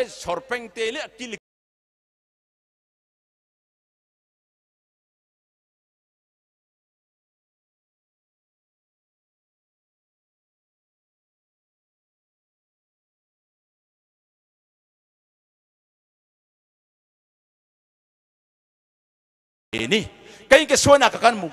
ܠܗ، ܐܟܝ ܠܗ ܐܢܝ. ܟܐܢ ܟܐ ܫܘܢܐ ܟܐ ܟܢ ܡܘ ܟܐܢ ܢܝ. ܟܐ ܢܠܘܝܢܐ ܟܐ ܟܢ ܙܝܕ ܢܝ. ܗܘ ܗܝ ܟܐ ܬܘ. ܗܝ ܐܪ ܢܐ ܙܝܫܘ ܟܪܝܣܬܐ ܗܝ ܐܒܪܐ ܢܝ ܝܘܢ ܟܐܢ ܟܐܢ ܢܝ. ܘܗܢܐ ܢܢ ܢܝ ܢܝܫܝܢܐ ܟܐ ܕܢ ܟܐܢ ܬܝ ܗܝ ܝܡܢܝ ܝܡ ܣܝܢܓܣܢܐ ܘܡܗܢ ܬܝܢ ܠܢ ܬܘܡܪܘܬܝ. ܝܡ ܬܘܡܪܘܬܝ. ܝܡ ܬܘܡܪܘܬܝ. ܝܡ ܬܘܡܪܘܬܝ ܟܘ ܐܝܡܢ ܟܐ ܬܘܪܢ. ܗܘܐ ܐܝܡܢ ܟܐܢ ܬܝ ܟܪܐ ܢܐ ܬܟ ܫܘܢܐ ܐܒܪܐ ܗܘܐ ܠܘܪܐ ܝܢܐ ܡܘܝܘܝ ܟܐܢ ܢܝ ܫܝܢܐ. ܗܒ ܙܪܐ. Until unless you accepted Jesus as your personal Savior, you are still in darkness. ܙܝܫܘ ܟܪܝܣܬܐ ܢܢ ܢܐ ܐܘ ܡܟܪ ܣܢ ܟܘ ܢܢ ܐܙܝܢܐ ܢܝ. ܗܒ ܙܪܐ. ܐܬܘܢ ܟܘ ܙܝܫܘ ܟܪܝܣܬܐ ܟܐܢ ܐܘܝܘܝ ܟܐ ܬܐ. ܟܐܢ ܐܘ ܡܘ. ܟܐܢ ܐܘܝܘܝ. We are in the light. We are the sons of light. ܟܐܢܝ ܗܝ ܐܒܪ ܢܝ ܟܐܢ ܢܝ ܝܘܝ ܬܟܐ. ܐܒܪ ܢܝ ܟܐܢ ܢܝ ܢ ܟܘ. ܐܒܪ ܐܬܘܢ ܣܢ ܟܘ ܗܘܝ. ܐܒܪ ܐܬܘܢ ܣܢ ܟܘ ܗܘܝ. ܐܒܪ ܗܝ ܗܘܝ ܟܐܢܝ. ܐܒܪ ܢܝ ܕܒܗܝ ܟܘ ܕܡܢܟܐ. ܐܒܪ ܗܝ ܟܘ ܪܕܢܐ ܟܐܢܝ. ܐܢܐ ܗܝ ܒܪ ܟܒ ܗܝ ܟܐܢܝ ܢܝ ܝܘܝ ܐܬܘܢ ܗܝ. ܐܬܘܢ ܓܘܒܝܠܝ ܗܘܢ ܬܘܢ ܡܝ ܐܢ ܫܘܢ ܟܪܣ ܗܝ ܐܬܝܬܐ ܢܝ ܠܝ ܡܟܣܢ ܟܘܡ ܣܘܒܪܢ ܐܢ ܬܝ ܗܝ. ܢܝ ܪܙܘܝ ܟܐ، ܢܝ ܬܝܡܝܘܝ ܟܐ، ܢܝ ܬܝܘܝ ܟܐ، ܢܝ ܢܝܘܝ ܟܐ، ܢܝ ܝܘܕܘܝ ܟܐ. ܗܘܐ ܢܐ ܡܝܢܝ ܟܐܢ ܢܘܩ ܬܝ ܢܐ ܓܘ ܠܝܡܘܬܝ ܡܢ ܟܐܢ ܬܝ ܝܘܕ ܙܝܠ ܢܘܢܝ. ܐܕܘܟܐ ܣܢܐ ܡܬܢ ܢܝ ܪܠ ܪܢ. ܟܘܢܝܟ ܗܘܝܐ ܡܬܢ ܢܝ ܪܠ ܪܢ. ܠܘܢܓ ܢܝܡܐ ܡܬܢ ܢܝ ܪܠ ܪܢ. ܩܢܙܘܪܐ ܡܬܢ ܢܝ ܪܠ ܪܢ. ܬܝܡܬܝܐ ܡܬܢ ܢܝ ܪܠ ܪܢ. ܟܠܢ ܟܘ ܡܬܢ ܢܝ ܪܠ ܪܢ. ܓܘܒܝܠܝ ܗܝ ܟܐܢܝ ܢ ܟܘ ܟܐܢ ܬܝ ܙܝܢܐ ܟܐܢ ܬܝ. ܙܝܢܐ ܡܘ ܐܝܢܝ ܙܝܢܐ. ܙܝܢܐ ܬܐ. ܓܘܒܝܠܝ ܙܝܢܐ ܡܘ. ܢܣܢ ܕܪܘ ܢܝ ܡܘ. ܬܐ ܗܐ ܓܘܒܝܠܝ ܠܝ ܦܘܬ ܫܘܝܘܝ. ܐܝܪ ܟܘ. ܓܘܒܝܠܝ ܗܝ ܡܝܢ ܢܝ ܟܐܢܝ ܬܢ ܗܢ ܟܐܢ ܟܐܢ ܟܐ ܝܕ. ܓܘܒܝܠܝ ܟܐܢܝ ܐܘܡ ܫܘ ܣܟܐ. ܐܝܪ ܗܐ. ܗܝ ܘܢ ܣܢ ܕܟܘܪܣܢ ܢܝ ܗܢ ܐܢ ܦܝܕܪܘ. ܟܐܢܝ ܣܦܝ ܢܝ ܐܢܝ ܡܐ. ܟܐܢ ܫܘܢܐ. ܟܐܢ ܐܪ ܒܘܝܐ ܟܘܢ ܣܢܝ ܟܐܢܝ ܐܘܡ ܙܘܝ. ܐܡܝܢ. ܗܠܠܘܝܐ. ܟܐܢ ܐܪ ܙܝܠ ܡܟܣܝܢ. ܒܢ ܣܝܪܝܐ ܠܗ ܝܪ ܡܢ ܘܣܘ ܘܣܘ ܡܘ ܐܢ ܡܟܣܝܢ. ܕܝܬܪ ܝܪ ܐܢ ܘܣܘ ܘܣܘ ܡܘ ܝܢ ܡܟܣܝܢ. ܣܦܝ ܣܝܢ ܐ ܫܘܬܝ ܗܘܢ ܝܪ ܡܢ ܘܣܘ ܘܣܘ ܡܘ ܐܢ ܡܟܣܝܢ. ܐܗ ܗܘܢ ܠܝ ܒܣ ܗܕܟ ܟܐܢ ܣܢ. ܐܡܝܢ. ܗܠܠܘܝܐ. ܗܘܐ ܗܐ ܓܘܒܝܠܝ ܢܝ ܝܘܝ. ܝܪ ܟܘܢ ܢܠܬܢ ܝܢ ܟܐܢ ܐܪ ܐܘܡ ܠܝܡܐ. ܟܐܢ ܐܪ ܡܟܣܝܢ ܬܝܐ ܗܘܢ ܫܘܩ ܠܝ ܡܬܘ ܠܝ ܡܟܣܝܢ. ܟܐܢ ܫܘܩ ܦܬ. ܣܢܪܢ ܫܘܩ ܟܐܢ ܣܢ ܦܬ. ܗܘܝܪܢ ܫܘܩ ܟܐܢ ܗܘܝ ܦܬ. ܡܢ ܒܪܢ ܫܘܩ ܟܐܢ ܡܢ ܒܪ. ܗܝ ܘܗܝ ܓܘܒܝܠܝ ܟܐ ܬܒܐ ܬܘܢ ܟܪܣ ܐܢ ܫܘܢ ܟܘ ܗܐ ܘܗܝ ܐܢܝ ܝܘܝ. ܟܐܢ ܪܘܠ ܗܘܐ ܐܘܡ ܙܘܝ. ܝܘܢܝܬܝ. ܠܘܢܓ ܟܐܢ ܣܝܕ ܗܝ ܗܘܢ ܣܝܕ ܙܘܝ. ܟܐܢ ܗܘܢ ܬܘ ܫܘܡ. ܟܐܢ ܗܘܢ ܐܢ ܫܘܡ. ܟܐܢ ܗܘܢ ܦܘܢ ܫܘܡ. ܟܐܢ ܗܘܢ ܪܘܝ ܫܘܡ. ܟܐܢ ܗܘܢ ܒܪ ܫܘܡ. ܗܝ ܘܗܝ ܟܐܢܝ ܪܢܐ. ܟܐܢ ܬܟܣܘܢܐ ܓܘܒܝܠܝ ܐܘܡ ܙܘܝ. ܘܐܢܝ ܦܝܫܐ ܟܐܢ ܬܝ ܟܐܢ ܬܘ ܡܐ ܐܝܢ ܐܘܡ ܟܐ. ܟܐܢ ܬܟܣܘܢܐ ܓܘܒܝܠܝ ܐܘܡ ܙܘܝ. ܗܒ ܙܪܐ ܢܐ. ܗܝ ܘܗܝ ܗܢ ܟܐܢ ܗܪܘܝ ܟܐ. ܗܒ ܙܪܐ ܟܐܢ ܗܪܘܝ ܢܝ. ܟܐܢ ܟܘ ܟܐܢ ܬܘܝ ܟܐܢ ܪܡ ܟܐܢ ܙܪ ܐܢ ܪܘ ܐܬܝܢ ܗܝ ܝܐ. ܢܝ ܪܘܢ ܗܘܐ ܠܝܐ ܝܠܗ. ܐܬܘܢ ܟܐܢ ܟܘܢ ܢܘܢܝ. ܙܝܫܘ ܟܪܝܣܬܐ ܝܢܐ ܒܠܘܛܐ ܢܐ. ܢܢ ܢܐ ܬܟܣܘܢ ܐܝ ܐܘܡ. ܐܢ ܪܐ. ܢܝ ܟܐܢ ܢܐ ܬܝ. ܪܝ ܟܠܢ ܢܢ ܗܝ. ܐܝܢ ܟܘܢ ܢܝܐ. ܢܢ ܐܝ ܕܝ ܬܪܡ ܬܘܢ ܓܘ ܟܘܢ ܘܐ. ܐܟܢ ܣܝܢ ܗܝ ܠܗ ܒܢ ܡܟܣܝ ܟܘܢ ܬܝܡ ܟܐ ܣܣܬ ܢܐ ܬܪܘܝܐ ܦܝܫܐ ܢܐ ܬܝܢܐ ܦܪܝܐ ܐܝܢ ܐܘܡ ܣܝܢ ܡܟܣܝ ܬܝ ܡܝ ܟܐܢ ܢܐ ܬܝ ܓܕܘ. ܐܝܢ ܣܝܢ ܬܪܘ. ܗܠܐ ܗܢ ܠܘܝܙܐ ܬܪܘ. ܗܠܐ ܗܢ ܢܝ ܐܝܢ ܠܡܢ ܐܘܡ ܬܪܘ. ܕܪܝܫܐ ܢܝ ܟܐܢ ܣܝܢ ܦܘܝܢܐ ܬܝ. ܐܝ ܟܐ ܓܘ ܕܪܝܫܐ ܟܐܢ ܣܝܢ. ܝܗܘܐ ܕܪܝܫ ܠܗ ܣܝܢ ܪܢܐ ܟܐ ܟܐܢ ܣܝܢ ܬܝ ܐܝܢ ܣܝܢ ܬܪܘ ܢܐ ܟܝܢ ܡܘ ܟܐ ܝܘܕ ܙܝܠ ܢܝ ܡܐ. ܝܪ ܡܘ ܟܐܢ ܬܝ ܟܪܐ. ܟܐܢ ܬܟܣܘܢܐ ܫܘܢܐ ܗܪܘܝܢܐ ܣܝܦ ܟܪܐ ܟܐܢ ܣܝܢ ܗܝ ܝܘܕ ܐܝ ܐܘܡ ܟܐ. ܐܢܢ ܓܠܢܐ ܘܒܘܩ ܟܕ ܡܝܢܝ ܢܐ ܟܐܢ ܣܝܢ ܗܝ ܦܐ ܝܘܕ ܢܘܢܝ. ܗܢ ܟܪ ܗܢ. ܢܢ ܐܝܢ ܙܝܫܘ ܟܪܝܣܬܐ ܗܘܐ ܐܢܝ ܬܢ ܟܐ ܡܝ ܟܐ ܬܝܐ ܢܐ ܠܘܝ ܬܢ ܦܘܪ. ܢܢ ܝܢ ܢܝܢ ܕܘܢ ܐܘܡܐ. ܢܝ ܗܪܘܝ ܪܢ ܟܐ. ܒܬܝܢ ܡܢ ܦܬܘܢ ܟܐ ܦܬ ܪܢ ܟܐ. ܗܪܘܝ ܗܝ ܢܢ ܬܢܝ. ܗܝ ܐܪܐ. ܓܘܒܝܠ. ܟܐܢܝ ܗܪܘܝ ܡܝ ܟܐܢܝ. ܓܘܒܝܠܝ ܡܘ ܣܡܝ ܗܪܘܝ ܡܝ ܟܐܢܝ ܟܐ. ܙܝܢܐ ܢܢ ܐܝܢ ܒܝܢ ܢܢ ܦܘܢ ܟܕ ܢܢ ܬܝܐ ܢܐ ܪܢ ܟܐܢ ܐܘܡܐ ܐܝܢ ܐܘܡ. ܙܝܫܘ ܟܪܝܣܬܐ ܗܘܝ ܢܢ. ܗܪܘܝ ܪܝ. ܐܘܡ ܕܢ ܗܢ. ܟܐܢ ܢܝܢ ܣܬ ܪܢ ܟܐ. ܟܐܢ ܢܝ ܕܢ ܗܢ ܟܐܢ ܐܘܡ ܪܢ ܟܐ. ܟܐܢܝ ܡܬܢ ܣܣܢ ܢܘܬ ܒܓܐ ܣܝܢ ܫܝܪ ܓܝܠܐ. ܟܐܢ ܠܘ ܒܘܪ ܓܝܠܐ ܬܘܝܠ ܪܢ ܐܘܡܐ. ܢܐ ܬܢܐ ܬܢܐ ܦܐܟ ܢܐ ܕܢ ܗܢ ܗܪܘܝ ܪܘ ܒܗܐ. ܢܐ ܐܝܢ ܫܘܢܐ ܓܘܒܝܠܝ ܐܘܡ ܙܘܝ ܬܝ ܟܐܢ ܟܐܢ ܙܕ ܪܢܝ. ܟܐܢ ܗܪܘܝ ܪܢܝ. ܗܪܘܝܢ ܬܝ ܗܝ ܗܘܢ ܟܐܢܝ ܡܐ ܢܐ ܫܘܢܐ ܬܘܝܢ ܢܐ ܟܘܢ ܡܢ ܟܘ. ܬܘܝܢ ܢܐ ܟܘܢ ܗܘܢ ܡܐ ܟܐܢ ܬܝ ܟܐ ܙܝܫܘ ܟܪܝܣܬܐ ܢܢ ܢܐ ܝܘܕ ܬܢ ܦܘܬ ܢܐ ܫܘܢܐ ܪܢܝ. ܗܐ ܬܢ ܦܘܬ ܢܢ ܗܝ ܗܪܘܝܢܐ ܐܘܡ ܢܐ ܬܝ. ܗܘܐ ܗܪܘܝܢܐ ܐܘܡ ܗܐ ܢܢ ܪܢܐ. ܓܘܒܝܠ ܢܝ ܗܪܘܝܢܐ ܢܝ ܬܝ ܗܝ ܟܐܢ ܙܕ. ܗܒ ܙܪܐ. ܗܘܐ ܗܪܘܝܢܐ ܐܘܡ ܬܢ ܦܘܬ ܟܘ. You are not in the dark place. ܢܢ ܐܒܘܡ ܢܡܘܢ ܐܘܡ ܠܝܡ ܡܟܣܝ. You are in the light. ܢܢ ܐܒܪ ܢܡܘܢ ܗܢ ܐܘܡ ܙܘܝ ܬܝ ܗܝ ܐܘܡ ܢܝ. ܒܙܪܥ ܐܝܢܐ ܢܘܡ، ܟܐܢ ܟܘܢ ܦܘܝ ܗܝ ܐܬܝܢ ܗܝ، ܪܝܠ ܪܢܐ ܣܝܐ ܐܘܡ ܟܐ، ܐܘܡ ܢܘܡ ܟܐ، ܙܝܢܐ ܗܘܢ ܪܢ ܦܐܗܐ، ܐܣܪܢ ܠܗ ܪܝܠ ܦܐ ܪܢ ܟܐ، ܒܥܝܢܝ ܟܘ ܗܪܘܝܢܐ ܪܢ ܬܝܐܪܐ، ܗܝ ܟܐܢ ܬܘܢܝ، ܟܐܢ ܗܪܘܝܢܐ ܗܝ، ܦܘܝ ܡܢ ܬܘܢ ܪܢܐ، ܒܥܝܢܝ ܟܘܢ ܟܐܢ ܠܘܢܓ ܟܝܢ ܟܐܢܝ. ܗܢܐ ܬܘܢ ܟܐ ܬܘܪܢܐ. ܟܐܢ ܟܘ ܡܝܬܝܢ ܐܝܐ، ܣܪܦܪܝܙ ܐܢܐ، ܢܝ ܟܕ ܢܝ ܠܝܡܢ ܙܕ ܠܘܝ ܒܥܝܢܝ ܟܘܢ ܟܐ ܡܢ ܙܕ ܟܝܢ ܟܐܢܝ. ܟܐ ܬܘܝܐ ܟܪ ܐܘܡ ܓܪܐ. ܘܗܕ ܡܢܝ ܢܝܘܬ ܦܐ ܐܝܢܘܡ، ܠܠ، ܢܬܘ ܢܬܢ ܬܘܪܘ ܬܟܝܢ ܒܘܢܝܡ. ܐܣܢ ܪܢ ܗܐ ܟܐܢܝ ܝܘܡ ܟܐ objection ܐܘܡ ܡܐ ܢܬܝܢܐ. ܐܣܢ ܪܢ ܣܘܢ ܓܪܐ. ܟܡ ܥܒܝܪܬܝ ܗܝ، ܟܠܘܡܐ ܟܐ ܬܐ ܗܐ ܬܘܪܘܢ ܟܐ ܬܐ. ܟܐ ܗܘܢ ܒܪܢܝ ܒܗܝ ܢܢ ܢܝܡ ܣܝܬ ܢܐ ܠܘܝ ܦܐ ܡܪܘ ܒܗܝ،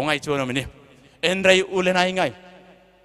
ܬܘܢܝ ܟܘܢ ܡܢܝ. ཨེܢ ཌܪܝ ܐܘ ܠܐܢܝ ܢܝ. ܩܘܡ ܣܘܡ ܪܢܓ ܡܕܘܢܐ. ܗܒ ܣܘܐ ܬܢܐ ܢܝ ܪܘܢ ܟܘܢ ܒܣܘܐ ܢܝ ܢܝܢܬܝܢ ܬܪܬܝ ܢܝܢ ܬܢܐ. ܐܬܘܢ ܬܘܢܓܐ. ܩܢܛܘܩ ܦܝܕܐ ܡܨܝ ܠܗ ܝܐ، ܩܢ ܙܝܕ ܟܬ ܩܐ ܥܘܡ ܠܝܡܐ ܒܝܪܬܐ ܒܝܪܬܐ ܩܢ ܬܢܝ ܟܠܝ ܥܘܡܪ̈ܢܝ. ܘܐܢܝ ܟܢܐ ܐܪܝܢ ܟܬܘܪ ܣܡܝ ܗܝ، ܟܐ ܟܐ ܪܝܩܘܕ ܟܐ ܬܘܩܢܘ ܝܘܝܐ، ܣܒܥܢ ܬܝ ܦܘܪ ܟܐ ܡܢܝ. ܣܒܥܢ ܬܝ ܦܘܪ ܟܐ ܡܢܝ ܗܝ ܠܝ ܟܐ ܠܗ ܝܘ، ܠܝ ܬܘܡ ܝܘ. ܛܐ ܗܐ ܐܢ ܣܘܢ، ܐܢ ܣܘܢ، ܐܢ ܣܘܢ، ܐܢ ܣܘܢ، ܩܢ ܕܝܢ ܟܠ ܢܘ ܝܘ ܟܐ ܗܝܢ ܟܢܝ ܢܝ. ܗܙܪܐ. ܗܝ ܗܘܐ ܣܒܥܢ ܬܝ ܦܘܪ ܢܝ ܐܢ ܣܘܢ ܗܝ. ܗܘܐ ܣܒܥܢ ܬܝ ܦܘܪ ܢܝ ܐܢ ܣܘܢ ܗܝ. ܢܢ ܡܝܢ ܐܢ ܣܘܢ ܟܐ، ܟܐ، ܟܐ، ܟܐ ܢܠܝ ܥܘܡܪܢ ܟܐ، ܢܢ ܗܘܢܪܢ، ܩܢ ܦܣܬܘܪ ܠܗ ܕܝܩܢ ܝܢ، ܗܝ ܗܘܐ ܟܢܕܠ ܗܝ ܢܦܝܢܢ ܬܘ، ܣܝܕܢܢ ܬܐ، ܗܝ ܗܘܐ ܢܢ ܢܡܢ ܬܢܦܐ ܪܢ. ܣܘܡ ܣܪܝ ܠܗ ܠܝܡܢ ܠܝ ܕܘܪ ܢܝ ܗܝ. ܗܝ ܗܘܐ ܗܝ ܢܢ ܢܡܢ ܬܢܦܐ ܪܘ، ܢܢ ܢܡܢ ܬܢܦܐ ܫܘܐ ܠܗ، ܩܢ ܪܢܓܐ، ܐܝܢܝ ܪܡ ܟܐ، ܦܣܬܘܪ ܠܗ ܩܢ ܪܘܝܐ، ܢܢ ܢܝܪܢ ܦܪܝܪ ܟܐ ܩܢ ܬܘܝܘ. ܐܝܪ ܟܘ. ܗܘܐ ܠܝ ܦܘܢ، ܬܝ ܣܢ ܠܝ ܫܘܐ، ܐܢ ܪܝܢ ܟܘ ܠܝܡܢ، ܐܢ ܡܢܝ ܟܘܕ ܕܢ ܬܝܢܐ ܝܪܐ، ܘܐܢܝ ܦܬ، ܩܘܡ ܣܘܡ ܪܢܓ ܗܝ ܗܘܝ ܕܝ ܩܢ ܒܬܘܢ ܢܝ. ܐܢ ܐܠܘܬܢ ܟܕ، ܡܨܝܢ ܝܘ ܙܝܠ ܢܢ ܢܝܢ ܟܐ ܢܝܢ ܩܢ ܬܝܢܐ ܠܘܝ ܪܢܓ. ܩܢ ܦܘܪ ܪܒܪܢ ܣܘܢ ܘܢ ܙܝܪܝܢ. ܐܠܘ، ܐܟܘܬ ܐܟܐ، ܩܘܝ ܟܝ ܪܢܓ ܙܝܠ ܠܘܝܐ. ܒܬܝܢ gospel ܪܢܓ ܝܪܐ. ܐܣܘܢ ܦܪܝܣ ܗܪ ܠܐ ܐܠܝ ܗܘܢ ܓܢܝ ܢܘܡ ܟܐ. ܬܝܦܘܝ ܪܢܓ ܟܢܐ. ܐܒܘܩ ܐܠܝ ܗܘܢ ܙܘܢ ܬܘܢܝ. ܐܬܩܘ ܡܘܠܝܡ ܐܟܝ. ܗܢܝ ܢܘܡ. ܐܡܢܝ ܠܝ ܣܢ ܙܪܣܝ ܟܐ ܐܢܐ. ܟܐ ܐܠܘܢ ܣܝܬ ܡܟ ܬܘܪ ܡܟܝ. ܐܝܢܘܡ. ܢܢ ܢܝܢ ܠܝ ܦܘܢ ܟܐ. ܗܝ ܒܬ ܙܪܣܝ ܫܘܝ ܠܘܝܐ. ܣܘܬ ܣܝ ܙܝܪܢ ܟܐ. ܕܝܐ ܟܐ ܝܟܐ ܣܘܢܐ ܐܘܡ. ܐܢܐ ܗܝ ܗܘܐ ܠܝ ܦܘܢ ܡܢ ܟܘ ܒܝܢܝ ܩܢ ܟܘܢ ܬܐ ܗܝ. ܐܘܡ ܡܐ ܝܘ. ܗܝ ܗܘܐ ܩܢ ܗܪܘܝ ܗܝ ܐܘܡ ܢܘܢܝ. ܗܝ ܗܘܐ ܩܢ ܥܡ ܦܪ ܗܝ ܐܘܡ ܢܘܢܝ. ܗܝ ܗܘܐ ܠܘܢ ܩܢ ܣܝܬ ܗܝ ܗܘܢ ܐܘܡ ܢܘܢܝ. ܗܝ ܗܘܐ ܩܢ ܕܝ ܗܝ ܐܘܡ ܢܘܢܝ. ܩܢ ܙܪܣ ܐܘܡ ܐܘܡ ܢܘܢܝ. ܐܡܢ ܠܝ ܟܢܐ ܝܪܐ، ܙܪܣ ܟܬ ܒܩܢ ܢܝ، ܟܪܘܣ ܟܬ ܒܩܢ ܡܝܐ، ܩܢ ܡܝ، ܩܢ ܡܘ. ܗܝ ܗܘܐ ܗܝ ܐܡܢ ܠܝ ܕܘܝܢܐ ܝܪܢܝ، ܗܝ ܗܘܐ ܗܝ ܩܢ ܪܝܢ ܟܘܐ. ܐܢ ܐܢ ܣܘܢ ܐܬܘܢ ܗܝܢ، ܘܐ ܟܠ ܟܕ ܐܬܝܢ ܩܝܪܠ ܟܐ، ܘܐ ܣܠܝܡܘ ܐܢ ܘܐ ܣܬ. ܘܐ ܩܪܝܢ ܠܝܡܘ ܐܢ ܘܐ ܩܪܝܢ ܬܝܬܝ ܐܢ ܝܠܘܝܐ. ܐܬܘܢ ܗܝܢ ܐܢ ܡܢܝ ܗܝ ܩܢ ܡܢ ܦܪܢ ܩܢ ܕܪܝܠ ܩܢ ܕܪܝܠ ܐܢ ܡܢܝ ܦܬܝܢ ܩܢ ܠܡܕܐ ܕܝܬ ܪܗܝ ܩܢ ܪܝܢ ܩܢ ܕܝܘܬܝ ܟܐ ܬܝ ܟܐ ܢܝ ܩܢ ܙܝܕ ܪܗܝ. ܗܒ ܙܪ ܗܢܐ، ܐܝܢܝ ܢܘܡ، ܗܝ ܗܘܐ ܐܢ ܡܝܢ ܥܒܝܪܬܐ ܟܐ ܒܬܠ ܓܘܢ، ܗܘܐ ܐܢ ܣܘܢ ܐܬܝܢ ܓܝ ܗܐ، ܢܢ ܢܝܢ ܐܣܝܬ ܬܝܢ ܠܘܝ ܡܪܘ، ܗܘܐ ܐܠܝ ܬܝܢ ܓܝ ܡܝܢ ܓܝ ܦܘܢ ܢܝ ܝܪܐ، ܐܬܘܢ ܐܕܡ ܓܝ ܗܝܢ ܗܝܢ ܩܢ ܠܘܢ ܬܘܪ ܟܐ ܬܝ ܗܝ، ܩܢ ܩܢ ܙܝܕ ܐܝܢܝ ܢܘܡ، ܠܘܢ ܩܢ ܣܝܬ ܩܢ ܡܘ ܦܪܝܪ ܩܢ ܩܢ ܬܘ ܦܘܝܪ ܢܝ ܬܝ ܗܝ ܟܐ ܬܝ ܝܘ ܢܝ. ܡܘ ܗܝ ܠܝ ܘܪܐ ܓܘܢ، ܠܝ ܟܐ ܠܗ ܓܘܢ. ܢܢ ܢܝ ܗܢ ܐܦ ܦܪ، ܗܢ، ܐܗ، ܦܪܝܢ. ܐܡܪ، ܐܠܗ ܬܘܢ ܠܘܝ ܗܠ ܝܪܝܡ ܠܗ ܡܝܢ ܗܝ ܩܢ ܙܝܠ ܠܘܝ ܢܢ ܐܘܡ ܝܢ ܢܘܡ. ܐܗ، ܩܐ ܐܝܢܝ ܝܘܡ، ܗܢ ܢܝ ܬܝ ܗܢ ܢ ܒܙܝܬ ܦܝܐ، ܢܢ ܢܗܘܢ ܦܝܪܢ ܟܐ ܢܝ، ܢܢ ܡܝܢ ܢܘܟ ܝܘܝܐ. ܬܝ ܟܘ، ܐܢ ܣܘܢܐ ܡܝ ܠܝܬܝ ܓܢ ܐܘܡ ܓܘܝ، ܘܐܝܢܝ ܬܢ ܒܘܬ ܡܕܘܢܐ ܡܝ. ܐܢ ܣܘܢܐ ܡܝ ܠܝܡܢ ܟܢ ܐܘܡ ܓܘܝ، ܗܘܐ ܐܢ ܣܘܢܐ ܡܝ ܡܢ ܢܝ ܗܐ، ܡܝ ܢܢ ܡܢ ܝܪܐ ܟܢ ܢܐܢ ܕܘܢ ܢܝ ܡܐ، ܡܝ ܢܢ ܡܢ ܢܝ ܝܪܐ ܗܢܝ ܗܝܒܝ ܗܝܒܐ ܬܘܢ، ܗܒ ܝܪܐ ܡܢ ܦܩ ܠܗ ܦܬܝܢ ܓܝܢ، ܐܗ، ܒܘܠܘܟ ܢܪܢ ܥܒܝܪܬܝ ܟܢ ܒܪܢܝ. ܐܗ، ܩܢ ܦܘ ܪܒܪܢ ܠܝܬ ܣܘܢ ܘܢ ܙܝܪܝ ܐܢ ܣܘܢܐ ܡܝܪܝܢ ܡܢ ܠܝ ܗܝܢ ܠܝܬܝܢ ܬܝܢ ܢܝ ܡܘ. ܐܢܝ ܡܘ. ܗܢܐ ܦܘ ܣܘܢ ܘܢ ܙܝܪܝ ܐܢ ܣܘܢܐ ܡܝܢ ܟܬ ܢܢ ܐܘܡ ܝܢ ܟܘ. ܡܝܢ ܟܬ ܓܟܢܝ ܢܗܘܢ ܦܝܪܘ. ܗܠܐ ܗܝ ܗܘܐ ܗܝܢܐ ܟܢܕܠ ܗܝ ܢܦܪܢ ܟܐ. ܦܣܬܪ ܢܝ ܗܘܐ ܟܢܕܠ ܠܟܢܬܐ ܗܝܢܐ ܢܬܝܬ ܦܝܪܐ. ܟܘ ܟܢܕܠ ܫܘܠܝ. ܒܐ، ܐܗ، ܕܦܢܐ. ܠܝܬ ܢܘܫܝܬ ܦܝܪܐ. ܐܗ، ܢܝ ܡܐ، ܢܢ ܗܘܢ ܢܬܐ ܡܐ ܟܢܕܠ ܢܦܪܢ ܟܠܗ ܬܐ ܢܬܐ ܢܝ ܡܐ ܐܬܝ ܢܝ ܐܘܡܪܢ ܫܝܪܐ. ܢܝ ܡܐ، ܗܝ ܢܝ ܢܦܪܢ. ܢܢ ܢܝ ܗܘܢܪܢ ܡܐ ܢܝ ܢܦܪܢ. ܢܢ، ܢܢ ܗܘܢ ܬܘܪ. ܐܠܐ ܢܢ ܢܝ ܢܦܝܪܘ. ܐܗ. ܐܗ، ܗܝ ܠܝܦܐ ܟܫܝ ܫܝܪܘ ܡܝ ܗܝ. ܐܢ ܡܬܢ ܡܬܢ ܗܘܪܢܟܝ. ܐܗ. ܐܬܘܢ ܟܘ ܩܐ ܦܘ ܣܘܢ ܘܢ ܙܝܪܝ ܐܢ ܣܘܢܐ ܡܝܢ ܢܢ ܐܘܡ ܟܘ ܟܬ ܢܗܘܢ ܦܝܪܘ. ܗܠܐ ܗܝܢ ܐܝܬ ܕܪܢܟܝ. ܡܢ ܢܝܪ ܢܬܢܝ ܡܐ. ܐܗ. ܗܠܐ ܐܢܝ ܬܘܢ ܢܒܐ. ܟܐ ܢܝ ܐܝ ܠܝܬ ܢܝ ܦܘܢ ܪܝܢ ܐܢ ܣܘܢܐ ܢܢ ܐܘܡ ܝܢ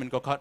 ܟܘ ܟܬ.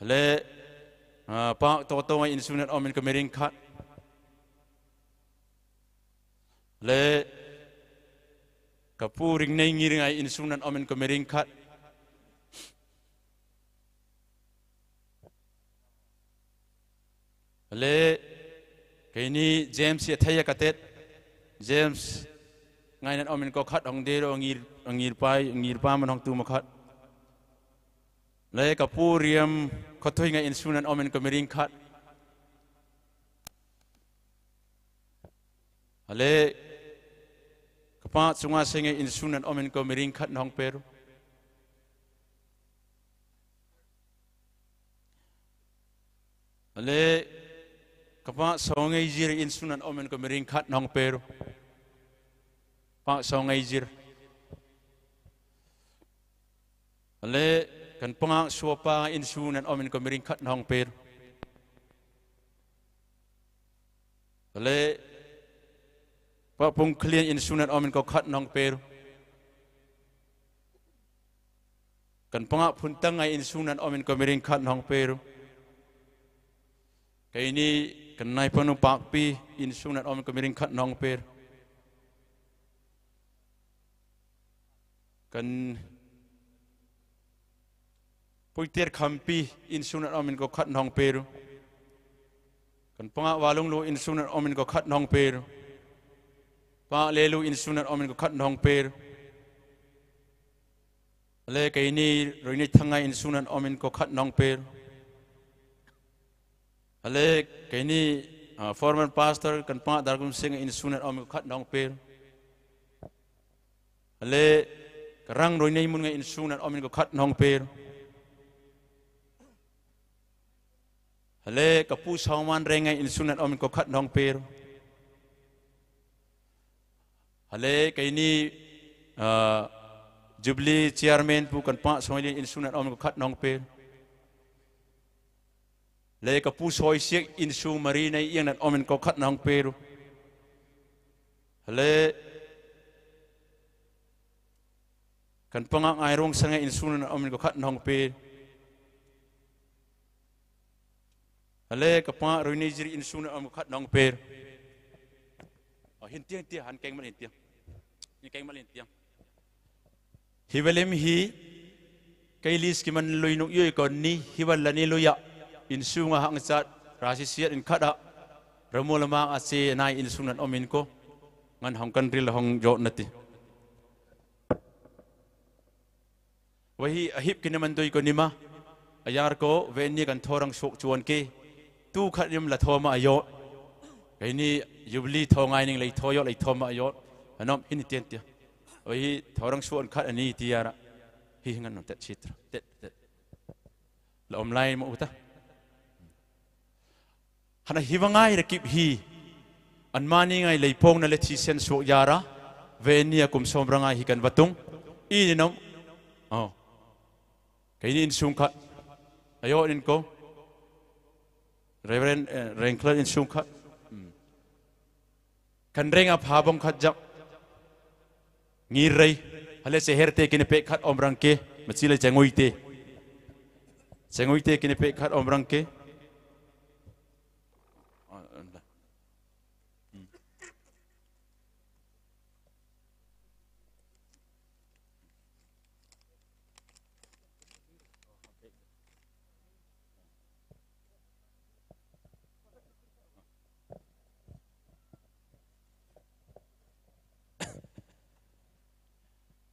עה, עה, ܦאק ܛܘܛא̈ עה, אים שונהן אמן כה מרים כד. עה, ܩאפ ריגנ ניי נירנ עה, אים שונהן אמן כה מרים כד. עה, ܟܐܢܝ ܓܝܡܣ ܝܬܝܐ ܩܬ ܕܝܬ. ܓܝܡܣ ܢܝܢܢ ܐܡܢ ܩܐ ܟܕ ܗܘܢ ܕܝܪܘ ܐܢܝ، ܐܢܝ ܦܝ، ܐܢܝ ܦܝܡܢ ܗܘܢ ܬܘܡܐ ܟܕ. ܠܐ، ܩܐ ܦܘܪܝܡ ܟܬܘܝܢ ܐܢ ܫܘܢܢ ܐܡܢ ܩܐ ܡܪܝܢ ܟܕ. ܠܐ، ܩܐ ܦܐ ܣܘܢܐܣܢ ܐܢ ܫܘܢܢ ܐܡܢ ܩܐ ܡܪܝܢ ܟܕ ܢܗܘܢ ܦܐܪܘ. ܠܐ، ܩܐ ܦܐ ܣܘܢܝ ܙܝܪ ܐܢ ܫܘܢܢ ܐܡܢ ܩܐ ܡܪܝܢ ܟܕ ܢܗܘܢ ܦܐܪܘ. ܦܐ ܣܘܢܝ ܙܝܪ. ܠܐ، ܩܢ ܦܐ ܣܘܦܐ ܐܢ ܫܘܢܢ ܐܡܢ ܩܐ ܡܪܝܢ ܟܕ ܢܗܘܢ ܦܐܪܘ. ܠܐ، ܦܐ ܦܘܢܟܠܝܢ ܐܢ ܫܘܢܢ ܐܡܢ ܩܐ ܟܕ ܢܗܘܢ ܦܐܪܘ. ܩܢ ܦܐ ܦܘܢܬܢ ܐܢ ܫܘܢܢ ܐܡܢ ܩܐ ܡܪܝܢ ܟܕ ܢܗܘܢ ܦܐܪܘ. ܟܐܢܝ، ܩܢ ܢܝ ܦܢܘ ܦܩܦܝ ܐܢ ܫܘܢܢ ܐܡܢ ܩܐ ܡܪܝܢ ܟܕ ܢܗܘܢ ܦܐܪܘ. ܩܢ ܦܘܝܬܪ ܟܡܦܝ ܐܢ ܫܘܢܢ ܐܡܢ ܩܐ ܟܕ ܢܗܘܢ ܦܐܪܘ. ܩܢ ܦܐ ܘܠܘܢ ܠܘ ܐܢ ܫܘܢܢ ܐܡܢ ܩܐ ܟܕ ܢܗܘܢ ܦܐܪܘ. ܦܐ ܠܐ ܠܘ ܐܢ ܫܘܢܢ ܐܡܢ ܩܐ ܟܕ ܢܗܘܢ ܦܐܪܘ. ܠܐ، ܟܐܢܝ ܪܘܝܢܝ ܬܢܝ ܐܢ ܫܘܢܢ ܐܡܢ ܩܐ ܟܕ ܢܗܘܢ ܦܐܪܘ. ܠܐ، ܟܐܢܝ، ܐ، ܦܘܪܡܢ ܦܣܬܪ ܩܢ ܦܐ ܕܪܓܘܢ ܣܝܢܓ ܐܢ ܫܘܢܢ ܐܡܢ ܩܐ ܟܕ ܢܗܘܢ ܦܐܪܘ. ܠܐ، ܪܢ ܪܘܝܢܝ ܡܘܢܓܐ ܐܢ ܫܘܢܢ ܐܡܢ ܩܐ ܟܕ ܢܗܘܢ ܦܐܪܘ. ܠܐ، ܩܐ ܦܘ ܣܘܡܢ ܪܢܓܐ ܐܢ ܫܘܢܢ ܐܡܢ ܩܐ ܟܕ ܢܗܘܢ ܦܐܪܘ. ܠܐ، ܟܐܢܝ، ܐ، ܓܘܒܠܝ ܟܝܪܡܢ ܦܘ ܩܢ ܦܐ ܣܘܢܝ ܠܝ ܐܢ ܫܘܢܢ ܐܡܢ ܩܐ ܟܕ ܢܗܘܢ ܦܐܪܘ. ܠܐ، ܩܐ ܦܘ ܣܘܝ ܣܝܟ ܐܢ ܫܘܢ ܡܪܝܢ ܝܢܢ ܐܡܢ ܩܐ ܟܕ ܢܗܘܢ ܦܐܪܘ. ܠܐ، ܩܢ ܦܐ ܐܝܪܘܢ ܣܢܓܐ ܐܢ ܫܘܢܢ ܐܡܢ ܩܐ ܟܕ ܢܗܘܢ ܦܐܪܘ. ܠܐ، ܩܐ ܦܐ ܪܘܝܢܝ ܙܝܪ ܐܢ ܫܘܢܢ ܐܡܢ ܩܐ ܟܕ ܢܗܘܢ ܦܐܪܘ. ܐܗ، ܗܢ ܬܝܢ ܬܝܢ، ܗܢ ܟܐܢ ܡܠܝܢ ܬܝܢ. ܗܢ ܟܐܢ ܡܠܝܢ ܬܝܢ. ܗܒܠ ܡܗܝ، ܟܐ ܠܝܣ ܟܐ ܡܢ ܠܘܝ ܢܘ ܝܘܝ ܟܘܢܝ، ܗܒܠ ܠܢܝ ܠܘܝܐ، ܐܢ ܫܘܢܐ ܗܢ ܣܬ، ܪܫܝ ܣܝܬ ܐܢ ܟܕܐ، ܪܡܘܠ ܡܐ ܐܣܝ ܢܝ ܐܢ ܫܘܢܢ ܐܡܢ ܩܐ، ܢܢ ܗܘܢ ܟܢܪܝ ܠܗܘܢ ܓܘ ܢܬܝ. ܘܗܝ ܐܗܝܦ ܟܐ ܢܡܢ ܕܘܝ ܟܘܢܝ ܡܐ، ܐܝܪ ܟܘ، ܘܐܢܝ ܟܐ ܢܬܘܪܢ ܫܘܩ ܓܘܢ ܟܐ، ܬܘ ܟܐ ܢܝܡ ܠܗ ܬܘܡܐ ܐܝܘ، ܐܝܢܝ ܝܘܒܠܝ ܬܘ ܢܝܢ ܠܗ ܬܘ ܝܘ ܠܗ ܬܘܡܐ ܐܝܘ، ܐܢ ܗܢ ܗܢ ܬܝܢ ܬܝܢ. ܘܗܝ ܬܘܪܢ ܫܘܩ ܐܢ ܟܕ ܐܢܝ ܬܝܪܐ، ܗܝ ܗܢ ܢܢ ܬܐ ܫܝܬܪܐ، ܬܐ، ܬܐ. ܠܐ ܐܘܢܠܝܢ ܡܘ ܒܬܐ. ܗܢܐ ܗܝ ܒܢܝ ܪܟܝܒ ܗܝ. ܐܢ ܡܢܝ ܢܝ ܠܝܦܘܢ ܢܐ ܠܐ ܬܝ ܣܢ ܣܘ ܝܪܐ، ܘܐܢܝ ܟܘܡ ܣܘܡ ܪܢܝ ܗܝ ܟܢ ܒܬܘܢ، ܐܝܢܝ ܢܘܡ، ܐܘ. ܟܐܢܝ ܐܢ ܫܘܢ ܟܕ. ܐܝܘ ܐܢ ܟܘ. ܪܒܪܢ، ܐܗ، ܪܢ ܟܠܪ ܐܢ ܫܘܢ ܟܕ. ܟܢ ܪܢ ܐܦ ܗܒܘܢ ܟܕ ܓ- ܢܝܪܝ، ܗܠܐ ܣܗܪܬܐ ܟܐ ܢܦܠ ܟܕ ܐܘܡܪܢ ܟܐ، ܡܨܝ ܠܗ ܓܢܘܝܬܐ. ܓܢܘܝܬܐ ܟܐ ܢܦܠ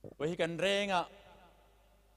ܟܕ ܐܘܡܪܢ ܟܐ. ܗ ܟܢ ܪܝܢ ܐ ܘܐܝ ܟܪ ܟܢ ܦܣܘܡ ܪܢ ܐܝܢܝ ܟܐ ܐ ܦܣܘܡ ܪܟܝܒ ܢܝܢ ܠܘܝ ܝ ܟܐ ܣܗܪ ܟܬ ܝܢ ܐܘܡ ܐܬܝܢ ܗܝܐ. ܗܘܐ ܦܬܝܢ ܟܘܢ ܐܝܢܐ ܡܢ ܟܘ ܢܝܪܐ ܘܐܢܝ ܟܘܡ ܣܘܡ ܪܢ ܟܢ ܒܬܘܢ ܗܝ. ܗܘܐ ܢܝ ܐܢ ܣܘܢ ܢܝ ܢܝ ܐܢ ܦܘܢ ܚܘܕܢ ܬܝܐ ܐܢ ܠܝܣܐ ܘܐܢ ܡܬܘܝ ܟܪܐ ܗܘܐ ܬܢ ܪܗܘܗܐ ܟܐ ܢܝܡ ܟܐ ܢܒܬܘܡ ܬܝܗܝ ܟܐ ܢܝܢ ܟܢ ܙܝܕ. ܒܕܪ ܟܢ ܪܝܢ ܐܝ ܘܐܝ ܦܣܘܡ ܟܢ ܬܐ ܟܐ ܢܝܢ local pastor ܝܢ ܟܢ ܪܝܢ ܪܢ ܐ prayer ܬܘܢ ܬܝ. ܗܠܐ ܟܐ ܢܝܢ benediction ܟܢ ܟܬܐ ܐܢ ܡܢܝ ܢܐ ܟܠ ܠܡܗܐ ܡܘܢܐ ܟܢ ܡܢ ܟܢ ܪܢܝ ܓܪܢܐ. ܐ ܡܝܠܘܢ ܡܘ ܬܘܐ. ܐܘ ܗܢ ܟܘ ܟܢ، ܐ، ܟܢ ܦܢܐ، ܐ، ܘܠܘܢ ܣܘܢ ܠܝܬ ܘܠܘܢ ܣܘܢ ܐܢ ܣܘܡ ܟܬ. ܐܟܢ ܙܝܕ ܢܢ ܐܘܡܢ ܟܘ ܠܘܢ ܣܝܬ ܬܐ ܐܢܐ ܟܢ ܪܝܠ ܦܝܪ ܡܣܝܠܢ ܬܘ ܗܐ ܬܘܢ ܬܩܠܘ ܢܝ ܪܢܝ. ܟܢ ܬܐ ܬܝܡ ܢܝ ܟܝܡ، ܟܘ ܬܝܡ ܢܝ ܟܝܡ. ܐܘ. ܐܗ، ܡܠܝ ܡܘܬܐ. ܗܢ ܟܐܢ ܟܘ ܢܢ ܪܝܢ ܐ ܦܬܝܢ ܢܢ ܠܡ ܪܢ ܟܐ ܐܢ ܡܢܝ ܢ ܣܘܢ ܪܢ ܗܝ ܐܢ ܣܥܬ ܗܢ ܚܕ ܕܢ ܬܝ ܫܘܪܢ ܗܝ ܡܝ ܟܢ ܪܝܢ ܐܝܢܝ ܟܐ ܬܐ ܐܢܝ ܢܘ ܡܢ ܠܝܣܐ ܕܐ ܐܢ ܠܝ ܝܘܢ ܢܐ ܪܗܘ ܗܝ ܟܐ ܢܝܡ ܟܐ ܗܘܐ ܪܗܘ ܟܢ ܙܝܕ ܗܘܐ ܦܘܢ ܟܢ ܙܝܕ. ܐܝܢܐ ܦܬܝܢ ܐܢ ܡܢܝ ܢ ܣܘܢ ܐ ܦܘܢ ܚܕ ܕܢ ܬܝ ܐܘܡܝ ܢܘܡ ܢ ܣܢ ܦܝܪܘ ܢ ܡܢ ܢ ܗܝܠ ܬܘܢ ܦܝܢ ܢ ܟܘܝ ܦܝܢ ܢ ܐ ܦܝܪܘ ܬܝ ܟܢ ܪܝܢ ܟܢ ܠܡ ܪܢ ܡܣ ܦܪܝܪ ܗܠܐ ܟܐ ܢܝ ܦܣܬܪ ܝܢ ܡܢ ܐܡܝܢ ܢ ܠܘܝ ܦܝܪܣ ܕܘ ܠܝܢ ܟܐ ܟܬ، ܠܝܢ ܟܐ ܟܬ ܗܢ ܐܝܬܘܪ ܕܝܕܝܪܐ. ܝܢ ܐܢ ܕܐ ܐܢ ܪܘ. ܗܝ ܘܐ ܗܝ ܟܐ ܪܢ ܪܝܢ ܢܐ ܪܒܘ ܟܐ. ܗܠܐ. ܗܝ ܟܐ ܢܝ ܐܝܬ ܗܐ ܟܐ ܝܘܡ ܟܐ ܢܝ. ܝܢ ܐܢ ܣܢܬܢ ܟܐ ܐܝܬܘܪ ܪܐ. One, two, three. ܗܝ ܘܐ ܗܝ ܟܐ ܪܢ ܪܝܢ ܢܐ ܪܒܘ ܟܐ. ܗܝ ܟܐ ܢܝ ܐܝܬ ܗܐ ܟܐ ܝܘܡ ܟܐ ܢܝ. ܐܝ ܟܢ ܙܝܥ ܪܟܝܒ ܗܐ ܟܐ ܙܘܝܬܘܪ ܪܢ ܟܐ. ܘܐܢܝ ܟܐ ܗܝ ܦܬܝܢ ܟܘܢ ܢܡܢ ܟܘܪܢ ܐܢܝ. ܠܘܢ ܠܘܬ ܬܩ ܐ ܟܐ ܟܢ ܦܝܟ ܣܘ، ܟܠܘܢ ܟܐ ܟܢ ܟܪܒ ܝܘܝ، ܕܝ ܬܩ ܐ ܕܘܢ ܢܐ ܟܐ ܬܗܘܝܢ، ܟܐ ܐܪܦܐ ܐܢ ܢܝܠܝ ܢܘܢܝ، ܟܪܝܣܬܐ ܝܣܘ ܐܡܝܢ. ܐܡܝܢ. ܐܢ ܟܘ ܗܝܢܐ ܗܘܢ ܟܢ ܟܘܢ ܘܠܢܝ ܡܝܪ ܟܝܦ ܢܝ، ܝܘܐ ܟܢ ܡܕܘܢ ܟܢ ܐܝܬ ܠܗ ܬܝܢ ܟܘ ܢܝܗܝ. ܐܢ ܡܢܝ ܬܘܬ ܕܘܪ ܓܝܢܝ ܐܢ ܡܢܝ ܐܢ ܟܢ ܟܢܝ. ܐܢ ܡܢܝ ܐܢ ܪܓܘܢܝ ܐܢ ܢܠܝ ܦܝ ܝܪܐ ܗܢ ܟܐܢ. ܓܝܢܝ ܐܪܥܐ ܟܢ ܐܝܡܘܢܝ. ܐܢ ܡܢ ܪܝܬ ܢܐ ܠܗ ܐܢ ܡܢܝ ܢܝܫܬ ܢܐ ܐܢܐ. ܓܝܢܝ ܟܢ ܪܝܢ ܐ ܠܡܪܝ، ܐܠܝ ܟܐ ܫܡܝ ܢܐ ܐܢ ܡܢܝ ܡܟܐ ܐܢ ܠܝ ܟܢ ܙܠܢ ܓܝ ܕܝ ܦܐ ܗܝ ܬܩ ܟܢ ܢܝ. ܗܪ ܟܢ ܪܝܢ ܐ ܠܡܪܝ ܡܘܡܟܢ ܐܡܝܢ ܠܗ. ܗܠܠܘܝܐ، ܗܠܠܘܝܐ، ܓܢ ܦܬܝܐ. ܦܐ ܢܢ ܟܢ ܡܢ ܦܐ. ܘܦܐ ܢܢ ܟܢ ܠܘܟ ܫܬܐ ܦܬܝܢ ܟܐ ܦܐ. ܫܢ ܠܝ ܪܡܘܠܐ ܗܢ ܟܐܢ. ܟܢ ܦܐ ܫܘܩ، ܟܢ ܦܝ ܫܘܩ، ܟܢ ܐܘ ܫܘܩ، ܟܢ ܦܓܐ ܫܘܩ ܢܝܢ ܦܐ. ܟܐ ܢܝܪܢ ܐܢ ܠܝ ܦܘܢܐ، ܗܝ ܢܝܪܘܢ ܟܘܪܢ ܐܢ ܠܝ ܦܘܢܐ ܦܐ. ܐܣܘܠ ܟܪܐ، ܟܘܢ ܠܝ ܟܘܢܐ. ܐܙܝܢ ܟܪܐ، ܠܡܢ ܠܝ ܫܝܢܐ، ܦܬܝܢ. ܢܢ ܢܠܘܢ ܫܝܐܪܐ، ܦܬܝܢ. ܐܟܘ ܟܪܐ ܬܘܢ ܠܝ ܟܘܪܐ. ܦܐ ܢܝܪܘܢ ܟܘܪܢ ܕܝܡܢ ܠܝܢ ܢܪܢ ܡܢ ܫܝܢܐ ܠܡ ܟܢ ܗܘܢܐ ܗܘܐ، ܦܬܝܢ. ܐܬܘܢ ܟܐ ܡܝܪܝܢ ܟܐ ܢܝܢܝ، ܐܢ ܡܢܝ ܗܐ. ܐܢ ܟܐܢܘܟ ܟܢ ܪܘܐ، ܐܢ ܡܢܝ ܠܡ ܟܢ ܪܘܐ، ܗܪ ܢܝܫܬ ܢܐ ܟܐ ܢܝ. ܟܘܡ ܫܘܡܪܢ ܐܬܘܢ ܢܐ، ܓܘܒܝܠܝ ܬܝܐ ܡܘܢܐ ܟܢ ܢܝ ܝܘܝ. ܦܬܝܢ، ܗܠܠܘܝܐ، ܢܢ ܟܢ ܢܡܢ ܦܐ ܐܝ، ܦܬܝܢ ܢܢ ܠܘܢ ܫܝܬ ܟܘ. ܘܦܐ ܢܢ ܠܘܢ ܫܝܬ ܟܘ ܫܡ ܠܝ ܪܡܘܠܐ، ܟܝܕܐ ܢܐ ܐܡܐ. ܢܢ ܠܘܢ ܢܫܝܬ ܪܘ، ܢܢ ܢܦܢ ܟܠܒܘܢܐ ܦܝ ܪܘ. ܘܦܐ ܐܢ ܡܢܝ ܠܝ ܫܝܬ ܣܢܝ ܢܘܡ. ܐܢ ܢܝ ܫܘܩ، ܐܢ ܬܘܢ ܬܝ ܫܘܩ، ܦܐ ܟܐ ܢܝ ܬܟ ܫܘܢܐ. ܢܢ ܠܘܢ ܫܝܬ ܢܐ ܗܢ ܢܣܢ ܦܘܝ ܢܢ. ܢܢ ܪܢ ܢܦܢ ܟܠ ܗܢ ܢܢ ܢܝ ܒܘܢܐ ܦܝ ܢܢ ܦܬܝܢ. ܢܢ ܢܣܢ ܦܘܝ ܪܘ ܦܐ. ܐܠܝ ܙܐ ܫܡܝ ܢܝ ܢܘܢ ܟܐ ܦܬܝܢ. ܢܢ ܠܘܢ ܫܝܬ ܢܐ ܗܢ ܦܐ. ܐܢ ܢܠܝ ܕܦܪܢ ܟܐ ܕܝ ܦܐ ܬܟ ܟܢ ܢܝ. ܗܪ ܟܢ ܢܡܢ ܦܐ. ܦܐ. ܬܘܢܐ ܐܢ ܬܘ ܫܘܩ ܐܢ ܢܝ ܫܘܩ ܢܝ ܕܝܢ ܦܐ. ܪܝܢ ܢܐ ܢܢ ܦܝ ܐ. ܐܢ ܡܢܝ ܢܢ ܟܘܬ ܢܘܟ ܗܐ ܟܐ ܢܝ ܢܢ ܟܢ ܡܓܘܡܐ. ܦܬܝܢ ܬܘܢ ܗܢ ܦܬܝܢ ܟܐ ܢܝ ܢܢ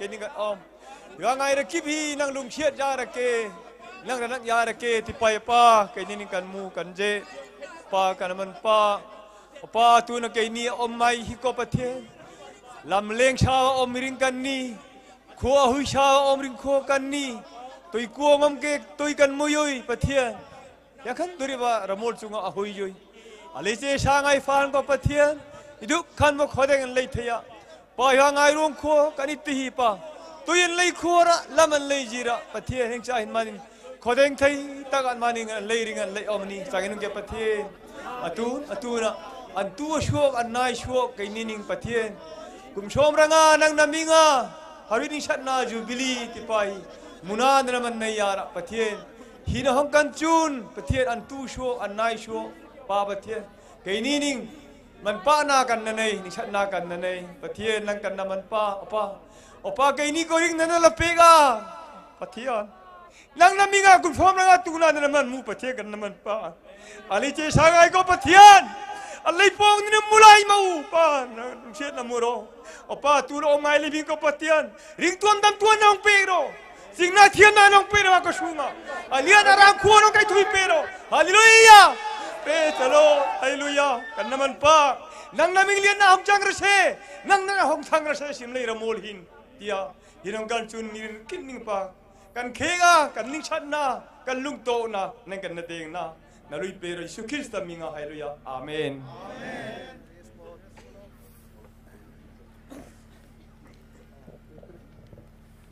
ܟܢ ܐܡ. ཡ་ང་ཨི་ར་ཀིབ་ཧི་ནང་ལུང་ཤེད་ཡ་ར་ཀེ། ནང་ར་ནག་ཡ་ར་ཀེ་ཏི་པ་ཡ་པ་ཀེ་ནི་ནིང་ཀན་མུ་ཀན་ཇེ། པ་ཀན་མན་པ། ཨོ་པ་ཏུ་ན་ཀེ་ནི་ཨོམ་མའི་ཧི་ཀོ་པ་ཐིའ། ལམ་ལེང་ཤ་ཨོམ་རིང་ཀན་ནི། ཁོ་ཨ་ཧུའི་ཤ་ཨོམ་རིང་ཁོ་ཀན་ནི། ཏུའི་ཀོ་ངོམ་ཀེ་ཏུའི་ཀན་མུ་ཡོའི་པ་ཐིའ། ཡ་ཁན་དུ་རི་བ་ར་མོལ་ཙུང་ཨ་ཧུའི་ཡོའི། ཨ་ལེ་ཅེ་ཤ་ངའི་ཧྥན་ཀོ་པ་ཐིའ། ཨི་དུ་ཁན་མོ་ཁོ་དེང་ལེ་ཐེ་ཡ། པ་ཡ་ངའི་རུང་ཁོ་ཀན་ནི་ཏི་ཧི་པ། ཏུ་ཡན་ལེ་ཁོ་ར་ལམ་ཡན་ལེ་ཇི་ར་པ་ཐིའ། ཧེང་ཆ་ཧིན་མ་ནིང་ཁོ་དེང་ཐེ་ཏག་ཨན་མ་ནིང་ལེ་རིང་ཨན་ལེ་ཨོམ་ནི་ཙང་ཨིན་ནུ་ཀེ་པ་ཐིའ། ཨ་ཏུ་ཨ་ཏུ་ན་ཨན་ཏུ་ཤོག་ཨན་ནའི་ཤོག་ཀེ་ནི་ནིང་པ་ཐིའ། ཀུམ་ཤོམ་ར་ང་ནང་ན་མི་ང་ཧ་རི་ནིང་ཤད་ན་ཇུ་བི་ལི་ཏི་པ་ཧི་མུ་ན་ནི་ར་མན་ནེ་ཡ་ར་པ་ཐིའ། ཧི་ན་ཧོང་ཀན་ཅུན་པ་ཐིའ་ཨན་ཏུ་ཤོ་ཨན་ནའི་ཤོ་པ་པ་ཐིའ། ཀེ་ནི་ནིང་མན་པ་ན་ཀན་ན་ནེ་ནིང་ཤད་ན་ཀན་ན་ནེ་པ་ཐིའ་ནང་ཀན་ན་མན་པ་ཨོ་པ། ཨོ་པ་ཀེ་ནི་ཀོ་རིང་ན་ན་ལ་པེ་ག་པ་ཐིའ། ནང་ན་མི་ང་ཀུན་ཕོམ་ན་ང་ཏུ་ན་ནི་ན་མན་མུ་པ་ཐིའ་ཀན་ན་མན་པ། ཨ་ལེ་ཅེ་ཤ་ངའི་ཀོ་པ་ཐིའ། ཨ་ལེ་པོང་ནི་ནི་མུ་ལའི་མ་ཝུ་པ་ན་ཤེད་ན་མུ་རོ། ཨོ་པ་ཏུ་ལོ་ཨོ་ངའི་ལེ་མིང་ཀོ་པ་ཐིའ། རིང་ཏུ་ཨན་དམ་ཏུ་ཨན་ནང་པེ་རོ། ཅིང་ན་ཐིའ་ན་ནང་པེ་རོ་ཀ་ཤུ་ང་། ཨ་ལེ་ཨ་ན་རང་ཁུ་ནང་ཀའི་ཐུའི་པེ་རོ། ཧ་ལེ་ལུ་ཡ། པེ་ཙ་ལོ་ཧ་ལེ་ལུ་ཡ། ཀན་ན་མན་པ། ནང་ན་མིང་ལེ་ན་ཧོང་ཅང་ར་ཤེ། ནང་ན་ཧོང་ཅང་ར་ཤེ་ཤིམ་ལེ་ར་མོལ་ཧིན། ཏིའ། ཧི་ནང་ཀན་ཅུན་ནི་རིར་ཀིན་ནིང་པ། ཀན་ཁེ་ག་ཀན་ནིང་ཤད་ན་ཀན་ལུང་ཏོ་ན་ནང་ཀན་ན་དེང་ན་ན་ལུའི་པེ་རོ་ཡེ་ཤུ་ཁྲིསྟ་མིང་ང་ཧ་ལེ་ལུ་ཡ། ཨ་མེན།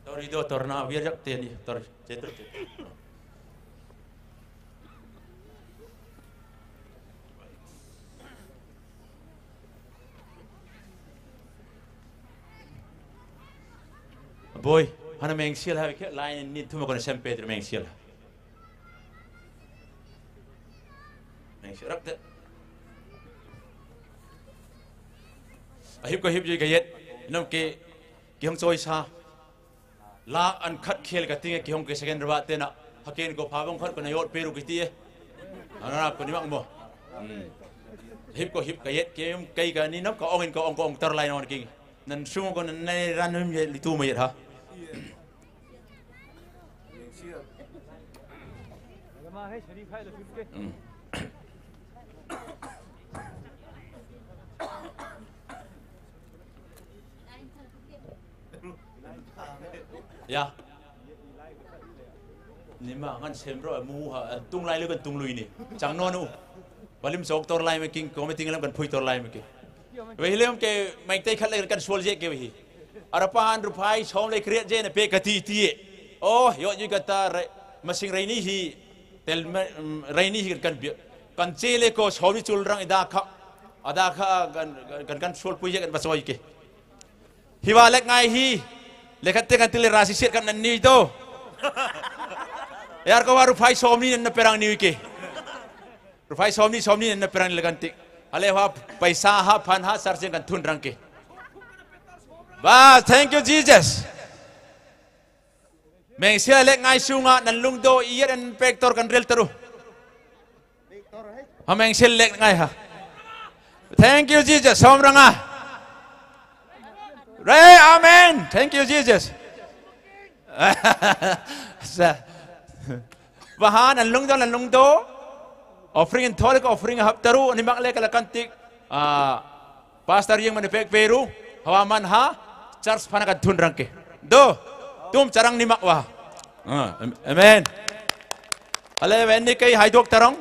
ཏོར་ཡི་དོ་ཏོར་ན་ཝི་རག་ཏེ་ནི་ཏོར་ཅེ་ཏོར་ཅེ། བོའི་ཧ་ན་མེང་སི་ལ་ཧ་བི་ཁེ་ལའི་ནི་ཐུ་མ་ཀོ་ན་སེམ་པེ་ཏྲ་མེང་སི་ལ། ཨེ་ཤེ་རག་ཏེ། ཨ་ཧིབ་ཀོ་ཧིབ་ཇུ་ཀ་ཡེད། ནམ་ཀེ་ཀེ་ཧོང་ཙོ་ཨི་ས། ལ་ཨན་ཁད་ཁེལ་ཀ་ཏིང་ཀེ་ཧོང་ཀེ་སེ་ཀེན་ར་བ་ཏེ་ན། ཧ་ཀེན་ཀོ་ཕ་བོང་ཁད་ཀོ་ན་ཡོད་པེ་རུ་ཀི་ཏི་ཨེ། ཨ་ན་ཀོ་ནི་མག་མོ། ཧིབ་ཀོ་ཧིབ་ཀ་ཡེད་ཀེ་ཡུམ་ཀེ་ཀ་ནི་ནམ་ཀ་ཨོང་ཨིན་ཀ་ཨོང་ཀ་ཨོང་ཏར་ལའི་ནོ་ཀིང་། ནན་ཤུང་ཀོ་ནན་ནེ་རན་ནུམ་ཡེད་ལི་ཏུ་མ་ཡེད་ཧ། ཡ། ནི་མ་ངན་སེམས་རོ་མུ་ཧ་ཨན་ཏུང་ལའི་ལུ་ཀན་ཏུང་ལུ་ཨི་ནི། ཅང་ནོ་ནུ། བ་ལིམ་ཙོག་ཏོར་ལའི་མེ་ཀིང་ཀོ་མེ་ཏིང་ལམ་ཀན་ཕུའི་ཏོར་ལའི་མེ་ཀིང་། ཝེ་ཧི་ལེམ་ཀེ་མེག་ཏེ་ཁད་ལེ་ཀན་ཤོལ་ཇེ་ཀེ་ཝེ་ཧི། ཨ་ར་པ་ཧན་རུ་ཕའི་ཤོམ་ལེ་ཀྲེ་ཇེ་ནེ་པེ་ཀ་ཏི་ཏི་ཨེ། ཨོ་ཡོ་ཡུ་ཀ་ཏ་རེ་མ་སིང་རེ་ནི་ཧི། ཏེལ་མ་རེ་ནི་ཧི་ཀན་ཀན་བི་ཀན་ཅེ་ལེ་ཀོ་ཤོམ་ནི་ཅུལ་རང་ཨི་ད་ཁ། ཨ་ད་ཁ་ཀན་ཀན་ཀན་ཤོལ་པུ་ཡེ་ཀན་བ་སོ་ཡི་ཀེ། ཧི་བ་ལེག་ངའི་ཧི། ལེ་ཁ་ཏེ་ཀན་ཏི་ལེ་ར་སི་སེར་ཀན་ནན་ནི་དོ། ཡར་ཀོ་བ་རུ་ཕའི་ཤོམ་ནི་ནན་ན་པེ་རང་ནི་ཡུ་ཀེ། རུ་ཕའི་ཤོམ་ནི་ཤོམ་ནི་ནན་ན་པེ་རང་ནི་ལེ་ཀན་ཏི། ཧ་ལེ་ཧ་པའི་ས་ཧ་ཕན་ཧ་སར་ཅེན་ཀན་ཐུན་རང་ཀེ། བ། Thank you Jesus. མེང་སེལ་ལེག་ངའི་ཤུང་ང་ནན་ལུང་དོ་ཨི་ཡེད་ཨན་པེག་ཏོར་ཀན་རེལ་ཏ་རུ། ཧ་མེང་སེལ་ལེག་ངའི་ཧ། Thank you Jesus. ཤོམ་རང་ང་། རེ་ཨ་མེན། Thank you Jesus. ས། བ་ཧ་ནན་ལུང་དོ་ནན་ལུང་དོ། ཨོཕ་རིང་ཐོ་ལེ་ཀ་ཨོཕ་རིང་ཧབ་ཏ་རུ་ནི་མག་ལེ་ཀ་ལ་ཀན་ཏིག། ཨ། པཱས་ཏར་ཡིང་མ་ནི་པེག་པེ་རུ། ཧ་བ་མན་ཧ། ཅརཆ་ཕ་ན་ཀན་ཐུན་རང་ཀེ། དོ། ཏུམ་ཅ་རང་ནི་མག་བ། ཨ་མེན། ཨ་ལེ་ཝེ་ནི་ཀེ་ཧའི་དོག་ཏ་རང་།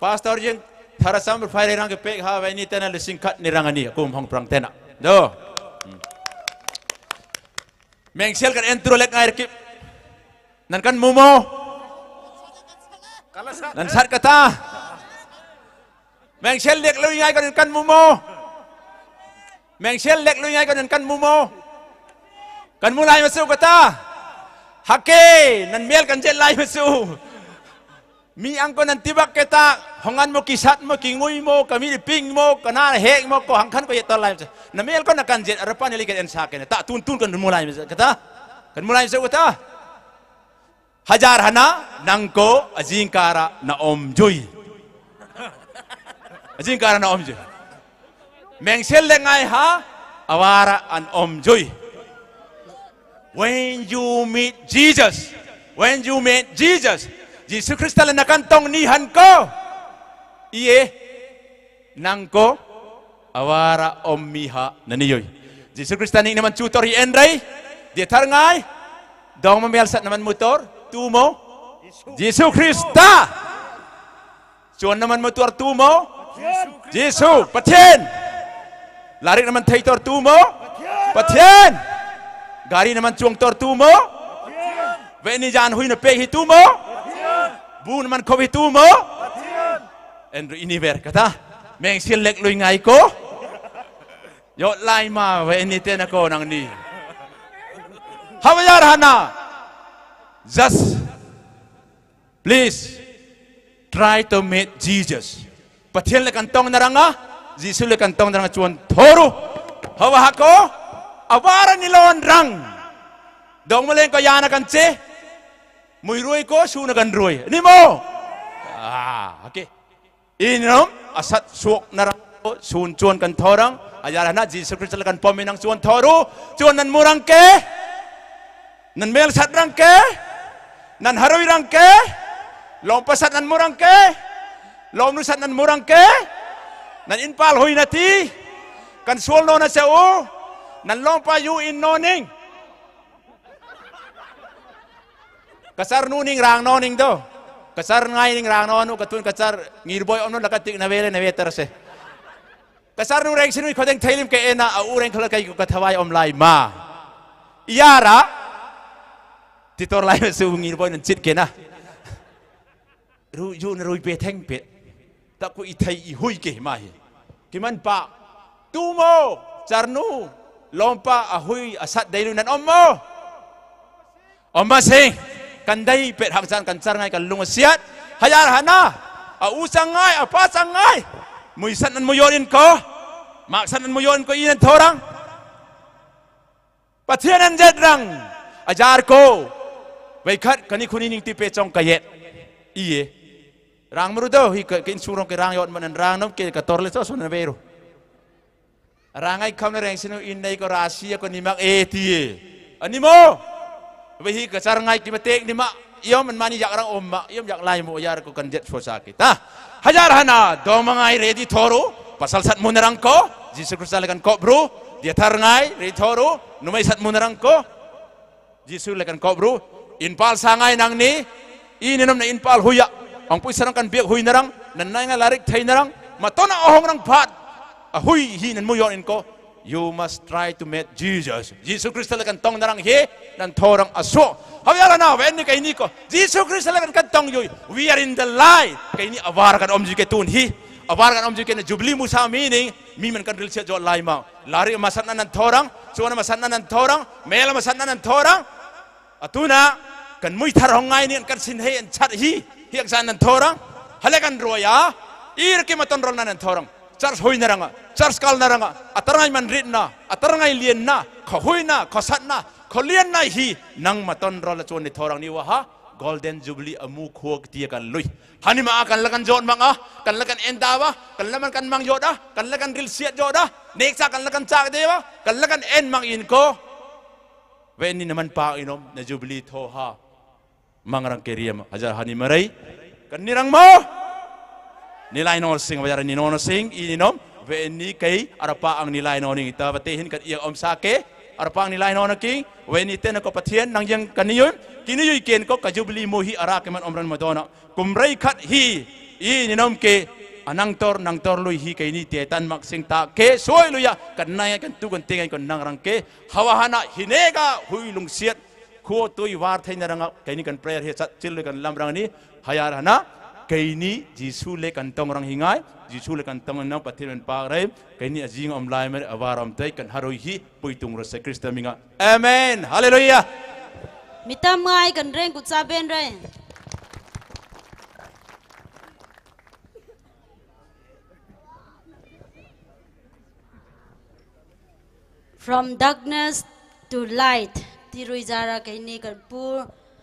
པཱས་ཏར་ཡིང་ཐ་ར་སམ་ཕའི་རེ་རང་ཀེ་པེག་ཧ་ཝེ་ནི་ཏེ་ན་ལི་སིང་ཁད་ནི་རང་ནི་ཀུམ་ཧོང་པྲང་ཏེ་ན། དོ། མེང་སེལ་ཀར་ཨེན་ཏུ་རོ་ལེག་ངའི་ར་ཀིབ། ནན་ཀན་མུ་མོ། ནན་སར་ཀ་ཏ། མེང་སེལ་ལེག་ལུ་ཡའི་ཀ་ནན་ཀན་མུ་མོ། མེང་སེལ་ལེག་ལུ་ཡའི་ཀ་ནན་ཀན་མུ་མོ། ཀན་མུ་ལའི་མ་ཟུག་ཀ་ཏ། ཧ་ཀེ། ནན་མེལ་ཀན་ཇེ་ལའི་མ་ཟུག། མི་ཨང་ཀོ་ནན་ཏི་བག་ཀེ་ཏ། ཧོང་ཨན་མོ་ཀི་སད་མོ་ཀི་ངུའི་མོ་ཀ་མི་རི་པིང་མོ་ཀ་ན་ཧེག་མོ་ཀོ་ཧང་ཁན་ཀོ་ཡེ་ཏོ་ལའི་མ་ཟུག། ནན་མེལ་ཀོ་ནན་ཀན་ཇེ་ཨ་ར་པ་ནི་ལི་ཀན་ཨེན་ས་ཀེ་ནེ་ཏ་ཏུན་ཏུན་ཀན་མུ་ལའི་མ་ཟུག་ཀ་ཏ། ཀན་མུ་ལའི་མ་ཟུག་ཀ་ཏ། ཧ་ཇར་ཧ་ན་ནང་ཀོ་ཨ་ཇིང་ཀ་ར་ན་ཨོམ་ཇུའི། ཨ་ཇིང་ཀ་ར་ན་ཨོམ་ཇུའི། མེང་སེལ་ལེག་ངའི་ཧ་ཨ་བ་ར་ཨན་ཨོམ་ཇུའི། When you meet Jesus, when you meet Jesus, ܙܝܫܘܥ ܟܪܝܣܛܐ ܠܗ ܢܩܢ ܬܘܢ ܢܝ ܗܢ ܟܘ ܝܐ ܢܢ ܟܘ ܐܒܪܐ ܐܘ ܡܝܗܐ ܢܢܝܘܝ. ܙܝܫܘܥ ܟܪܝܣܛܐ ܢܝ ܢܡܢ ܟܘܬܘܪ ܝܐ ܐܢ ܪܝ ܕܝܬܪ ܢܝ ܕܘܡܐ ܡܝܠ ܣܬ ܢܡܢ ܡܘܬܘܪ ܬܘܡܘ. ܙܝܫܘܥ ܟܪܝܣܛܐ. ܟܘܢ ܢܡܢ ܡܘܬܘܪ ܬܘܡܘ. ܙܝܫܘܥ ܦܬܝܢ. ܠܪܝ ܢܡܢ ܬܝܬܘܪ ܬܘܡܘ. ܦܬܝܢ. ܓܪܝ ܢܡܢ ܟܘܢ ܬܘܪ ܬܘܡܘ. ܘܐܢܝ ܓܢ ܗܘܝܢ ܦܝܗܝ ܬܘܡܘ. ܒܘܢ ܡܢ ܟܘܒܝ ܬܘܡܘ. ܐܢ ܪܝ ܢܝ ܒܪ ܟܬܐ ܡܢ ܣܝܠ ܠܩܠܘܝ ܢܝ ܟܘ ܝܘ ܠܝܡܐ ܘܐܢܝ ܬܢܐ ܟܘ ܢܢܝ. ܗܘܝܐ ܪܗܢܐ. Just please try to meet Jesus. ܦܬܝܢ ܠܗ ܩܢ ܬܘܢ ܢܪܢܓܐ. ܙܝܫܘܥ ܠܗ ܩܢ ܬܘܢ ܢܪܢܓܐ ܟܘܢ ܬܘܪܘ. ܗܘܐ ܗܩܘ ܐܒܪܐ ܢܝܠܘܢ ܪܢ. ܕܘܡܐ ܠܢ ܟܘ ܝܢܐ ܩܢ ܟܐ ܡܘܝܪܘܝ ܟܘ ܫܘܢܐ ܩܢ ܪܘܝ ܢܝܡܘ. ܐܗ ܐܟܝ ܐܝܢ ܐܡ ܐܣܬ ܣܘܩ ܢܪܢ ܟܘ ܫܘܢ ܟܘܢ ܩܢ ܬܘܪܢ. ܗܝ ܐܪ ܗܢܐ ܙܝܫܘܥ ܟܪܝܣܛܐ ܠܗ ܩܢ ܦܘܡܝ ܢܢ ܟܘܢ ܬܘܪܘ. ܟܘܢ ܢܢ ܡܘܪܢ ܟܐ ܢܢ ܡܝܠ ܣܬ ܪܢ ܟܐ ܢܢ ܗܪܘܝ ܪܢ ܟܐ ܠܘܡ ܦܣܬ ܢܢ ܡܘܪܢ ܟܐ ܠܘܡ ܢܘܣܬ ܢܢ ܡܘܪܢ ܟܐ ܢܢ ܐܢ ܦܠ ܗܘܝ ܢܬܝ ܩܢ ܫܘܠ ܢܘܢܐ ܣܐܘ ܢܢ ܠܘܡ ܦܐ ܝܘ ܐܢ ܢܘܢܝܢ. ܩܨܪ ܢܘܢܝܢ ܪܢ ܢܘܢܝܢ ܕܘ. ܩܨܪ ܢܝܢܝܢ ܪܢ ܢܘܢܘ ܩܬܘܢ ܩܨܪ ܢܝܪܒܘܝ ܐܘܡ ܢܘܢ ܠܩܬܝ ܢܒܝܠܐ ܢܒܝ ܬܪܣܐ. ܩܨܪ ܢܘܢܝܢ ܪܢ ܫܢܘܝ ܟܘܕܢ ܬܝܠܝܡ ܟܐ ܐܢܐ ܐܘ ܪܢ ܟܠ ܟܐ ܟܬ ܗܘܝ ܐܘܡ ܠܝܡܐ. ܝܐܪܐ ܬܝܬܘܪ ܠܝܡܐ ܣܘ ܢܝܪܒܘܝ ܢܢ ܟܝܬ ܟܐ ܢܐ. ܪܘܝ ܝܘܢ ܪܘܝ ܒܝܬ ܗܢ ܒܝܬ ܬܩܘ ܐܝܬܝ ܐܝ ܗܘܝ ܟܐ ܡܗܝ ܟܐ ܡܢ ܦܐ ܬܘܡܘ ܟܪ ܢܘ ܠܘܡ ܦܐ ܐܗܘܝ ܐܣܬ ܕܝܠܘܝ ܢܢ ܐܘܡܘ ܐܘܡ ܡܣܝ ܩܢܕܝ ܦܝܬ ܗܩܙܢ ܩܢ ܟܪ ܢܝ ܩܠܘܢ ܣܝܬ. ܗܝ ܐܪ ܗܢܐ ܐܘ ܣܢܝ ܐܦ ܣܢܝ ܡܘܝ ܣܢܢ ܡܘܝܘܪ ܝܢ ܟܘ ܡܐ ܣܢܢ ܡܘܝܘܪ ܝܢ ܟܘ ܐܝܢ ܬܘܪܢ ܦܬܝܢ ܢܢ ܙܕܪܢ ܐܓܪ ܟܘ ܘܝ ܟܪ ܩܢܝ ܟܘܢܝ ܢܝܢ ܬܝܦܐ ܟܘܢ ܩܝܕ ܝܐ ܪܢ ܡܪܘ ܕܘ ܗܝ ܟܐ ܟܐ ܐܢ ܫܘܪܘܢ ܟܐ ܪܢ ܝܘܬ ܡܢ ܢܢ ܪܢ ܢܘܡ ܟܐ ܟܬܘܪ ܠܗ ܣܘ ܣܘ ܢܒܝܪܘ ܪܢ ܐܝ ܟܡ ܢܪܢ ܫܢܘ ܐܝܢ ܢܝ ܟܘ ܪܫܝܐ ܟܘ ܢܝܡ ܐܝܬܝ ܐܢܝ ܡܘ ܘܗܝ ܟܐ ܟܪ ܢܝ ܟܐ ܡܬܝ ܢܝܡ ܝܘܡ ܐܢ ܡܢܝ ܝܩܪܢ ܐܘܡ ܝܘܡ ܝܩܪ ܠܝ ܡܘ ܝܪ ܟܘ ܩܢ ܓܕ ܫܘ ܣܟܝ ܬܐ. ܗܝ ܐܪ ܗܢܐ ܕܘܡܐ ܢܝ ܪܕܝ ܬܘܪܘ ܦܣܠ ܣܬ ܡܘ ܢܪܢ ܟܘ ܙܝܫܘܥ ܟܪܝܣܛܐ ܠܗ ܩܢ ܟܘܒܪܘ ܕܝܬܪ ܢܝ ܪܕܝ ܬܘܪܘ ܢܘܡܝ ܣܬ ܡܘ ܢܪܢ ܟܘ ܙܝܫܘܥ ܠܗ ܩܢ ܟܘܒܪܘ ܐܢ ܦܠ ܣܢܝ ܢܢ ܢܝ ܐܝܢ ܢܘܡ ܢܐ ܐܢ ܦܠ ܗܘܝܐ ܐܢ ܦܘܝ ܣܪܢ ܩܢ ܒܝܩ ܗܘܝ ܢܪܢ ܢܢ ܢܝ ܠܪܝܟ ܬܝ ܢܪܢ ܡܬܘܢ ܐܗܘ ܢܪܢ ܦܬ ܐܗܘܝ ܗܝ ܢܢ ܡܘܝܘܢ ܐܢ ܟܘ You must try to meet Jesus. ܙܝܫܘܥ ܟܪܝܣܛܐ ܠܗ ܩܢ ܬܘܢ ܢܪܢ ܗܝ ܢܢ ܬܘܪܢ ܐܣܘ. ܗܘܝ ܐܠܗܢܐ ܘܐܢܝ ܩܐ ܢܝ ܟܘ ܙܝܫܘܥ ܟܪܝܣܛܐ ܠܗ ܩܢ ܬܘܢ ܝܘܝ. We are in the light. ܩܐ ܢܝ ܐܒܪܐ ܩܢ ܐܘܡ ܙܘܝ ܟܐ ܬܘܢ ܗܝ ܐܒܪܐ ܩܢ ܐܘܡ ܙܘܝ ܟܐ ܢܐ ܓܘܒܠܝ ܡܘܣܐ ܡܝܢܝ ܡܝܡܢ ܩܢ ܪܝܠ ܣܝܐ ܓܘ ܠܝܡܐ ܠܪܝ ܡܣܢܢ ܢܢ ܬܘܪܢ ܣܘܢܐ ܡܣܢܢ ܢܢ ܬܘܪܢ ܡܝܠܐ ܡܣܢܢ ܢܢ ܬܘܪܢ ܐܬܘܢܐ ܩܢ ܡܘܝ ܬܪ ܗܘܢ ܢܝ ܢܝ ܩܢ ܣܝܢ ܗܝ ܐܢ ܟܪ ܗܝ ܗܝ ܐܟܣܢ ܢܢ ܬܘܪܢ ܗܠ ܩܢ ܪܘܝܐ ܐܝܪ ܟܐ ܡܬܘܢ ܪܘܠ ܢܢ ܢܢ ܬܘܪܢ ܟܪܣ ܗܘܝ ܢܪܢ ܟܪܣ ܩܠ ܢܪܢ ܐܬܪ ܢܝ ܡܢ ܪܝܬ ܢܐ ܐܬܪ ܢܝ ܠܝܢ ܢܐ ܟܐ ܗܘܝ ܢܐ ܟܐ ܣܬ ܢܐ ܟܐ ܠܝܢ ܢܐ ܗܝ ܢܢ ܡܬܘܢ ܪܘܠ ܠܗ ܟܘܢ ܢܝ ܬܘܪܢ ܢܝ ܘܗܐ ܓܘܠܕܢ ܓܘܒܠܝ ܐܡܘ ܟܘ ܟܬܝܐ ܩܢ ܠܘܝ ܗܢܝ ܡܐ ܐ ܩܢ ܠܐ ܩܢ ܓܘܢ ܡܢ ܐ ܩܢ ܠܐ ܩܢ ܐܢ ܕܒܐ ܩܢ ܠܐ ܡܢ ܩܢ ܡܢ ܓܘܕܐ ܩܢ ܠܐ ܩܢ ܪܝܠ ܣܝܐ ܓܘܕܐ ܢܝܟ ܟܐ ܩܢ ܠܐ ܩܢ ܟܐ ܕܒܐ ܩܢ ܠܐ ܩܢ ܐܢ ܡܢ ܐܢ ܟܘ ܘܐܢܝ ܢܡܢ ܦܐ ܐܝܢ ܐܘܡ ܢܐ ܓܘܒܠܝ ܬܘ ܗܐ ܡܢ ܪܢ ܟܐ ܪܝܡ ܗܙܪ ܗܢܝ ܡܪܝ ܩܢ ܢܝ ܪܢ ܡܘ ܢܝ ܠܝܢ ܐܘܢ ܣܝܢ ܘܝܪ ܢܝ ܢܘܢ ܣܝܢ ܐܝܢ ܐܘܡ ܘܐܢܝ ܟܐ ܐܪܒܥܐ ܢܝ ܠܝܢ ܐܘܢ ܝܢ ܬܐ ܒܬ ܗܢ ܟܕ ܝܐ ܐܘܡ ܣܟܐ ܐܪܒܥܐ ܢܝ ܠܝܢ ܐܘܢ ܟܝܢ ܘܐܢܝ ܬܢܐ ܟܘ ܦܬܝܢ ܢܢ ܝܢ ܩܢ ܝܘܢ ܟܝܢ ܝܘܝ ܟܝܢ ܟܘ ܟܐ ܓܘܒܠܝ ܡܘ ܗܝ ܐܪܩܐ ܡܢ ܐܘܡܪܢ ܡܕܘܢܐ ܩܘܡ ܪܝ ܟܕ ܗܝ ܐܝܢ ܐܘܡ ܟܐ ܐܢܢ ܬܘܪ ܢܢ ܬܘܪ ܠܘܝ ܗܝ ܟܝܢ ܝ ܬܝܬܢ ܡܟ ܣܝܢ ܬܐ ܟܐ ܣܘܝ ܠܘܝܐ ܩܢ ܢܝܐ ܩܢ ܬܘ ܩܢ ܬܝܢ ܩܢ ܢܢ ܪܢ ܟܐ ܗܘܐ ܗܢܐ ܗܝ ܢܝܓܐ ܗܘܝ ܠܘܢ ܣܝܬ ܟܘ ܬܘܝ ܘܪ ܬܝܢ ܢܪܢ ܟܝܢ ܩܢ ܦܪܝܪ ܗܝ ܣܬ ܟܝܠ ܠܘܝ ܩܢ ܠܡ ܪܢ ܢܝ ܗܝ ܐܪ ܗܢܐ ܟܝܢ ܝܫܘܥ ܠܗ ܩܢ ܬܘܢ ܪܢ ܗܝ ܢܝ ܝܫܘܥ ܠܗ ܩܢ ܬܘܢ ܢܢ ܦܬܝ ܡܢ ܦܓܪܐ ܟܝܢ ܝ ܐܙܝܢ ܐܘܡ ܠܝ ܡܪ ܐܒܪ ܐܘܡ ܬܝ ܩܢ ܗܪܘܝ ܗܝ ܦܘܝ ܬܘܢ ܪܣ ܟܪܝܣܛܐ ܡܝܢܐ. ܐܡܝܢ ܗܠܠܘܝܐ. ܡܝܬܡ ܡܝ ܩܢ ܪܢ ܩܘܕ ܣܒܢ ܪܢ From darkness to light. ܬܝܪܘܝ ܙܪܐ ܟܝܢ ܝ ܩܢ ܦܘ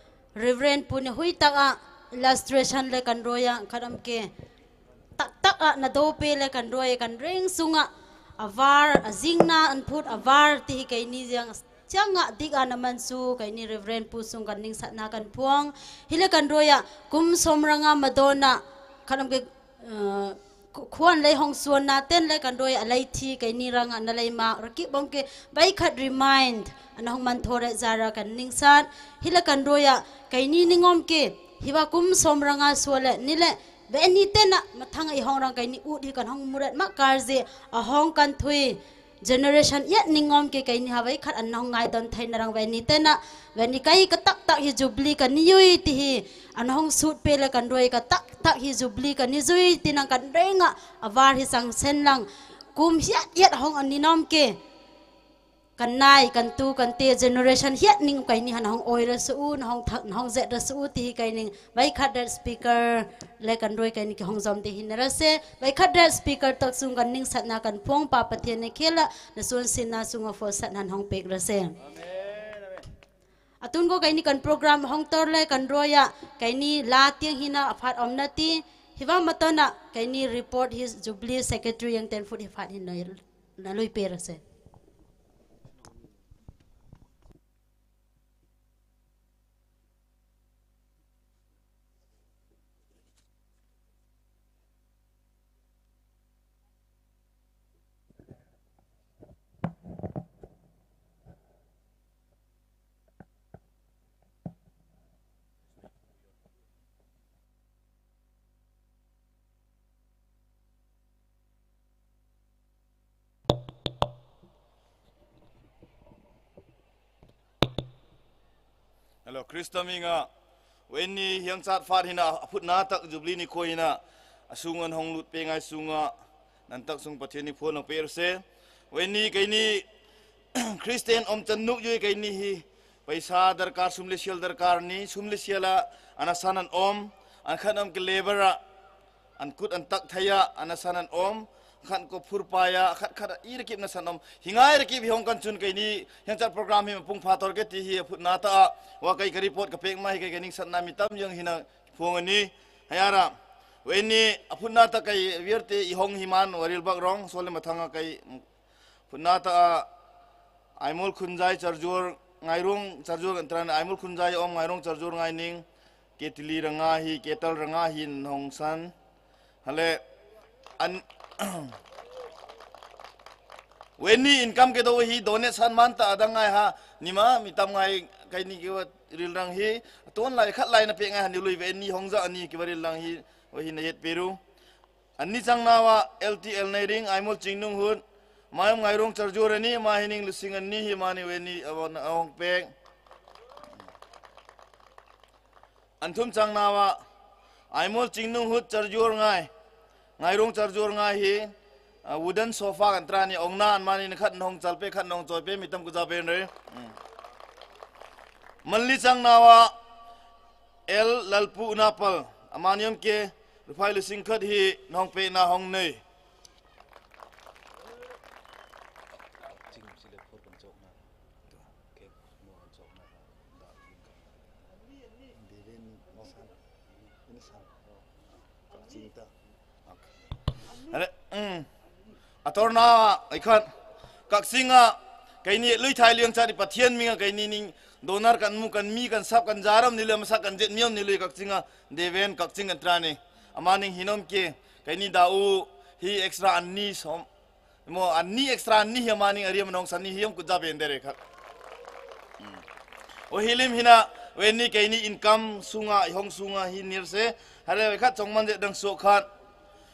Reverend ܦܘ ܢܝ ܗܘܝ ܬܩܐ illustration ܠܗ ܩܢ ܪܘܝܐ ܟܪܡ ܟܐ ܬܩ ܬܩܐ ܢܕܘܦܐ ܠܗ ܩܢ ܪܘܝܐ ܩܢ ܪܢ ܣܘܢܐ ܐܒܪ ܐܙܝܢ ܢܐ ܐܢ ܦܘܬ ܐܒܪ ܬܝ ܗܝ ܟܝܢ ܝ ܙܝܢ ཅང་ང་ཌིག་ཨ་ནཱ་ܡན་ܣܘ ܟܐ ནི་རེ་ཝ་རེན་ܕ་ܦུ ܣܘܢ ܟܐ ܢܝ ܣ་ܢ ܟܐ ܦܘܢ། ܗ ܠ ܟܐ ܢ ܪܘܝ ܟܘܡ ܣܘܡ ܪ ܢ ܡ ܕܘ ܢ ܟܐ ܢ ܡ ܓ ܐ، ܟ-، ܟܘܢ ܠܗ ܗܘܢ ܣܘܢ ܢ ܬܢ ܠܗ ܟܐ ܢ ܪܘܝ ܐܠܝ ܬܝ ܟܐ ܢܝ ܪܢ ܐ ܢ ܠܝ ܡ ܪ ܟܝ ܒܘܢ ܟܐ ܒܝ ܟܕ ܪܝܡ ܝܢ ܕ ܐܢ ܗܘܢ ܡܢ ܬܘܪ ܙܪܐ ܟܐ ܢܝ ܣ ܢ. ܗ ܠ ܟܐ ܢ ܪܘܝ ܟܐ ܢܝ ܢܝ ܢܘܡ ܟܐ ܗܘܐ ܟܘܡ ܣܘܡ ܪ ܢ ܣܘܐ ܠܗ ܢܝ ܠܗ ܒܐ ܢܝ ܬܢ ܐ ܡ ܬܢ ܐ ܝ ܗܘܢ ܪܢ ܟܐ ܢܝ ܐܘ ܕ ܗ ܟܐ ܢ ܗܘܢ ܡܘܪ ܕ ܡ ܩܪ ܙܐ ܐ ܗܘܢ ܟܐ ܢ ܬܘܝ ܓܢܪܝܫܢ ܝܬ ܢܝ ܢܘܡ ܟܐ ܟܐ ܢܝ ܗܘܐ ܒܝ ܟܕ ܐܢ ܗܘܢ ܢܝ ܕܘܢ ܬܢ ܪܢ ܒܐ ܢܝ ܬܢ ܐ ܒܐ ܢܝ ܟܐ ܝ ܟܐ ܬܩ ܬܩ ܗܝ ܓܘܒ ܠܝ ܟܐ ܢܝ ܙܘܝ ܕܝ ܗܝ ܐܢ ܗܘܢ ܣܘܬ ܦܐ ܠܗ ܟܐ ܢ ܪܘܝ ܟܐ ܬܩ ܬܩ ܗܝ ܓܘܒ ܠܝ ܟܐ ܢܝ ܙܘܝ ܕܝ ܢܢ ܟܐ ܢ ܪܝ ܢܐ ܐ ܒܪ ܗܝ ܣܢ ܣܢ ܠܢ ܟܘܡ ܗܝ ܝܬ ܗܘܢ ܐܢ ܢܝ ܢܘܡ ܟܐ ܟܐ ܢܝ ܟܐ ܢ ܬܘ ܟܐ ܢ ܬܐ ܓܢܪܝܫܢ ܗܝ ܝܬ ܢܝ ܢܘܡ ܟܐ ܢܝ ܗܢ ܗܘܢ ܐܘܝ ܪ ܣܘ ܢ ܗܘܢ ܬ-، ܢ ܗܘܢ ܙܕ ܪ ܣܘ ܕܝ ܗܝ ܟܐ ܢܝ ܒܝ ܟܕ ܕ ܣܦܝܟܪ ܠܗ ܟܐ ܢ ܪܘܝ ܟܐ ܢܝ ܟܐ ܗܘܢ ܙܘܡ ܕܝ ܗܝ ܢ ܪ ܣܐ ܒܝ ܟܕ ܕ ܣܦܝܟܪ ܬܘܟ ܣܘܢ ܟܐ ܢܝ ܣ ܢ ܟܐ ܦܘܢ ܦܐ ܦܐ ܬܝ ܢ ܟܐ ܠܗ ܢ ܣܘܢ ܣܝ ܢ ܣܘܢ ܐ ܦܘ ܣ ܢ ܗܘܢ ܦܝܟ ܪ ܣܐ. ܐܬܘܢ ܓܘ ܟܐ ܢܝ ܟܢ ܦܪܘܓܪܡ ܗܘܢ ܬܘܪ ܠܗ ܟܐ ܢ ܪܘܝ ܟܐ ܢܝ ܠܐ ܬܝܢ ܗܝ ܢܐ ܐܦ ܗܪ ܐܘܡ ܢܐ ܬܝ ܗܝ ܒܐ ܡ ܬܢ ܐ ܟܐ ܢܝ ܪܝܦܘܪܬ ܗܝ ܓܘܒ ܠܝ ܣܝܟܪ ܬܪܝ ܝܢ ܬܢ ܦܘܪ ܗܝ ܦܐܬ ܗܝ ܢܐ ܠܘܝ ܦܐ ܪ ܣܐ. ܗܠܘ ܟܪܝܣܬܐ ܡܝܢܐ، ܘܐܢܝ ܗܝ ܝܢ ܣܥܬ ܦܐܬ ܗܝ ܢܐ ܐܦ ܢܐ ܬܩ ܓܘܒ ܠܝ ܢܝ ܟܘ ܗܝ ܢܐ ܐ ܣܘܢ ܐܢ ܗܘܢ ܠܘܬ ܦܐ ܢܝ ܣܘܢ ܐ ܢܢ ܬܩ ܣܘܢ ܦܐܬ ܗܝ ܢܝ ܦܘܪ ܢܘ ܦܐ ܪ ܣܐ. ܘܐܢܝ ܟܐ ܢܝ ܟܪܝܣܬܝܢ ܐܘܡ ܬܢܘܩ ܝܘܝ ܟܐ ܢܝ ܗܝ ܦܝܣܐ ܕܪܩܪ ܣܘܡ ܠܝ ܫܝܠ ܕܪܩܪ ܢܝ ܣܘܡ ܠܝ ܫܝܠ ܐ ܐܢܐ ܣܢܢ ܐܘܡ ܐܢ ܚܕ ܐܘܡ ܟܐ ܠܒܪ ܐ ܐܢ ܟܘܬ ܐܢ ܬܩ ܬܝܐ ܐܢܐ ܣܢܢ ܐܘܡ ܚܕ ܟܘ ܦܘܪ ܦܝܐ ܚܕ ܟܕ ܐܝ ܪܟܝܒ ܢܐ ܣܢܢ ܐܘܡ ܗܝ ܢܝ ܪܟܝܒ ܗܝ ܗܘܢ ܟܢ ܟܘܢ ܟܐ ܢܝ ܗܝ ܢܐ ܣܥܬ ܦܪܘܓܪܡ ܗܝ ܡܦܘܢ ܦܐܬ ܬܘܪ ܓܬܝ ܗܝ ܐܦ ܢܐ ܬܩ ܐ ܘܐ ܟܐ ܟܐ ܪܝܦܘܪܬ ܟܐ ܦܐܟ ܡܐ ܗܝ ܟܐ ܟܐ ܢܝ ܣܢ ܢܐ ܡܝ ܬܡ ܝܢ ܗܝ ܢܐ ܦܘܢ ܢܝ ܗܝ ܐܪܐ. ܘܐܢܝ ܐܦ ܢܐ ܬܩ ܐܝ ܥܒܝܪܬܐ ܝ ܗܘܢ ܗܝ ܡܢ ܘܪܝܠ ܒܩܪܘܢ ܣܘܠ ܡܬܢܐ ܟܐ ܐܦ ܢܐ ܬܩ ܐ ܐܝܡܘܠ ܟܘܢܙܝ ܟܪܓܘܪ ܢܝ ܪܘܢ ܟܪܓܘܪ ܐܢ ܬܪܢ ܐܝܡܘܠ ܟܘܢܙܝ ܐܘܡ ܢܝ ܪܘܢ ܟܪܓܘܪ ܢܝ ܢܝܢ ܟܐ ܬܠܝ ܪܢ ܗܝ ܟܐ ܬܠ ܪܢ ܗܝ ܢ ܗܘܢ ܣܢ ܗܠܐ ܐܢ ܘܐܢܝ ܐܢ ܟܡ ܟܐ ܕܘ ܗܝ ܕܘܢ ܣܢ ܡܢ ܬܐ ܐܕ ܢܝ ܗܐ ܢܝ ܡܐ ܡܝ ܬܡ ܢܝ ܟܐ ܢܝ ܟܐ ܪܝܠ ܪܢ ܗܝ ܐܬܘܢ ܠܐ ܟܐ ܠܐ ܝܢܐ ܦܐܟ ܢܝ ܗܐ ܢܝ ܠܘܝ ܘܐܢܝ ܗܘܢ ܙܐ ܐܢܝ ܟܐ ܪܝܠ ܪܢ ܗܝ ܘܗܝ ܢܝ ܝܬ ܦܐܪܘ ܐܢܝ ܟܢ ܢܘܐ ܐܠ ܬܝ ܐܠ ܢܝ ܪܢ ܐܝܡܘܠ ܟܢ ܢܘܢ ܗܘܬ ܡܝܘܡ ܢܝ ܪܘܢ ܟܪܓܘܪ ܢܝ ܡܐ ܗܝ ܢܝܢ ܠܘܣܝܢ ܢܝ ܗܝ ܡܢܝ ܘܐܢܝ ܐܘܢ ܐܘܢ ܦܐܟ ܐܢ ܬܘܡ ܟܢ ܢܘܐ ܐܝܡܘܠ ܟܢ ܢܘܢ ܗܘܬ ܟܪܓܘܪ ܢܝ ܢܝ ܪܘܢ ܟܪܓܘܪ ܢܝ ܗܝ ܐ ܘܕܢ ܣܘܦܐ ܐܢ ܬܪܢ ܐܘܢ ܢܐ ܐܢ ܡܢܝ ܢ ܚܕ ܢ ܗܘܢ ܟܠ ܦܐ ܚܕ ܢ ܗܘܢ ܟܘܝ ܦܐ ܡܝ ܬܡ ܟܘ ܙܒܢ ܪܗ ܡܠܝ ܟܢ ܢܘܐ ܐܠ ܠܠܦܘ ܢܦܠ ܐܡܢܝ ܝܘܡ ܟܐ ܪܦܐ ܠܘܣܝܢ ܟܕ ܗܝ ܢ ܗܘܢ ܦܐ ܢ ܗܘܢ ܢܝ ܐܬܘܪ ܢܘܐ ܐܝ ܟܕ ܟܟ ܣܝܢ ܐ ܟܐ ܢܝ ܠܘܝ ܬܝ ܠܝܢ ܟܐ ܢܝ ܦܬܝܢ ܡܝܢ ܐ ܟܐ ܢܝ ܢܝ ܕܘܢܪ ܟܢ ܡܘ ܟܢ ܡܝ ܟܢ ܣܦ ܟܢ ܙܪܡ ܢܝ ܠܗ ܡܣܐ ܟܢ ܙܝܬ ܡܝܘܢ ܢܝ ܠܗ ܟܟ ܣܝܢ ܐ ܕܐ ܒܢ ܟܟ ܣܝܢ ܐܢ ܬܪܢ ܐܡܢܝ ܗܝ ܢܘܡ ܟܐ ܟܐ ܢܝ ܕܐ ܘ ܗܝ ܐܟܣܬܪ ܐܢܝ ܣܘܡ ܡܘ ܐܢܝ ܐܟܣܬܪ ܐܢܝ ܗܝ ܡܢܝ ܐܪܝܐ ܡܢ ܗܘܢ ܣܢܝ ܗܝ ܝܘܡ ܟܘ ܙܒܢ ܕܪܗ ܟܐ ܘܗܝ ܠܝܡ ܗܝ ܢܐ ܘܐܢܝ ܟܐ ܢܝ ܐܢ ܟܡ ܣܘܢ ܐ ܗܘܢ ܣܘܢ ܐ ܗܝ ܢܝܪ ܣܐ ܗܪ ܗܘܐ ܟܕ ܟܘܢ ܡܢ ܕܐ ܕܢ ܣܘ ܟܕ ܙܝܢ ܐ ܗܝ ܐܝܘ ܟܢ ܟܘ ܡܝ ܪܟܝܒ ܡܢ ܕܐ ܡܢ ܕܐ ܗܝ ܢܢ ܒܘܢ ܢܐ ܢܝ ܟܦܐ ܢܐ ܘ ܢܢ ܐܢ ܢܢ ܐܝܢܐ ܐܢ ܚܕ ܐܘܡ ܟܐ ܟܪܓܘܪ ܢܝ ܟܢ ܐ ܢܢ ܐܢ ܬܘܢ ܢܐ ܡܘܢ ܡܢ ܕܐ ܢܐ ܢܝ ܟܦܐ ܢܐ ܘ ܗܝ ܢ ܦܪܘܓܪܡ ܡܢ ܕܐ ܟܢ ܦܘܬ ܕܢ ܠܘܢ ܦܘܢ ܗܝ ܠܘܢ ܗܝ ܡܢ ܟܢ ܦܘܬ ܕܢ ܢܝ ܝܪܐ ܡܢ ܕܐ ܢܐ ܢܝ ܟܦܐ ܪܘ ܕܝ ܦܐ ܗܝ ܟܘܢ ܡܢ ܙܐ ܕܐ ܢܝ ܗܠܐ ܐܢܝ ܟܢ ܢܘܐ ܟܐ ܢܝ ܟܠܘܢ ܐܡ ܦܘܝ ܙܘܕ ܡܡܒܪ ܡܝ ܪܟܝܒ ܗܝ ܙܝܢ ܐ ܗܝ ܬܘܪܢ ܟܘܢ ܪܢ ܗܝ ܥܒܝܪ ܠܗ ܐܘܡ ܢܝ ܝܢ ܬܝܢ ܡܢ ܗܝ ܬܘܢ ܘܐ ܟܐ ܢܝ ܗܘܠܐ ܟܢ ܫܝܐ ܐܘܢ ܢܐ ܗܝ ܟܕ ܐܘܡ ܠܐ ܟܢ ܟܘܠܘܝ ܢܐ ܢܘܝ ܬܐ ܗܦ ܪܒܐ ܪܢ ܗܝ ܐܡܐ ܣܝܢ ܐܝ ܬܡ ܢܝ ܡܝ ܟܢ ܢܝ ܢܝ ܗܝ ܥܒܝܪ ܝܘ ܠܘܝ ܪܢ ܝܪܐ ܙܘܕ ܗܝ ܢܘܡܝ ܦܐ ܣܠܢ ܢܝ ܢܝ ܪܟܫ ܢܐ ܠܘܝ ܦܐ ܢܐ ܘܙܝܢ ܡܢ ܕܐ ܢܐ ܣܘ ܦܐ ܢܐ ܘ ܢܐ ܬܘ ܦܐ ܪܘ ܕܝ ܦܐ ܗܝ ܟܘܢ ܡܢ ܙܐ ܢܐ ܢܝ ܗܠܐ ܘܐܝ ܟܕ ܐ ܟܐ ܢܝ ܗܢ ܬܝܢܐ ܓܣ ܣܝܢܓܪ ܬܝܢܐ ܐܢ ܡܢܝ ܦܘܪ ܗܝ ܗܢ ܣܪ ܗܝ ܢܐ ܟܬ ܢܘ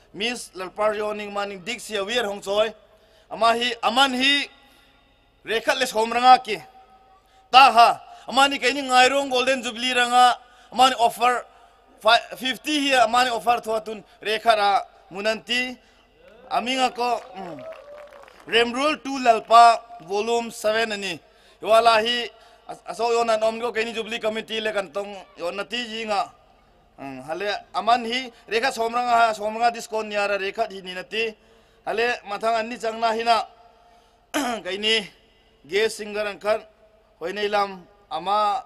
ܙܘܝ ꯃꯤꯁ ꯂꯜꯄꯥꯔ ꯌꯣꯅꯤꯡ ꯃꯥꯅꯤꯡ ꯗꯤꯛꯁꯤ ꯌꯥ ꯋꯤꯌꯔ ꯍꯣꯡꯆꯣꯏ꯫ ꯑꯃ ꯍꯤ, ꯑꯃꯟ ꯍꯤ ꯔꯦꯈꯠ ꯂꯦ ꯁꯣꯝ ꯔꯪꯉ ꯀꯤ ꯇꯥ ꯍꯥ꯫ ꯑꯃꯅꯤ ꯀꯩꯅꯤ ꯉꯥꯏꯔꯣꯡ ꯒꯣꯜꯗꯟ ꯖꯨꯕꯤꯂꯤ ꯔꯪꯉ, ꯑꯃꯅꯤ ꯑꯣꯐꯔ ꯐꯥꯏ-, ꯐꯤꯐꯇꯤ ꯍꯤ, ꯑꯃꯅꯤ ꯑꯣꯐꯔ ꯊꯣ ꯇꯨꯟ ꯔꯦꯈꯠ ꯔ ꯃꯨꯅꯟꯇꯤ꯫ ꯑꯃꯤꯡ ꯑꯀꯣ, ꯎꯝ, ꯔꯦꯝꯔꯨꯜ ꯇꯨ ꯂꯜꯄꯥ ꯚꯣꯂꯨꯝ ꯁꯚꯦꯟ ꯑꯅꯤ꯫ ꯏꯋꯥꯂꯥ ꯍꯤ ꯑ-, ꯑꯁꯣꯛ ꯌꯣꯟꯅ ꯅꯣꯝꯒꯣ ꯀꯩꯅꯤ ꯖꯨꯕꯤꯂꯤ ꯀꯃꯤꯇꯤ ꯂꯦ ꯀꯟꯇꯣꯡ ꯌꯣꯟꯅ ꯇꯤ ꯌꯤꯡꯉ꯫ ꯎꯝ, ꯍꯂꯦ ꯑꯃꯟ ꯍꯤ ꯔꯦꯈꯠ ꯁꯣꯝ ꯔꯪꯉ ꯍꯥ, ꯁꯣꯝ ꯔꯪꯉ ꯗꯤꯁꯀꯣꯟ ꯅꯤꯌꯥꯔ ꯔꯦꯈꯠ ꯍꯤ ꯅꯤꯅꯇꯤ꯫ ꯍꯂꯦ ꯃꯊꯪ ꯑꯅꯤ ꯆꯪꯅ ꯍꯤꯅ ꯀꯩꯅꯤ ꯒꯦꯁ ꯁꯤꯡꯒꯔ ꯑꯪꯀꯜ ꯍꯣꯏꯅꯩ ꯂꯝ ꯑꯃ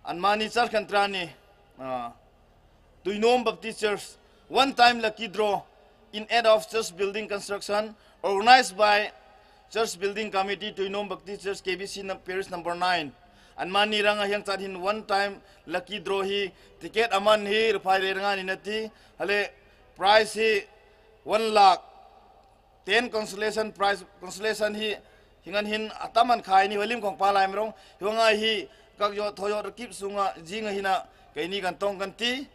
ꯑꯟꯃꯥꯅꯤ ꯆꯔꯆ ꯀꯟꯇ꯭ꯔꯥꯅꯤ, ꯑ, ꯇꯨꯏꯅꯣꯝ ꯕꯞꯇꯤꯁ ꯆꯔꯆ, one time lucky draw in aid of church building construction, organized by Church Building Committee, Tuinom Baptist Church, K B C num-, Parish number nine. ꯑꯟꯃꯥꯅꯤ ꯔꯪ ꯑꯍꯤꯌꯥꯡ ꯆꯥꯠ ꯍꯤꯟ one time lucky draw ꯍꯤ, ꯇꯤꯀꯦꯠ ꯑꯃꯟ ꯍꯤ ꯔꯨꯐꯥꯏ ꯔꯦ ꯔꯪꯉ ꯅꯤꯅꯇꯤ, ꯍꯂꯦ prize ꯍꯤ one lakh, ten consolation prize, consolation ꯍꯤ, ꯍꯤꯡꯉꯟ ꯍꯤꯟ ꯑꯇꯃꯟ ꯈꯥꯏꯅꯤ, ꯍꯣꯏ ꯂꯤꯝ ꯈꯣꯡ ꯄꯥ ꯂꯥꯏꯝ ꯔꯣꯡ, ꯍꯤꯋꯥꯉꯥꯏ ꯍꯤ, ꯀꯛ ꯌꯣ, ꯊꯣ ꯌꯣ, ꯔꯀꯤꯞ ꯁꯨꯡꯉ, ꯖꯤꯡꯉ ꯍꯤꯅ, ꯀꯩꯅꯤ ꯀꯟ ꯇꯣꯡ ꯀꯟ ꯇꯤ,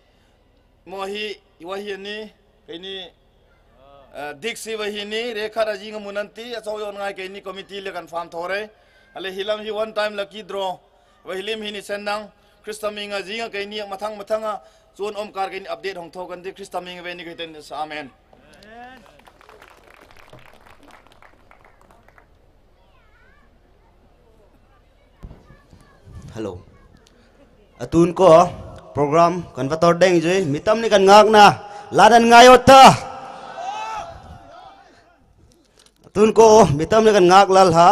ꯃꯣ ꯍꯤ, ꯏꯋꯥ ꯍꯤ ꯑꯅꯤ, ꯀꯩꯅꯤ, ꯑ, ꯗꯤꯛꯁꯤ ꯋꯥ ꯍꯤꯅꯤ, ꯔꯦꯈꯥ ꯔꯥ ꯖꯤꯡꯉ ꯃꯨꯅꯟ ꯇꯤ, ꯑꯆꯧ ꯌꯣꯟ ꯉꯥꯏ ꯀꯩꯅꯤ ꯀꯣꯃꯤꯇꯤ ꯂꯦ ꯀꯟꯐꯥꯔꯝ ꯊꯣꯔꯦ, ꯍꯂꯦ ꯍꯤꯂꯝ ꯍꯤ one time lucky draw, ꯋꯥ ꯍꯤꯂꯤꯝ ꯍꯤꯅꯤ ꯁꯦꯟ ꯅꯪ, ꯈ꯭ꯔꯤꯁꯇ ꯃꯤꯡ ꯉ ꯖꯤꯡꯉ ꯀꯩꯅꯤ ꯃꯊꯪ ꯃꯊꯪ ꯉ ꯆꯨꯟ ꯑꯣꯝ ꯀꯥꯔ ꯀꯩꯅꯤ ꯑꯞꯗꯦꯠ ꯍꯣꯡ ꯊꯣꯛ ꯀꯟ ꯇꯤ, ꯈ꯭ꯔꯤꯁꯇ ꯃꯤꯡ ꯉ ꯋꯦꯅꯤ ꯀꯩ ꯇꯦꯟ ꯁꯥ, ꯑꯃꯦꯟ꯫ ꯍꯜꯂꯣ꯫ ꯑꯇꯨꯟ ꯀꯣ program ꯀꯟ ꯕ ꯇꯧꯔ ꯗꯦꯡ ꯖꯨꯏ, ꯃꯤꯇꯝ ꯅꯤ ꯀꯟ ꯉꯥꯛꯅ, ꯂꯥꯗꯟ ꯉꯥꯏꯌꯣꯠꯇ꯫ ꯑꯇꯨꯟ ꯀꯣ ꯃꯤꯇꯝ ꯅꯤ ꯀꯟ ꯉꯥꯛ ꯂꯜ ꯍꯥ,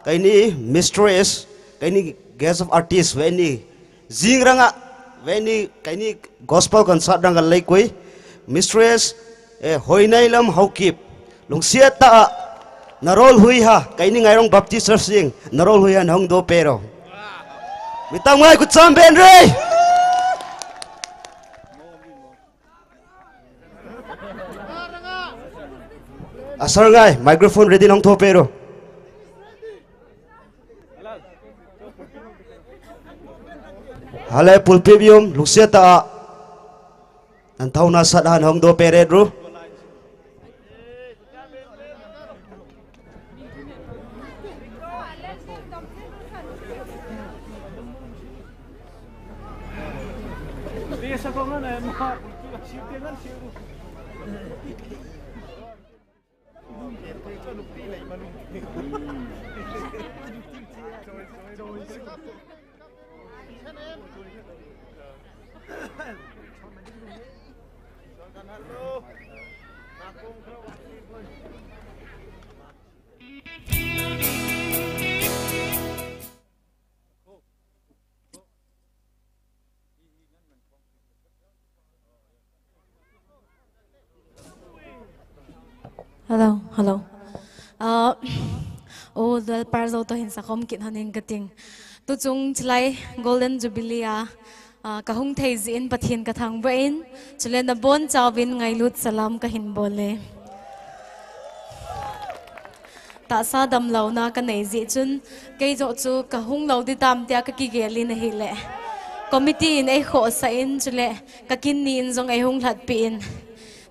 ꯀꯩꯅꯤ mistress, ꯀꯩꯅꯤ guest of artist, ꯋꯦꯅꯤ ꯖꯤꯡ ꯔꯪꯉ, ꯋꯦꯅꯤ ꯀꯩꯅꯤ gospel concert ꯔꯪꯉ ꯂꯩ ꯀꯨꯏ, mistress, ꯑꯦ, ꯍꯣꯏꯅꯩ ꯂꯝ ꯍꯧꯀꯤꯞ, ꯂꯨꯡꯁꯤꯌꯥ ꯇ, ꯅꯔꯣꯜ ꯍꯨꯏ ꯍꯥ, ꯀꯩꯅꯤ ꯉꯥꯏꯔꯣꯡ Baptist Church ꯁꯤꯡ, ꯅꯔꯣꯜ ꯍꯨꯏ ꯍꯥ ꯅꯍꯣꯡ ꯗꯣ ꯄꯦꯔꯣ꯫ ꯃꯤꯇꯝ ꯉꯥꯏ ꯈꯨꯠ ꯆꯥꯝ ꯕꯦꯟ ꯔꯦ꯫ ꯑꯁꯔ ꯉꯥꯏ, microphone ready ꯅꯪ ꯊꯣꯛ ꯄꯦꯔꯣ꯫ ꯍꯜꯂꯦ ꯄꯨꯜꯄꯤꯠ ꯌꯨꯝ, ꯂꯨꯡꯁꯤꯌꯥ ꯇ꯫ ꯅꯪ ꯊꯧꯅꯥ ꯁꯠ ꯍꯥꯟ ꯍꯣꯡ ꯗꯣ ꯄꯦꯔꯦꯠ ꯔꯨ꯫ Hello, hello. ꯑ, ꯑꯣ, ꯂꯜ ꯄꯥꯔ ꯖꯧ ꯇꯣ ꯍꯤꯟ ꯁꯥꯈꯣꯝ ꯀꯤꯠ ꯍꯥꯅꯤꯡ ꯀꯇꯤꯡ꯫ ꯇꯨ ꯆꯨꯡ ꯆꯤꯂꯥꯏ Golden Jubilee ꯑ, ꯑ, ꯀꯍꯨꯝ ꯊꯩ ꯖꯤꯟ ꯄꯊꯤꯟ ꯀꯊꯥꯡꯕ ꯏꯟ, ꯆꯨꯂꯦ ꯅꯕꯣꯟ ꯆꯥꯎꯕꯤꯟ ꯉꯥꯏꯂꯨꯠ ꯁꯂꯥꯝ ꯀꯍꯤꯟ ꯕꯣꯂꯦ꯫ ꯇꯥꯛꯁꯥ ꯗꯝ ꯂꯧꯅ ꯀꯅꯩ ꯖꯤ ꯆꯨꯟ, ꯀꯩ ꯖꯣ ꯆꯨ ꯀꯍꯨꯡ ꯂꯧꯗꯤ ꯇꯥꯝ ꯇꯤꯌꯥ ꯀꯀꯤ ꯒꯦꯂꯤ ꯅꯍꯤ ꯂꯦ꯫ Committee ꯏꯟ ꯑꯩ ꯈꯣ ꯁꯥ ꯏꯟ ꯆꯨ ꯂꯦ, ꯀꯀꯤꯟ ꯅꯤ ꯏꯟ ꯖꯣꯡ ꯑꯩ ꯍꯨꯡ ꯂꯥꯠ ꯄꯤ ꯏꯟ꯫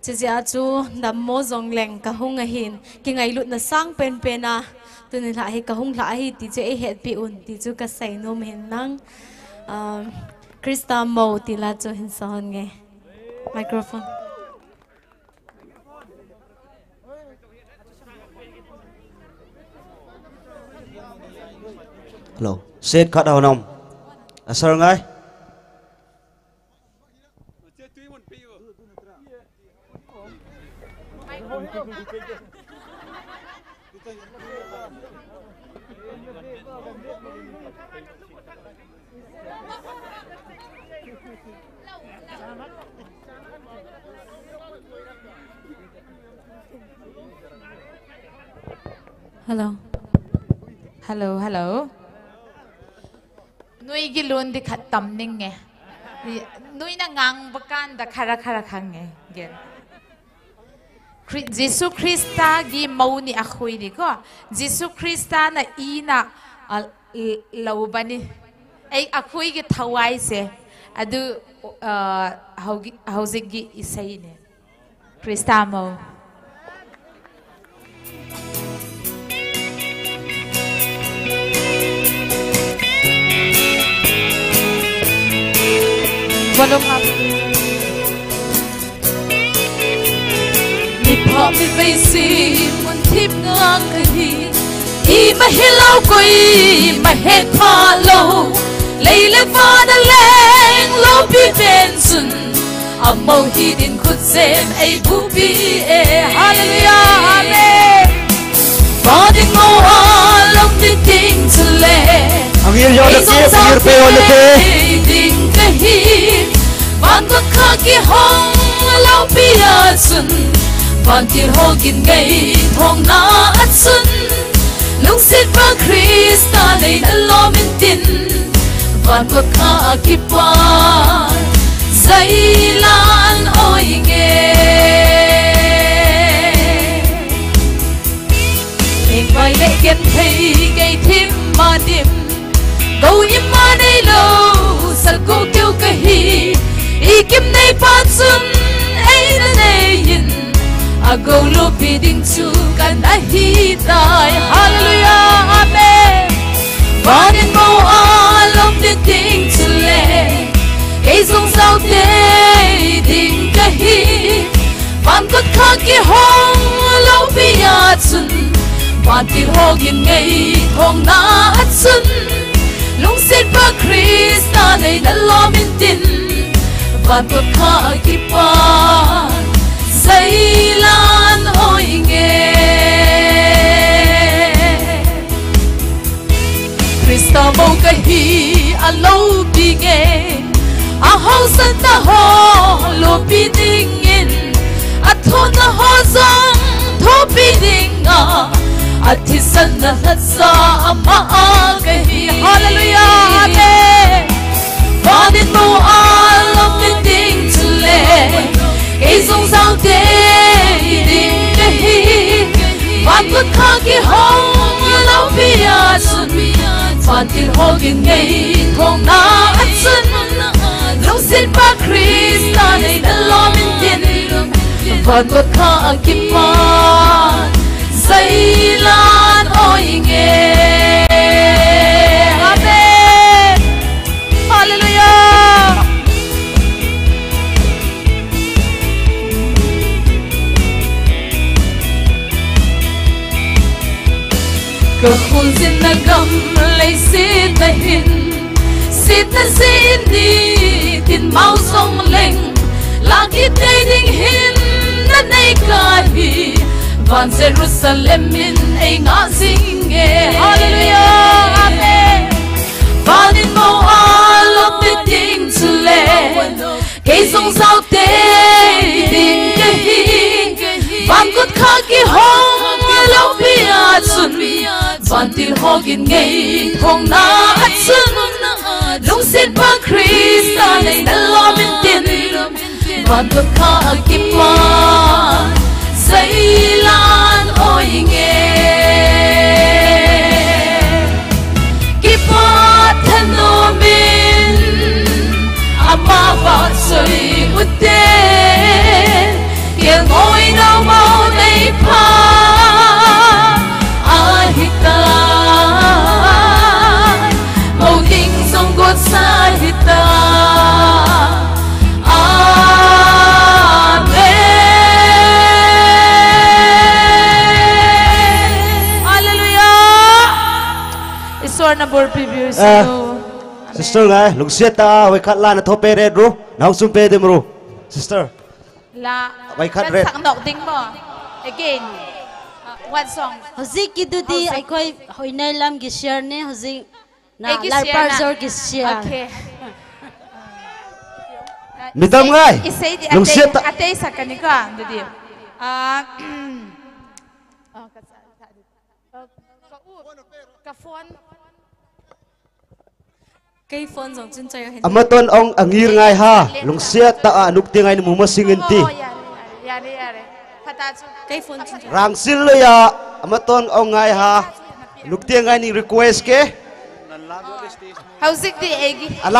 ꯆꯤ ꯖꯤ ꯑ ꯆꯨ ꯗꯝ ꯃꯣ ꯖꯣꯡ ꯂꯦꯡ ꯀꯍꯨꯡ ꯑꯍꯤꯟ, ꯀꯤ ꯉꯥꯏ ꯂꯨꯠ ꯅ ꯁꯥꯡ ꯄꯦꯟ ꯄꯦꯟ ꯅ, ꯇꯨ ꯅꯤ ꯂꯥ ꯍꯤ ꯀꯍꯨꯡ ꯂꯥ ꯍꯤ ꯇꯤ ꯆꯨ ꯑꯩ ꯍꯦꯠ ꯄꯤ ꯎꯟ, ꯇꯤ ꯆꯨ ꯀ ꯁꯥꯏ ꯅꯨꯝ ꯍꯤꯟ ꯅꯪ, ꯑ, ꯈ꯭ꯔꯤꯁꯇ ꯃꯧ ꯇꯤ ꯂꯥ ꯆꯨ ꯍꯤꯟ ꯁꯥ ꯍꯣꯟ ꯉꯦ꯫ Microphone. Hello. Set cut down, um. Asar ngai. Hello. Hello, hello. ꯅꯣꯏꯒꯤ ꯂꯣꯟꯗꯤ ꯈꯔ ꯇꯝꯅꯤꯡꯉꯦ꯫ ꯅꯣꯏꯅ ꯉꯥꯡꯕ ꯀꯥꯟꯗ ꯈꯔ ꯈꯔ ꯈꯪꯉꯦ꯫ ꯒ꯭ꯌꯥꯟ꯫ ꯈ꯭ꯔꯤ-, ꯖꯤꯁꯨ ꯈ꯭ꯔꯤꯁꯇꯒꯤ ꯃꯧꯅꯤ ꯑꯩꯈꯣꯏꯗꯤꯀꯣ꯫ ꯖꯤꯁꯨ ꯈ꯭ꯔꯤꯁꯇꯅ ꯏꯅ, ꯑ, ꯂ-, ꯂꯧꯕꯅꯤ꯫ ꯑꯩ, ꯑꯩꯈꯣꯏꯒꯤ ꯊꯋꯥꯏꯁꯦ꯫ ꯑꯗꯨ, ꯑ, ꯍꯧꯒꯤ-, ꯍꯧꯖꯤꯛꯀꯤ ꯏꯁꯩꯅꯦ꯫ ܟܪܝܣܬܐ ܡܘ. ܘܠܘ ܡ- ܡܝ ܦ- ܡܝ ܒܝ ܣܝ ܡܘܢ ܬܝ ܒܢܐ ܟܐ ܗܝ، ܐܝܡܐ ܗܝ ܠܘ ܩܘܝ، ܐܝܡܐ ܗܝ ܦܠܘ، ܠܝܠܐ ܘܢܐ ܠܝܢ ܠܘ ܒܝ ܒܢ ܙܘܢ، ܐܡܘ ܗܝ ܕܝܢ ܟܘܬ ܙܐ ܐܝ ܒܘ ܒܝ ܐܗ. ܗܠܠܘܝܐ، ܐܡܝܢ. ܒܕܝܢ ܡܘ ܐܠܘܡ ܕܝܢ ܬܠܐ، ܐܢܝ ܝܘܢ ܕܝ، ܐܢܝ ܦܝܪ ܒܝ ܝܘܢ ܕܝ. ܕܝܢ ܟܐ ܗܝ، ܒܢ ܒܘܬ ܚܕ ܟܐ ܗܘ ܠܘ ܒܝ ܐܬܘܢ، ܒܢ ܕܝ ܗܘ ܓܢ ܓܝ ܗܘ ܢܐ ܐܬܘܢ، ܠܘܢ ܣܝܕ ܒܐ ܟܪܝܣܬܐ ܢܝ ܢܠܘ ܡܢ ܕܝܢ، ܒܢ ܒܘܬ ܚܕ ܐ ܟܐ ܦܐ ܙܝܠܢ ܐܘܝ ܓܝ. ܐܝܢ ܒܥܝ ܠܗ ܓܢ ܦܝ ܓܝ ܬܝܡ ܡܕܝܡ، ܓܘ ܐܝܡܢ ܐܝ ܠܘ ܣܓܘ ܟܘ ܟܐ ܗܝ، ܐܝܟܡ ܢܝ ܦܐ ܙܘܢ ܐܝܢܐ ܢܝܢ، ܐ ܓܘ ܠܘ ܒܝ ܕܝܢ ܟܘ ܟܐ ܢܗܝ ܕܝ. ܗܠܠܘܝܐ، ܐܡܝܢ. ܒܕܝܢ ܡܘ ܐܠܘܡ ܕܝܢ ܬܠܐ، ܓܝ ܙܘܢ ܙܘ ܕܝ ܕܝܢ ܟܐ ܗܝ، ܒܢ ܒܘܬ ܚܕ ܟܐ ܗܘ ܠܘ ܒܝ ܐܬܘܢ، ܒܢ ܕܝ ܗܘ ܓܢ ܓܝ ܗܘ ܢܐ ܐܬܘܢ، ܠܘܢ ܣܝܕ ܒܐ ܟܪܝܣܬܐ ܢܝ ܢܠܘ ܡܢ ܕܝܢ، ܒܢ ܒܘܬ ܚܕ ܐ ܟܐ ܦܐ ܙܝܠܢ ܐܘܝ ܓܝ. ܟܪܝܣܬܐ ܡܘ ܟܐ ܗܝ ܐܠܘ ܒܝ ܓܝ، ܐܗܘ ܣܢܬܐ ܗܘ ܠܘ ܒܝ ܕܝܢ، ܐܬܘܢ ܗܘ ܙܘܢ ܬܘ ܒܝ ܕܝܢ، ܐܬܝ ܣܢܐ ܗܕܣܐ ܐܡܐ ܐ ܟܐ ܗܝ. ܗܠܠܘܝܐ، ܐܡܝܢ. ܒܕܝܢ ܡܘ ܐܠܘܡ ܕܝܢ ܬܠܐ، ܓܝ ܙܘܢ ܙܘ ܕܝ ܕܝܢ ܟܐ ܗܝ، ܒܢ ܒܘܬ ܚܕ ܟܐ ܗܘ ܠܘ ܒܝ ܐܬܘܢ، ܒܢ ܕܝ ܗܘ ܓܢ ܓܝ ܗܘ ܢܐ ܐܬܘܢ، ܠܘܢ ܣܝܕ ܒܐ ܟܪܝܣܬܐ ܢܝ ܢܠܘ ܡܢ ܕܝܢ، ܒܢ ܒܘܬ ܚܕ ܐ ܟܐ ܦܐ ܙܝܠܢ ܐܘܝ ܓܝ. ܐܡܝܢ. ܗܠܠܘܝܐ. ܟܐ ܚܘܙܝܢ ܢܐ ܓܡ ܠܝ ܣܝܕ ܢܐ ܗܝܢ، ܣܝܕ ܢܐ ܙܐ ܐܢܝ ܕܝܢ ܡܘ ܙܘܢ ܠܝܢ، ܠܐ ܓܝܬ ܢܝ ܕܝܢ ܗܝܢ ܢܐ ܢܝ ܟܐ ܗܝ، ܒܢ ܝܪܘܣܠܡ ܐܝܢ ܐܝ ܢܐ ܙܝܢ ܓܝ. ܗܠܠܘܝܐ، ܐܡܝܢ. ܒܕܝܢ ܡܘ ܐܠܘܡ ܕܝܢ ܬܠܐ، ܓܝ ܙܘܢ ܙܘ ܕܝ ܕܝܢ ܟܐ ܗܝ، ܒܢ ܒܘܬ ܚܕ ܟܐ ܗܘ ܠܘ ܒܝ ܐܬܘܢ، ܒܢ ܕܝ ܗܘ ܓܢ ܓܝ ܗܘ ܢܐ ܐܬܘܢ، ܠܘܢ ܣܝܕ ܒܐ ܟܪܝܣܬܐ ܢܝ ܢܠܘ ܡܢ ܕܝܢ، ܒܢ ܒܘܬ ܚܕ ܐ ܟܐ ܦܐ ܙܝܠܢ ܐܘܝ ܓܝ. ܟܐ ܦܐ ܬܢܘܡܝܢ ܐܡܐ ܒܨܘܝ ܘܬܐ، ܝܠ ܡܘܝ ܢܘ ܡܘ ܕܝ ܦܐ ܐܗܝ ܬܐ، ܡܘ ܕܝܢ ܙܘܢ ܓܘ ܣܗܝ ܬܐ. ܐܡܝܢ. ܗܠܠܘܝܐ. ܝܣܘܪ ܢܐ ܒܘܪ ܦܝܒܝܘܣ ܐܗ، ܝܘ. ܣܝܣܬܪ ܢܐ، ܠܘܢܓܣܝܬܐ ܐܗ، ܒܥܝ ܟܕ ܠܐ ܢܬܘܦ ܦܐܪܐ ܕܪܘ، ܢܗܘܣܘܢ ܦܐܪܐ ܕܡܪܘ. ܣܝܣܬܪ. ܠܐ. ܒܥܝ ܟܕ ܪܐ. ܣܢܘܩ ܕܝܢ ܡܘ. Again. ܐܗ، what song? ܗܘܙܝ ܟܝ ܕܘܕܝ، ܗܘܙܝ. ܐܝܟܘܝ ܗܘܝܢܐ ܠܡ ܓܫܝܪ ܢܐ، ܗܘܙܝ ܢܐ، ܐܝ ܓܫܝܪ ܠܪ ܢܐ. ܦܪܙܘܪ ܓܫܝܪ. ܐܘܟܝ. ܡܕܡ ܓܝ. ܝܣܝ ܕܝ ܠܘܢܓܣܝܬܐ. ܐܬ-، ܐܬ-، ܐܬ-، ܣܟܢܝ ܟܐ ܕܘܕܝ. ܐܗ، ܐܗ، ܟܐ ܦܘܢ. ܟܐ ܦܘܢ ܙܘܢ ܟܝܢ ܟܐ ܝܗܘܐ ܗܢ. ܐܡܐ ܬܘܢ ܐܘܢ ܐܢܝܪ ܢܝ ܗܐ. ܠܘܢܓܣܝܬܐ ܐܗ، ܢܘܟ ܕܝ ܢܝ ܡܘܡܣܝܢ ܐܢ ܕܝ. ܐܘ، ܝܐ، ܝܐ، ܝܐ، ܝܐ. ܪܢܓܣܝ ܠܗ ܝܐ، ܐܡܐ ܬܘܢ ܐܘܢ ܢܝ ܗܐ. ܢܘܟ ܕܝ ܢܝ ܪܝܟܘܣܬ ܟܐ. ܗܘܙܝ ܟܝ ܕܘܕܝ ܐܝܓܗ. ܐܠܗܐ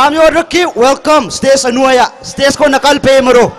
ܡܝ ܘܪܟܝ، welcome. ܣܬܝܓ ܣܢܘܝܐ. ܣܬܝܓ ܣܟܘܢ ܢܩܠ ܦܐ ܡܪܘ.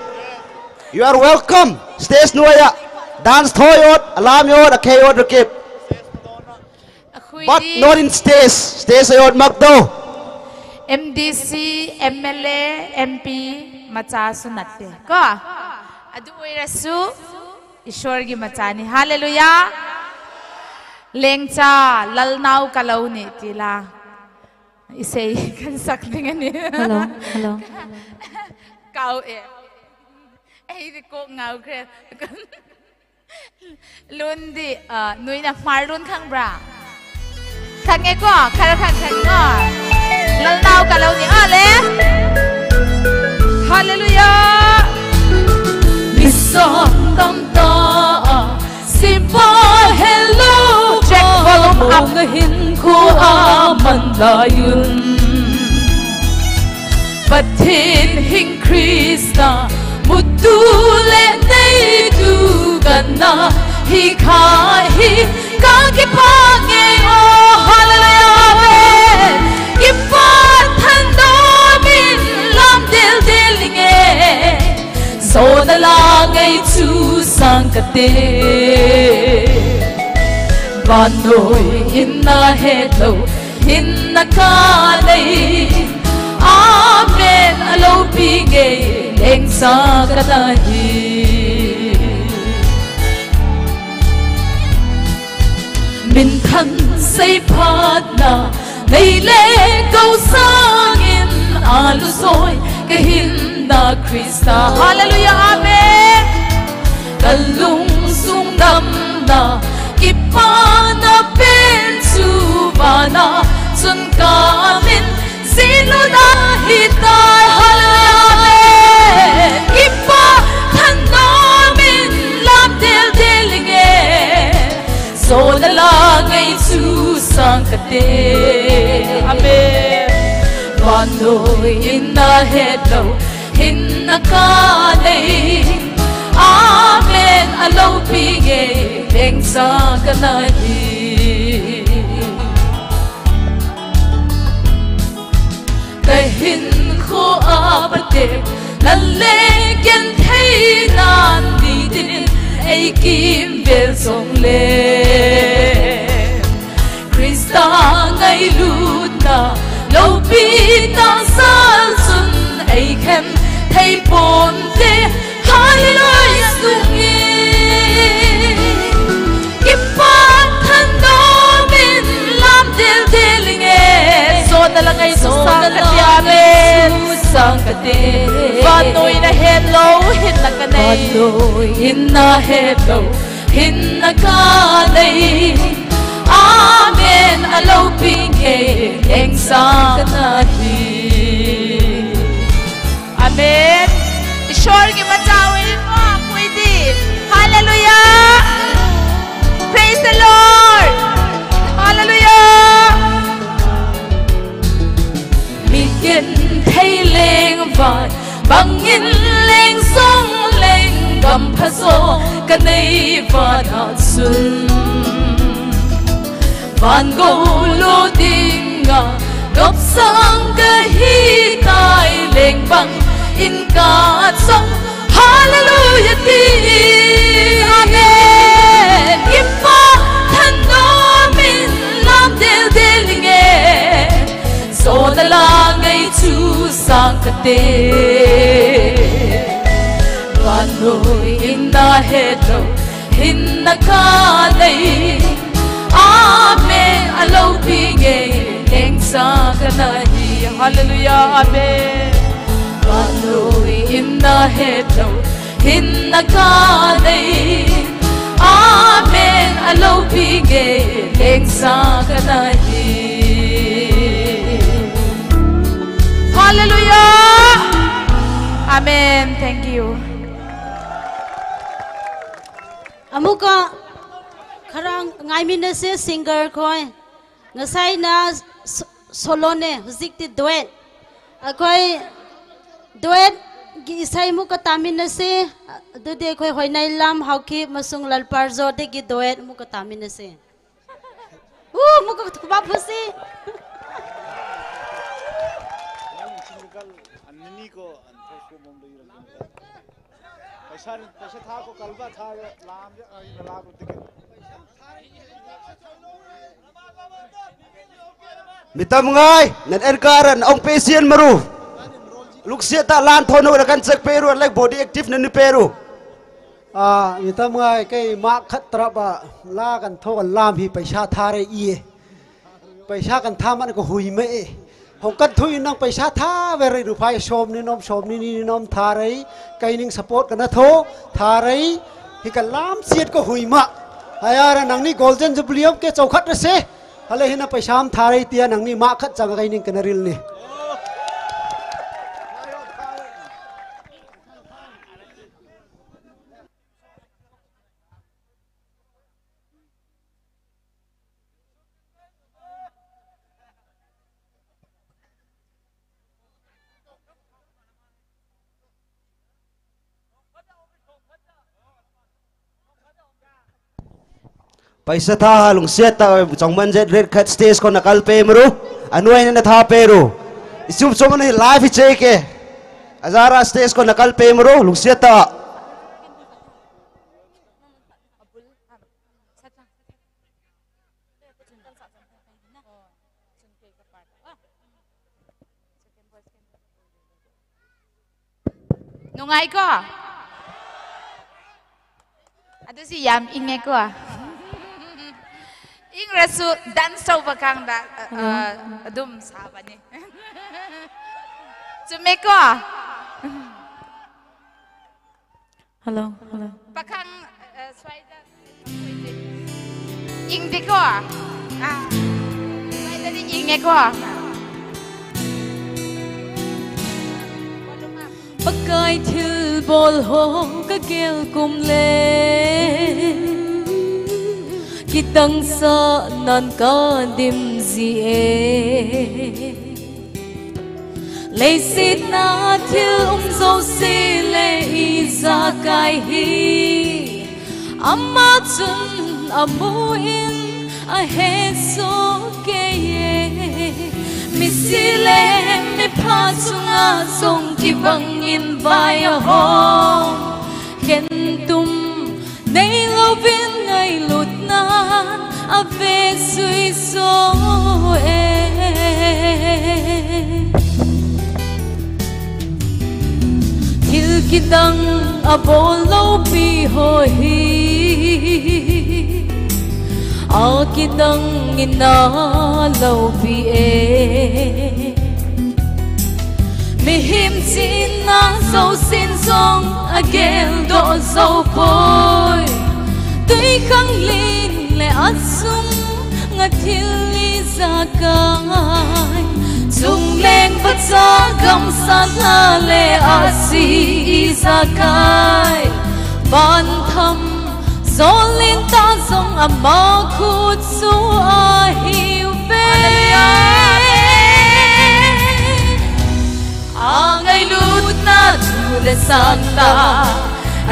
You are welcome. Stage ניו יא. Dance די אות, אלעם יא, אקעי יא, רקיב. But not in stage. Stage יא, אות מקדו. M D C, M L A, M P, ܡܨܐ ܣܘܢܬܐ. ܩܐ. ܐܕܝܐ ܐܘܪܝܣ ܝܫܘܪ ܓܘ ܡܨܢܝ. ܗܠܠܘܝܐ. ܠܐܢ ܟܐ ܠܠܢܘ ܩܠܘܢܝ ܕܝܠܗ. ܐܝܣܝ ܟܢܣܩ ܕܝܢ ܐܢܝ. Hello, hello. ܩܘܐ. ܐܝ ܕܝ ܩܘ ܢܘ ܟܪ. ܠܘܢ ܕܝ، ܐ، ܢܘܝܢܐ ܡܪܘܢ ܟܢ ܒܪܐ. ܟܢ ܓܩܘ، ܟܪ ܟܢ ܟܢ ܓܘ. ܠܠܢܘ ܩܠܘܢܝ ܐܠܗ. ܗܠܠܘܝܐ. ܡܝܣܢ ܕܡ ܕܐ ܣܝܡܦܐ ܗܠܘ. Check volume up. ܡܘ ܗܝܢ ܟܘ ܐܡܢ ܠܝܘܢ. ܒܬ ܗܝܢ ܗܝܢ ܟܪܝܣܬܐ ܡܘܕܘܠܗ ܢܝ ܕܘܓܢܐ ܗܝ ܟܐ ܗܝ ܟܐ ܓܦܢܝ ܐܘ ܗܠܠܘܝܐ ܐܡܝܢ. ܓܦܐ ܬܢܘܡܝܢ ܠܡܕܠܕܠ ܢܝ. ܙܘܢܐ ܠܗ ܢܝ ܬܘܣܢ ܩܬܝ. ܒܢܘܝ ܐܝܢܐ ܗܕܠܘ ܗܝܢܐ ܟܐ ܢܝ. ܐܡܝܢ ܐܠܘܦܝ ܢܝ ܠܐܢ ܣܩܐ ܢܗܝ. ܡܢ ܬܢ ܣܝܦܬ ܢܐ ܢܝ ܠܗ ܓܘ ܣܢܝܢ ܐܠܘ ܙܘܝ ܟܐ ܗܝܢ ܢܐ ܟܪܝܣܬܐ. ܗܠܠܘܝܐ ܐܡܝܢ. ܩܠܘܢ ܣܘܢ ܕܡ ܢܐ ܓܦܐ ܢܐ ܦܢ ܣܘܒܐ ܢܐ ܣܘܢ ܩܡܝܢ ܙܝܢܘ ܕܐܗܝ ܬܐ. ܗܠܠܘܝܐ ܐܡܝܢ. ܓܦܐ ܬܢܘܡܝܢ ܠܡܕܠܕܠ ܢܝ. ܙܘܢܐ ܠܗ ܢܝ ܬܘܣܢ ܩܬܝ. ܐܡܝܢ. ܒܢܘܝ ܐܝܢܐ ܗܕܠܘ ܗܝܢܐ ܟܐ ܢܝ. ܐܡܝܢ ܐܠܘܦܝ ܢܝ ܠܐܢ ܣܩܐ ܢܗܝ. ܟܐ ܗܝܢ ܟܘ ܐܒܕܝ ܠܐܠܗ ܓܢ ܬܝܢܢ ܕܝܕܢ ܐܝܟܐ ܒܝܠ ܙܘܠܗ. ܟܪܝܣܬܐ ܢܝ ܠܘܬܢܐ ܠܘܦܝܬܐ ܙܠܙܘܢ ܐܝܟܢ ܬܝܒܘܢܬܗ. ܗܠܠܘܝܐ ܣܘܢܝ. ܓܦܐ ܬܢܘܡܝܢ ܠܡܕܠܕܠ ܢܝ. ܙܘܢܐ ܠܗ ܢܝ ܬܘܣܢ ܩܬܝ. ܐܡܝܢ. ܬܘܣܢ ܩܬܝ. ܒܢܘܝ ܐܝܢܐ ܗܕܠܘ ܗܝܢܐ ܟܐ ܢܝ. ܒܢܘܝ ܐܝܢܐ ܗܕܠܘ ܗܝܢܐ ܟܐ ܢܝ. ܐܡܝܢ ܐܠܘܦܝ ܢܝ ܠܐܢ ܣܩܐ ܢܗܝ. ܐܡܝܢ. ܝܫܘܪ ܓܘ ܡܬܐ ܗܘܐ ܠܝ ܡܘ ܐܚܘܝ ܕܝ. ܗܠܠܘܝܐ. Praise the Lord. ܗܠܠܘܝܐ. ܡܝܩܢ ܬܝܠܝܢ ܘܐ ܒܢܝܢ ܠܝܢ ܙܘܢ ܠܝܢ ܒܡ ܦܙܘ ܩܐ ܢܝ ܘܐ ܢܐ ܣܘܢ. ܘܢ ܓܘ ܠܘܕܝܢ ܓܘ ܣܢܓ ܗܝ ܬܝܠܝܢ ܒܢ ܐܝܢ ܩܐ ܣܘܢ. ܗܠܠܘܝܐ ܕܝ. ܐܡܝܢ. ܓܦܐ ܬܢܘܡܝܢ ܠܡܕܠܕܠ ܢܝ. ܙܘܢܐ ܠܗ ܢܝ ܬܘܣܢ ܩܬܝ. ܒܢܘܝ ܐܝܢܐ ܗܕܠܘ ܗܝܢܐ ܟܐ ܢܝ. ܐܡܝܢ ܐܠܘܦܝ ܢܝ ܠܐܢ ܣܩܐ ܢܗܝ. ܗܠܠܘܝܐ ܐܡܝܢ. ܒܢܘܝ ܐܝܢܐ ܗܕܠܘ ܗܝܢܐ ܟܐ ܢܝ. ܐܡܝܢ ܐܠܘܦܝ ܢܝ ܠܐܢ ܣܩܐ ܢܗܝ. ܗܠܠܘܝܐ. ܐܡܝܢ. Thank you. ܐܡܘܩܐ ܟܪܢ ངܐ ܡܝܢܣܝ singer ܟܘܝ. ངܣܝܢܐ ܣ-، solo ܢܐ ܗܘܙܝܟ ܕܝ duet. ܐܟܘܝ duet ܓܝ ܐܝܣܝ ܡܘܩܐ ܬܡܝܢܣܝ. ܕܘܕܝ ܐܟܘܝ ܗܘܝܢܝ ܠܡ ܗܘܟܝ ܡܣܘܢ ܠܠܦܪܙܘ ܕܝ ܓܝ duet ܡܘܩܐ ܬܡܝܢܣܝ. ܐܘ، ܡܘܩܐ ܬܘܒ ܦܘܣܝ. ꯄꯩꯁꯥ ꯊꯥ ꯀꯣ ꯀꯜꯕ ꯊꯥ ꯂꯥꯝ ꯂꯥꯝ ꯃꯤ ꯇꯝ ꯉꯥꯏ ꯅꯪ ꯑꯦꯟ ꯀꯥꯔ ꯅꯪ ꯑꯣꯡ ꯄꯦꯁꯤꯌꯦꯟ ꯃꯔꯨ ꯂꯨꯛꯁꯤꯌꯥ ꯇ ꯂꯥꯟ ꯊꯣꯅꯨ ꯅꯪ ꯀꯟ ꯆꯦꯛ ꯄꯦꯔꯨ ꯂꯥꯏꯛ ꯕꯣꯗꯤ ꯑꯦꯛꯇꯤꯚ ꯅꯪ ꯅꯤ ꯄꯦꯔꯨ꯫ ꯑꯥ ꯃꯤ ꯇꯝ ꯉꯥꯏ ꯀꯩ ꯃꯥ ꯈꯠ ꯇꯔꯥꯕ ꯂꯥ ꯀꯟ ꯊꯣꯛ ꯂꯥꯝ ꯍꯤ ꯄꯩꯁꯥ ꯊꯥꯔꯦ ꯏꯌꯦ꯫ ꯄꯩꯁꯥ ꯀꯟ ꯊꯥ ꯃꯅ ꯀ ꯍꯨꯏ ꯃꯦ ꯍꯣꯡ ꯀꯟ ꯊꯨꯏ ꯅꯪ ꯄꯩꯁꯥ ꯊꯥ ꯕꯦꯔꯩ ꯔꯨ ꯐꯥꯏ ꯁꯣꯝ ꯅꯤ ꯅꯣꯝ ꯁꯣꯝ ꯅꯤ ꯅꯤ ꯅꯣꯝ ꯊꯥꯔꯩ ꯀꯩ ꯅꯤꯡ ꯁꯄꯣꯔꯠ ꯀ ꯅ ꯊꯣ ꯊꯥꯔꯩ ꯍꯤ ꯀ ꯂꯥꯝ ꯁꯤꯌꯦꯠ ꯀ ꯍꯨꯏ ꯃ ꯍꯌꯥꯔ ꯅꯪ ꯅꯤ ꯒꯣꯜꯗꯟ ꯖꯨꯕꯂꯤ ꯑꯣꯝ ꯀꯦ ꯆꯧꯈꯠ ꯔ ꯁꯦ ꯍꯂꯦ ꯍꯤ ꯅ ꯄꯩꯁꯥ ꯑꯝ ꯊꯥꯔꯩ ꯇꯤꯌꯥ ꯅꯪ ꯅꯤ ꯃ ꯈꯠ ꯆꯪ ꯀꯩ ꯅꯤꯡ ꯀ ꯅ ꯔꯤꯜ ꯅꯤ꯫ ꯄꯩꯁꯥ ꯊꯥ ꯍ ꯂꯨꯡꯁꯤꯌꯥ ꯇ ꯆꯣꯡꯃꯟ ꯖꯦꯠ ꯔꯦꯠ ꯈꯠ ꯁ꯭ꯇꯦꯖ ꯀꯣ ꯅ ꯀꯜ ꯄꯦ ꯃꯔꯨ ꯅꯣꯏ ꯅ ꯊꯥ ꯄꯦꯔꯨ ꯏꯁꯨ ꯆꯣꯡꯃꯟ ꯍꯤ ꯂꯥꯏꯐ ꯍꯤ ꯆꯦꯛ ꯀꯦ ꯑꯖꯥꯔꯥ ꯁ꯭ꯇꯦꯖ ꯀꯣ ꯅ ꯀꯜ ꯄꯦ ꯃꯔꯨ ꯂꯨꯡꯁꯤꯌꯥ ꯇ ꯅꯨꯡꯉꯥꯏꯀꯣ? ꯑꯗꯨꯁꯨ ꯌꯥꯝ ꯏꯪꯉꯦꯀꯣ꯫ ꯏꯪꯔꯁꯨ ꯗꯥꯟꯁ ꯇꯧꯕ ꯀꯥꯟꯗ, ꯑ, ꯑ, ꯑꯗꯨꯝ ꯁꯥꯕꯅꯤ꯫ ꯆꯨꯝꯃꯦꯀꯣ? ꯍꯜꯂꯣ, ꯍꯜꯂꯣ꯫ ꯄꯥꯈꯪ, ꯑ, ꯁ꯭ꯋꯥꯏꯗ ꯏꯪꯗꯦꯀꯣ? ꯑ, ꯁ꯭ꯋꯥꯏꯗꯗꯤ ꯏꯪꯉꯦꯀꯣ? ꯄꯀꯥꯏ ꯊꯤꯜꯕꯣꯜ ꯍꯣ ꯀꯒꯦꯜ ꯀꯨꯝꯂꯦ, ꯀꯤꯇꯪ ꯁꯥ ꯅꯥꯟ ꯀꯥꯗꯤꯝ ꯖꯤꯑꯦ꯫ ꯂꯩꯁꯤꯠꯅ ꯊꯤꯜ ꯎꯝ ꯖꯣꯁꯤ ꯂꯦ ꯏ ꯖꯥꯀꯥꯏ ꯍꯤ, ꯑꯃ ꯆꯨꯟ ꯑꯃꯨ ꯏꯟ ꯑꯍꯦ ꯁꯣ ꯀꯦꯌꯦ꯫ ꯃꯤꯁꯤ ꯂꯦ ꯃꯤꯐꯥ ꯆꯨꯡꯉ ꯖꯣꯡ ꯀꯤꯕꯪ ꯏꯟ ꯕꯥꯏ ꯑꯍꯣ ꯀꯦꯟ ꯇꯨꯝ ꯅꯩ ꯂꯧꯕꯤꯟ ꯉꯥꯏ ꯂꯨꯠꯅ ꯑꯕꯦ ꯁꯨꯏ ꯁꯣ ꯑꯦ꯫ ꯊꯤꯜ ꯀꯤꯗꯪ ꯑꯕꯣꯜ ꯂꯧꯕꯤ ꯍꯣ ꯍꯤ, ꯑ ꯀꯤꯗꯪ ꯏꯟꯅ ꯂꯧꯕꯤ ꯑꯦ꯫ ꯃꯤꯍꯤꯝ ꯆꯤꯟꯅ ꯖꯣꯁꯤꯟ ꯖꯣꯡ ꯑꯒꯦꯜ ꯗꯣ ꯖꯣ ꯄꯣꯏ꯫ ꯇꯨꯏ ꯈꯪ ꯂꯤꯡ ꯂꯦ ꯑꯁꯨꯝ ꯉ ꯊꯤꯜ ꯂꯤ ꯖꯥꯀꯥꯏ꯫ ꯆꯨꯡ ꯂꯦꯡ ꯕꯆꯥ ꯒꯝ ꯁꯥ ꯂ ꯂꯦ ꯑꯁꯤ ꯏ ꯖꯥꯀꯥꯏ꯫ ꯕꯥꯟ ꯊꯝ ꯖꯣ ꯂꯤꯟ ꯇ ꯖꯣꯡ ꯑꯃ ꯈꯨꯠ ꯁꯨ ꯑ ꯍꯤꯎ ꯕꯦ꯫ ꯑ ꯉꯥꯏ ꯂꯨꯠꯅ ꯊꯨ ꯂꯦ ꯁꯥꯟ ꯇ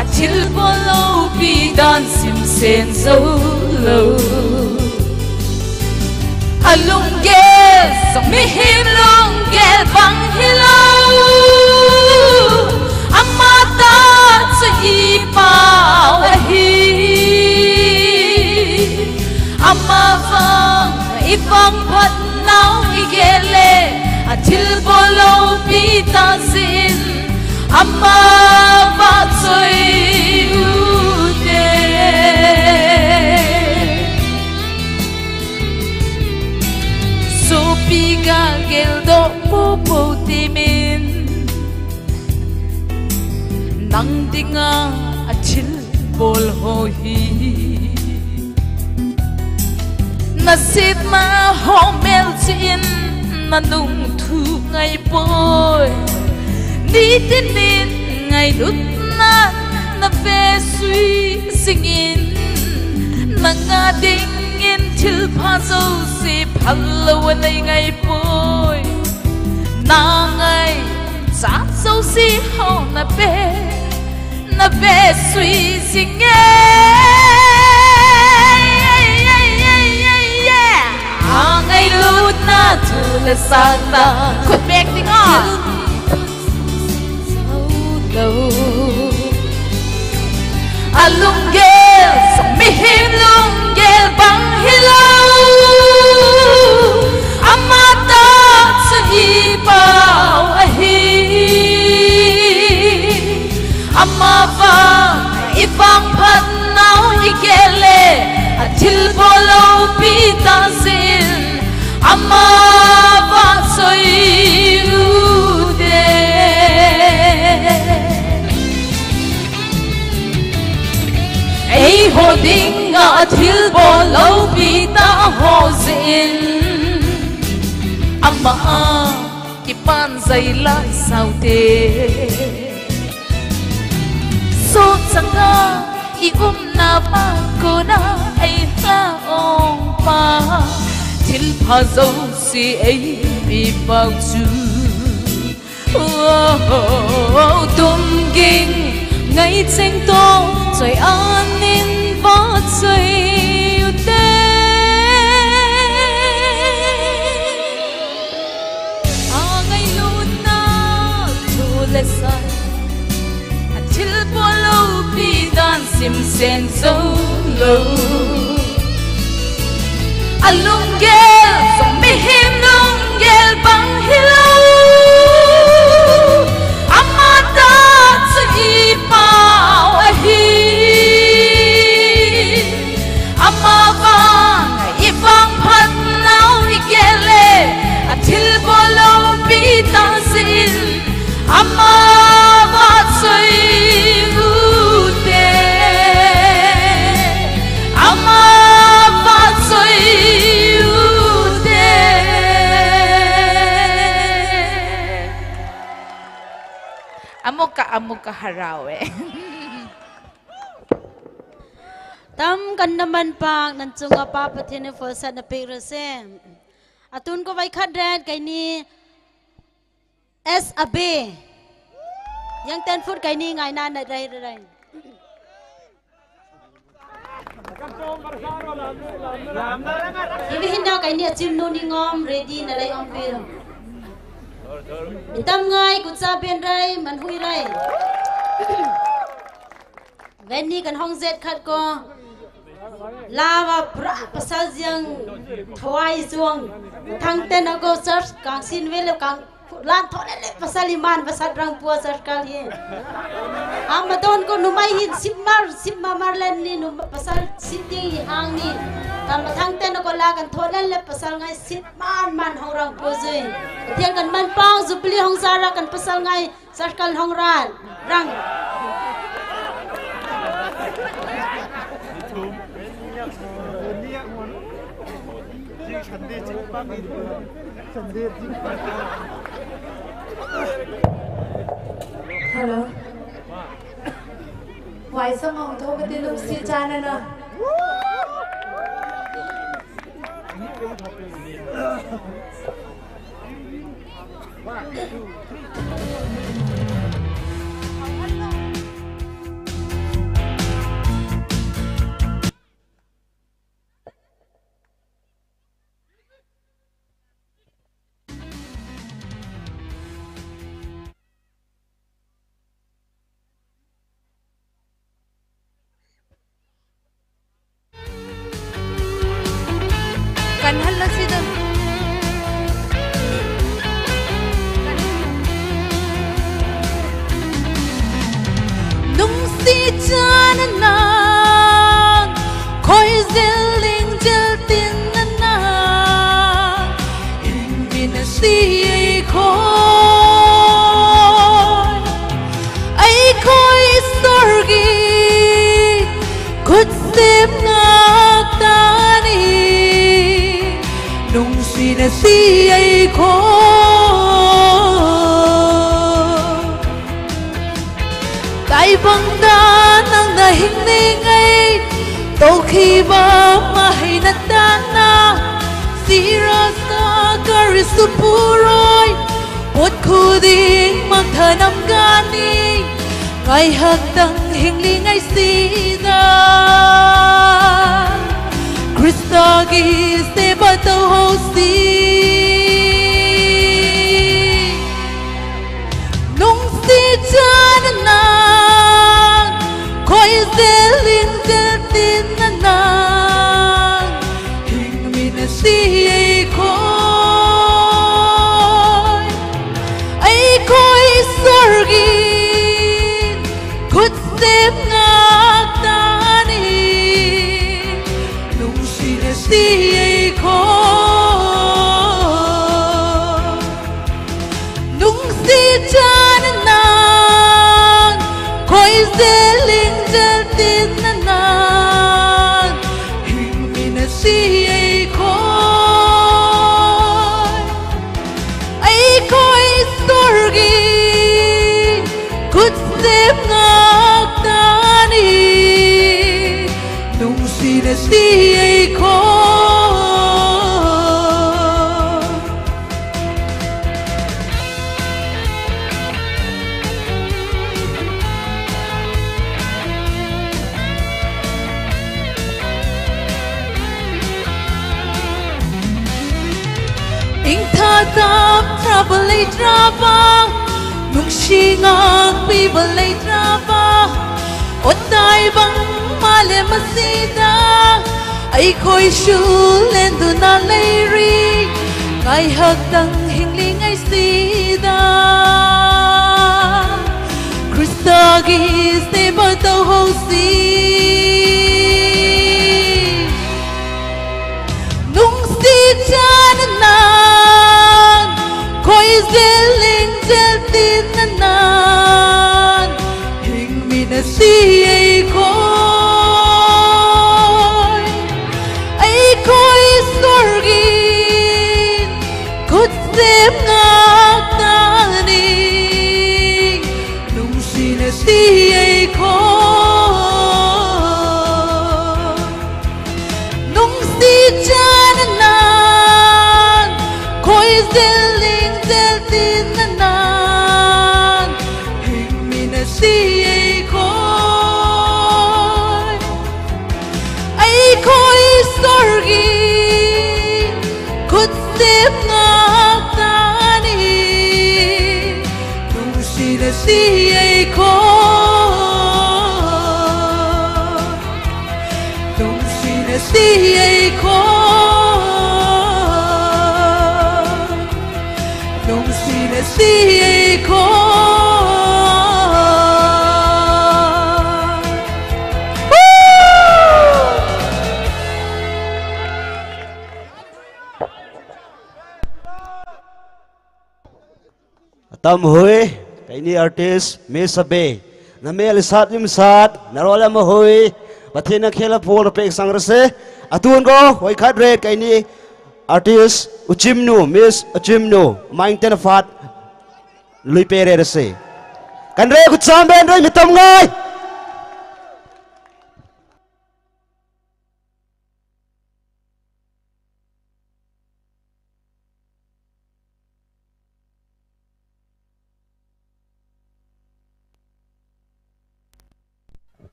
ꯑ ꯊꯤꯜ ꯕꯣ ꯂꯧ ꯄꯤ ꯗꯥꯟ ꯁꯤꯝ ꯁꯦꯟ ꯖꯧ ꯂꯧ꯫ ꯑ ꯂꯨꯡ ꯒꯦꯜ ꯖꯣ ꯃꯤꯍꯤꯝ ꯂꯨꯡ ꯒꯦꯜ ꯕꯪ ꯍꯤ ꯂꯧ꯫ ꯑꯃ ꯇ ꯆ ꯏ ꯄꯥꯎ ꯑ ꯍꯤ꯫ ꯑꯃ ꯕꯪ ꯏ ꯕꯪ ꯐꯠ ꯅꯥꯎ ꯏ ꯒꯦꯜ ꯂꯦ꯫ ꯑ ꯊꯤꯜ ꯕꯣ ꯂꯧ ꯄꯤ ꯇ ꯖꯤꯟ ꯑꯃ ꯕ ꯆꯣꯏ ꯎ ꯇꯦ꯫ ꯁꯣ ꯄꯤ ꯒ ꯒꯦꯜ ꯗꯣ ꯄꯣ ꯄꯣ ꯇꯤ ꯃꯤꯟ ꯅꯪ ꯗꯤꯡ ꯉ ꯑ ꯊꯤꯜ ꯕꯣꯜ ꯍꯣ ꯍꯤ꯫ ꯅ ꯁꯤꯠ ꯃ ꯍꯣ ꯃꯦꯜ ꯆꯤꯟ ꯅ ꯅꯨꯡ ꯊꯨ ꯉꯥꯏ ꯄꯣꯏ꯫ ꯅꯤ ꯇꯤꯟ ꯃꯤꯟ ꯉꯥꯏ ꯂꯨꯠ ꯅ ꯅ ꯕꯦ ꯁꯨꯏ ꯁꯤꯡ ꯏꯟ ꯅ ꯉ ꯗꯤꯡ ꯏꯟ ꯊꯤꯜ ꯐ ꯖꯧ ꯁꯤ ꯐ ꯂ ꯋ ꯅꯩ ꯉꯥꯏ ꯄꯣꯏ꯫ ꯅ ꯉꯥꯏ ꯆꯥ ꯖꯧ ꯁꯤ ꯍꯧ ꯅ ꯕꯦ ꯅ ꯕꯦ ꯁꯨꯏ ꯁꯤꯡ ꯉꯦ꯫ ꯑ ꯉꯥꯏ ꯂꯨꯠ ꯅ ꯊꯨ ꯂ ꯁꯥꯟ ꯇ ꯈꯨꯠ ꯕꯦꯛ ꯇꯤꯡ ꯉꯣ꯫ ꯂꯧ א לונג געלט, צום איהם לונג געלט באנק הילאו, אמאן דארט צו איפאו אהין, אמאן וואנג איפאנג פאטנאו איגעלע, א טילבאלאו פיטאן זין, אמאן וואנג צוירודע. עה הודינגא א טילבאלאו פיטאן הויז אין, אמאן קיפאן זיילאס אויף דער. סאו צאנגא אי אומנא באקונא איכא אונג פא, טילבאלאו סיעי בי פאלצו. ܐܘ ܕܘܡ ܓܝܢ ניי ציܢ ܕאר ܨܘ ܐܢ ܢ ܒ ܨ ܝ ܘ ܕ. ܐ ܓ ܠ ܢ ܬܘ ܠ ܣ ܐ ܬܝ ܠ ܦܘ ܠ ܘ ܦܝ ܕܢ ܣܝ ܡ ܣ ܢ ܙܘ ܠ ܘ. ܐ ܠܘܢܓܠ ܙܘ ܡܗܝܡ ܠܘܢܓܠ ܒܢ ܗܝ ܠ ܘ. ܐܡܐ ܕܐ ܕܣ ܐܝ ܦܐ ܘܐ ܗܝ. ܐܡܐ ܘܢ ܐܝ ܦܢ ܦܬܢ ܐܘ ܗܝ ܓܠܐ، ܐܬܝ ܠ ܒܘ ܠ ܘ ܒܝܬ ܐܙܝܠ. ܐܡܐ ܘܢ ܨܘܝ ܘܕܐ. ܐܡܐ ܘܢ ܨܘܝ ܘܕܐ. ܐܡܘܟܐ، ܐܡܘܟܐ ܗܪ ܗܘܐ. ܕܡ ܩܢ ܢܡܢ ܦܢ ܢܢ ܟܘܢ ܐܦ ܦܬܝܢ ܦܘܪܣܬ ܢܐ ܦܝܪܣܐ. ܐܬܘܢ ܓܘ ܒܝ ܟܕܪܬ ܓܝܢܝ ܐܣ ܐ ܒܝ. ܝܢ ܬܢ ܦܘܪ ܓܝܢܝ ܢܝ ܢܐ ܢܐ ܕܝ ܪܝ. ܝܘܝ ܗܢܐ ܓܝܢܝ ܐܙܝܡ ܢܘܢܝ ܢܘܡ ܪܝܕܝ ܢܐ ܪܝ ܐܘܡ ܒܝܪ. ܡܝܬܡ ܢܝ ܓܘ ܣܒܝܢ ܪܝ ܡܢ ܗܘܝ ܪܝ. ܘܐܢܝ ܟܢ ܗܘܢ ܙܝܬ ܟܕ ܓܘ ܠܐ ܘܐ ܒܪܐ ܦܣܠ ܙܝܢ ܬܘܝ ܙܘܢ. ܬܢ ܬܢ ܐ ܓܘ ܣܪ ܟܢ ܣܝܢ ܘܝܠ ܟܢ ܠܐ ܬܘܠ ܠܗ ܦܣܠ ܝܡܢ ܦܣܠ ܪܢ ܦܘ ܣܪ ܟܠ ܗܝ. ܐܡܐ ܕܘܢ ܓܘ ܢܘܡܝ ܗܝ ܣܝܦ ܡܪ ܣܝܦ ܡܐ ܡܪ ܠܢ ܢܝ ܢܘܡ ܦܣܠ ܣܝܦ ܕܝ ܗܢܝ. ܬܢ ܬܢ ܐ ܓܘ ܠܐ ܟܢ ܬܘܠ ܠܗ ܦܣܠ ܢܝ ܣܝܦ ܡܢ ܡܢ ܗܘܢ ܪܢ ܦܘ ܙܘܝ. ܬܝܠ ܟܢ ܡܢ ܦܢ ܙܘܒܠܝ ܗܘܢ ܙܪܐ ܟܢ ܦܣܠ ܢܝ ܣܪ ܟܠ ܗܘܢ ܪܢ ܪܢ. ܗܠܘ. ܘܝ ܣܡܐ ܗܘܢ ܬܘ ܒܬ ܠܘ ܣܝ ܓܢܢܐ. ܢܘܢ ܣܝ ܓܢܢܐ ܢܢ، ܟܘܝ ܙܝܠ ܠܝܢ ܓܠ ܕܝܢ ܢܢ، ܐܢ ܒܝܢ ܣܝ ܐܝ ܟܘܝ. ܐܝ ܟܘܝ ܣܪܓܝ ܟܘܬ ܣܝܡ ܢܐ ܕܐܢܝ، ܢܘܢ ܣܝ ܢܐ ܣܝ ܐܝ ܟܘܝ. ܕܝ ܒܢ ܕܐܢ ܢܐ ܗܝܢ ܢܝ ܓܝ، ܛܘ ܟܝ ܒܐ ܡܐ ܗܝ ܢܐ ܕܐܢ ܢܐ، ܣܝ ܪܐ ܣܐ ܟܪ ܝܣܘܦ ܪܘܝ، ܒܘܬ ܟܘ ܕܝܢ ܡܢ ܬܢܡ ܓܢܝ، ܢܝ ܗܩ ܕܐܢ ܗܝܢ ܠܝ ܢܝ ܣܝ ܕܐ، ܟܪܝܣܬܐ ܓܝ ܣܝ ܒܐ ܬܘ ܗܘ ܣܝ. ܢܘܢ ܣܝ ܓܢܢܐ ܢܢ، ܟܘܝ ܙܝܠ ܣܝ ܐܝ ܟܘܝ، ܐܝ ܟܘܝ ܣܘܪܓܝܢ، ܟܘܬ ܣܝܡ ܢܟ ܕܐܢܝ، ܢܘܢ ܣܝ ܢܐ ܣܝ ܐܝ ܟܘܝ. ܢܘܢ ܣܝ ܓܢܢ، ܟܘܝ ܙܠܝܢ ܓܠܬܝܢ ܢܢܢ، ܗܝܡ ܢܐ ܣܝ ܐܝ ܟܘܝ. ܐܝ ܟܘܝ ܣܘܪܓܝܢ، ܟܘܬ ܣܝܡ ܢܟ ܕܐܢܝ، ܢܘܢ ܣܝ ܢܐ ܣܝ ܐܝ ܟܘܝ. ܐܝܢ ܬܐ ܬܐ ܬܪܐ ܒܠܝ ܬܪܐ ܒܐ، ܢܘܢ ܣܝ ܢܟ ܦܝ ܒܠܝ ܬܪܐ ܒܐ، ܐܘ ܕܝ ܒܢ ܡܠܐ ܡܣܝܕܐ، ܐܝ ܟܘܝ ܫܘܠܢ ܕܘܢ ܠܝܪܝ، ܩܝ ܗܩ ܕܢ ܗܝܢ ܠܝ ܢܝ ܣܝܕܐ. ܟܪܝܣܬܐ ܓܝܣ ܢܐ ܒܕܘ ܗܘܣܝ. ܢܘܢ ܣܝ ܓܢܢ، ܟܘܝ ܙܠܝܢ ܓܠܬܝܢ ܢܢܢ، ܗܝܡ ܢܐ ܣܝ ܐܝ ܟܘܝ. ܐܝ ܟܘܝ ܣܘܪܓܝܢ، ܟܘܬ ܣܝܡ ܢܟ ܕܐܢܝ، ܢܘܢ ܣܝ ܢܐ ܣܝ ܐܝ ܟܘܝ. ܢܘܢ ܣܝ ܓܢܢ، ܟܘܝ ܙܠܝܢ ܓܠܬܝܢ ܢܢܢ، ܗܝܡ ܢܐ ܣܝ ܐܝ ܟܘܝ. ܐܝ ܟܘܝ ܣܘܪܓܝܢ، ܟܘܬ ܣܝܡ ܢܟ ܕܐܢܝ، ܢܘܢ ܣܝ ܢܐ ܣܝ ܐܝ ܟܘܝ. ܢܘܢ ܣܝ ܢܐ ܣܝ ܐܝ ܟܘܝ. ܢܘܢ ܣܝ ܢܐ ܣܝ ܐܝ ܟܘܝ. ܐܬ ܡܗܘܝ. ܩܐ ܐܢܝ ཨར་ཊིܣ ܡܝܣ ܐܒܝ، ܢܡܐ ܠܗ ܣܬ ܝܡ ܣܬ، ܢܪܘܠ ܠܗ ܡܗܘܝ. ܒܬܝܢ ܢܐ ܟܝܠ ܦܘܠ ܪܦܝܟ ܣܢܓܪܣ. ܐܬܘܢ ܓܘ ܘܝ ܟܕܪ ܩܐ ܐܢܝ ཨܪ ܬܝܣ ܘܟܝܡܢܘ، ܡܝܣ ܘܟܝܡܢܘ، ܡܢ ܬܢܐ ܦܬ ܠܘܝ ܦܝܪܐ ܪܣ. ܟܢܪܐ ܟܘܬ ܣܡ ܒܢ ܪܝ ܡܬܡ ܢܝ. ܗܠོ ܗܠོ. ܘܝ ܟܕ ܪܝܢ ܐܘܡ ܒܐ ܦܬܝܢ ܡܢ ܦܩܢܐ ܟܢܝ. ܦܬܝܢ ܦܘܠ ܦܝܟ ܢܪܡ ܢܝ ܪܘܢ ܟܘܐ ܕܝܗ ܟܢܢ ܬܘܪܘܢ. ܦܬܝܢ ܦܘܠ ܦܝܟ ܢܪܡ ܢܝ ܪܘܢ ܟܘܐ ܟܢ ܗܘܢ ܡܘܙܝ ܓܘܠܕܢ ܙܘܒܝܠܝ. ܘܠܐ ܢܝܢ ܣܘܡܝ ܟܢ ܠܝܓܢ ܣܢܝܢܘܡ، ܐܘ ܟܘܢ ܣܘܪܝܢ ܠܘܬܐ ܟܢ ܡܘܙܝ. ܡܐ ܟܢ ܦܘܠ ܦܝܟ ܢܪܡ ܢܝ ܪܘܢ ܟܘܐ ܟܢ ܗܘܢ ܡܘܙܝ ܓܘܠܕܢ ܙܘܒܝܠܝ. ܘܠܐ ܢܝܢ ܣܘܡܝ ܟܢ ܠܝܓܢ ܣܢܝܢܘܡ، ܐܘ ܟܘܢ ܣܘܪܝܢ ܠܘܬܐ ܟܢ ܡܘܙܝ. ܡܢ ܦܓܝ ܦܘܡܐ ܣܘܝܠܘܡ ܪܝ ܝܡܝ، ܐܢܐ ܣܢܕܡ ܦܘܦܐ ܬܝܐ ܗܢ ܕܘܢ ܪܓܝܒ ܠܝ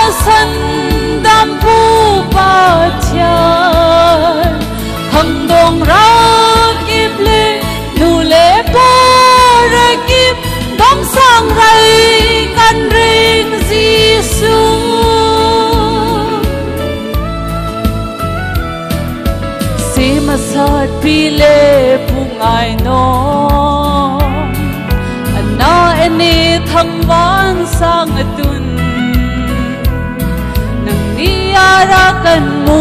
ܢܘܠܗ ܦܘܪܓܝܒ ܕܘܢ ܣܢ ܪܝ ܘואנצאנג א טון. ནང་ནི་ཡ་ར་ཀན་ܡོ་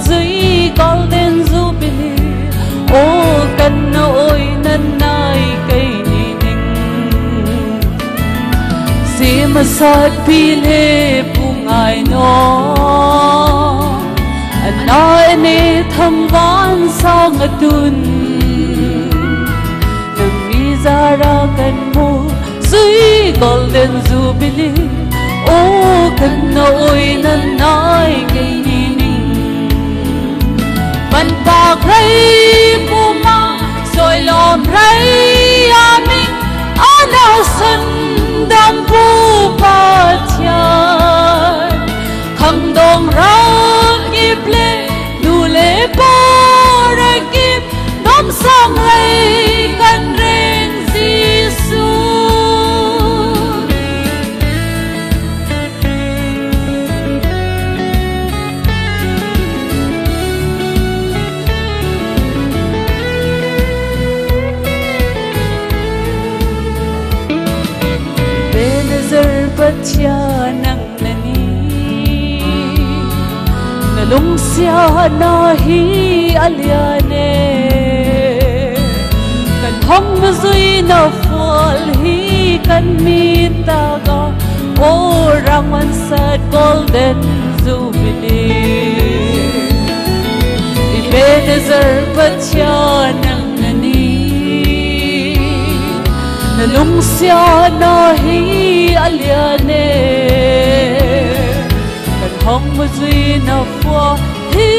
ཟུའི་גאלדעན་ཟובילי. ཨོ་ཀན་ནܐ་ཨོ་ན་ནའི་ཀ་ནི་ནིང་། ཟེ་མ་ས་ཕི་ལེ་བུ་ངའི་ནོ། ཨ་ནའི་ནེ་ཐམ་ཝའན་སང་ཨ་ཏུན། ནང་མི་ཛ་ར་ཀན་མོ་ཟུའི་གོལ་ཌེན་ཛུ་བི་ལི། ཨོ་ཀན་ནའོ་ཨི་ནའི་ཀེ་ནི་ནིང་། མན་པ་ཁྲེ་པུ་མ་སོའི་ལོམ་རེ་ཡ་མིང་ཨ་ནའ་སན་དམ་པོ་པ་ཅན། ཁང་དོང་ར་ཀིབ་ལེ་ནུ་ལེ་པོ་ར་ཀིབ་དོམ་སང་རེ་ཀན་རེན་ཛི་སུ། ཨི་བེ་ནེ་ཛར་པ་ཅན་ནང་ནི། ནཱ་ལུང་སི་ཡ་ནཱ་ཧི་ཨ་ལི་ཡ་ནེ། ཀན་ཧོང་མ་ཛུའི་ནའ་ཕུལ་ཧི་ཀན་མི་ཏ་ག་ཨོ་རང་ཝན་སད་གོལ་ཌེན་ཛུ་བི་ལི། ཨི་བེ་ནེ་ཛར་པ་ཅན་ནང་ནི། ནཱ་ལུང་སི་ཡ་ནཱ་ཧི་ཨ་ལི་ཡ་ནེ། ཀན་ཧོང་མ་ཛུའི་ནའ་ཕུལ་ཧི་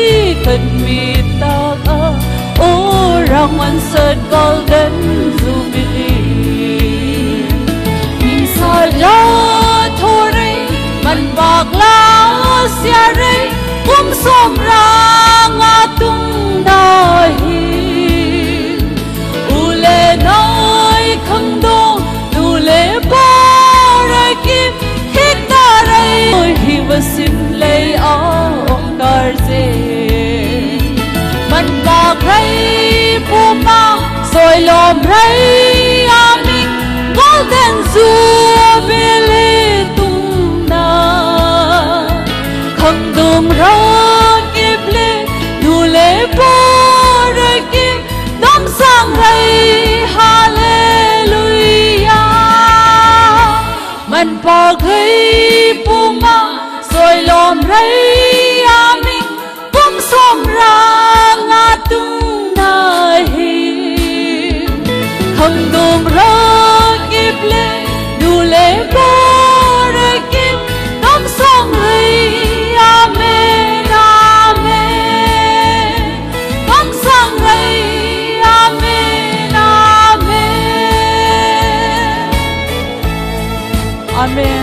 ཀན་མི་ཏ་ག་ཨོ་རང་ཝན་སད་གོལ་ཌེན་ཛུ་བི་ལི། ཨི་ས་ལ་ཐོ་རེ་མན་པ་ལ་སི་ཡ་རེ་ཀུམ་སོམ་རང་ང་ཏུང་ནའི་ཨུ་ལེ་ནའི་ཁང་དོང་ནུ་ལེ་པོ་ར་ཀིབ་ཁིག་ཏ་རེ་ཧི་བ་སིམ་ལེ་ཨོ་ཀར་ཛེ། མན་པ་ཁྲེ་པུ་མ་སོའི་ལོམ་རེ་ཡ་མིང་གོལ་ཌེན་ཛུ་བི་ལི་ཏུང་ནའ། ཁང་དོང་ར་ཀིབ་ལེ་ནུ་ལེ་པོ་ར་ཀིབ་དོམ་སང་རེ་ཧ་ལེ་ལུ་ཡ། མན་པ་ཁྲེ་པུ་མ་སོའི་ལོམ་རེ་ཡ་མིང་ཀུམ་སོམ་རང་ང་ཏུང་ནའི། ཁང་དོང་ར་ཀིབ་ལེ་ནུ་ལེ་པོ་ར་ཀིབ་དོམ་སང་རེ་ཨ་མེན་ཨ་མེན། དོམ་སང་རེ་ཨ་མེན་ཨ་མེན་ཨ་མེན།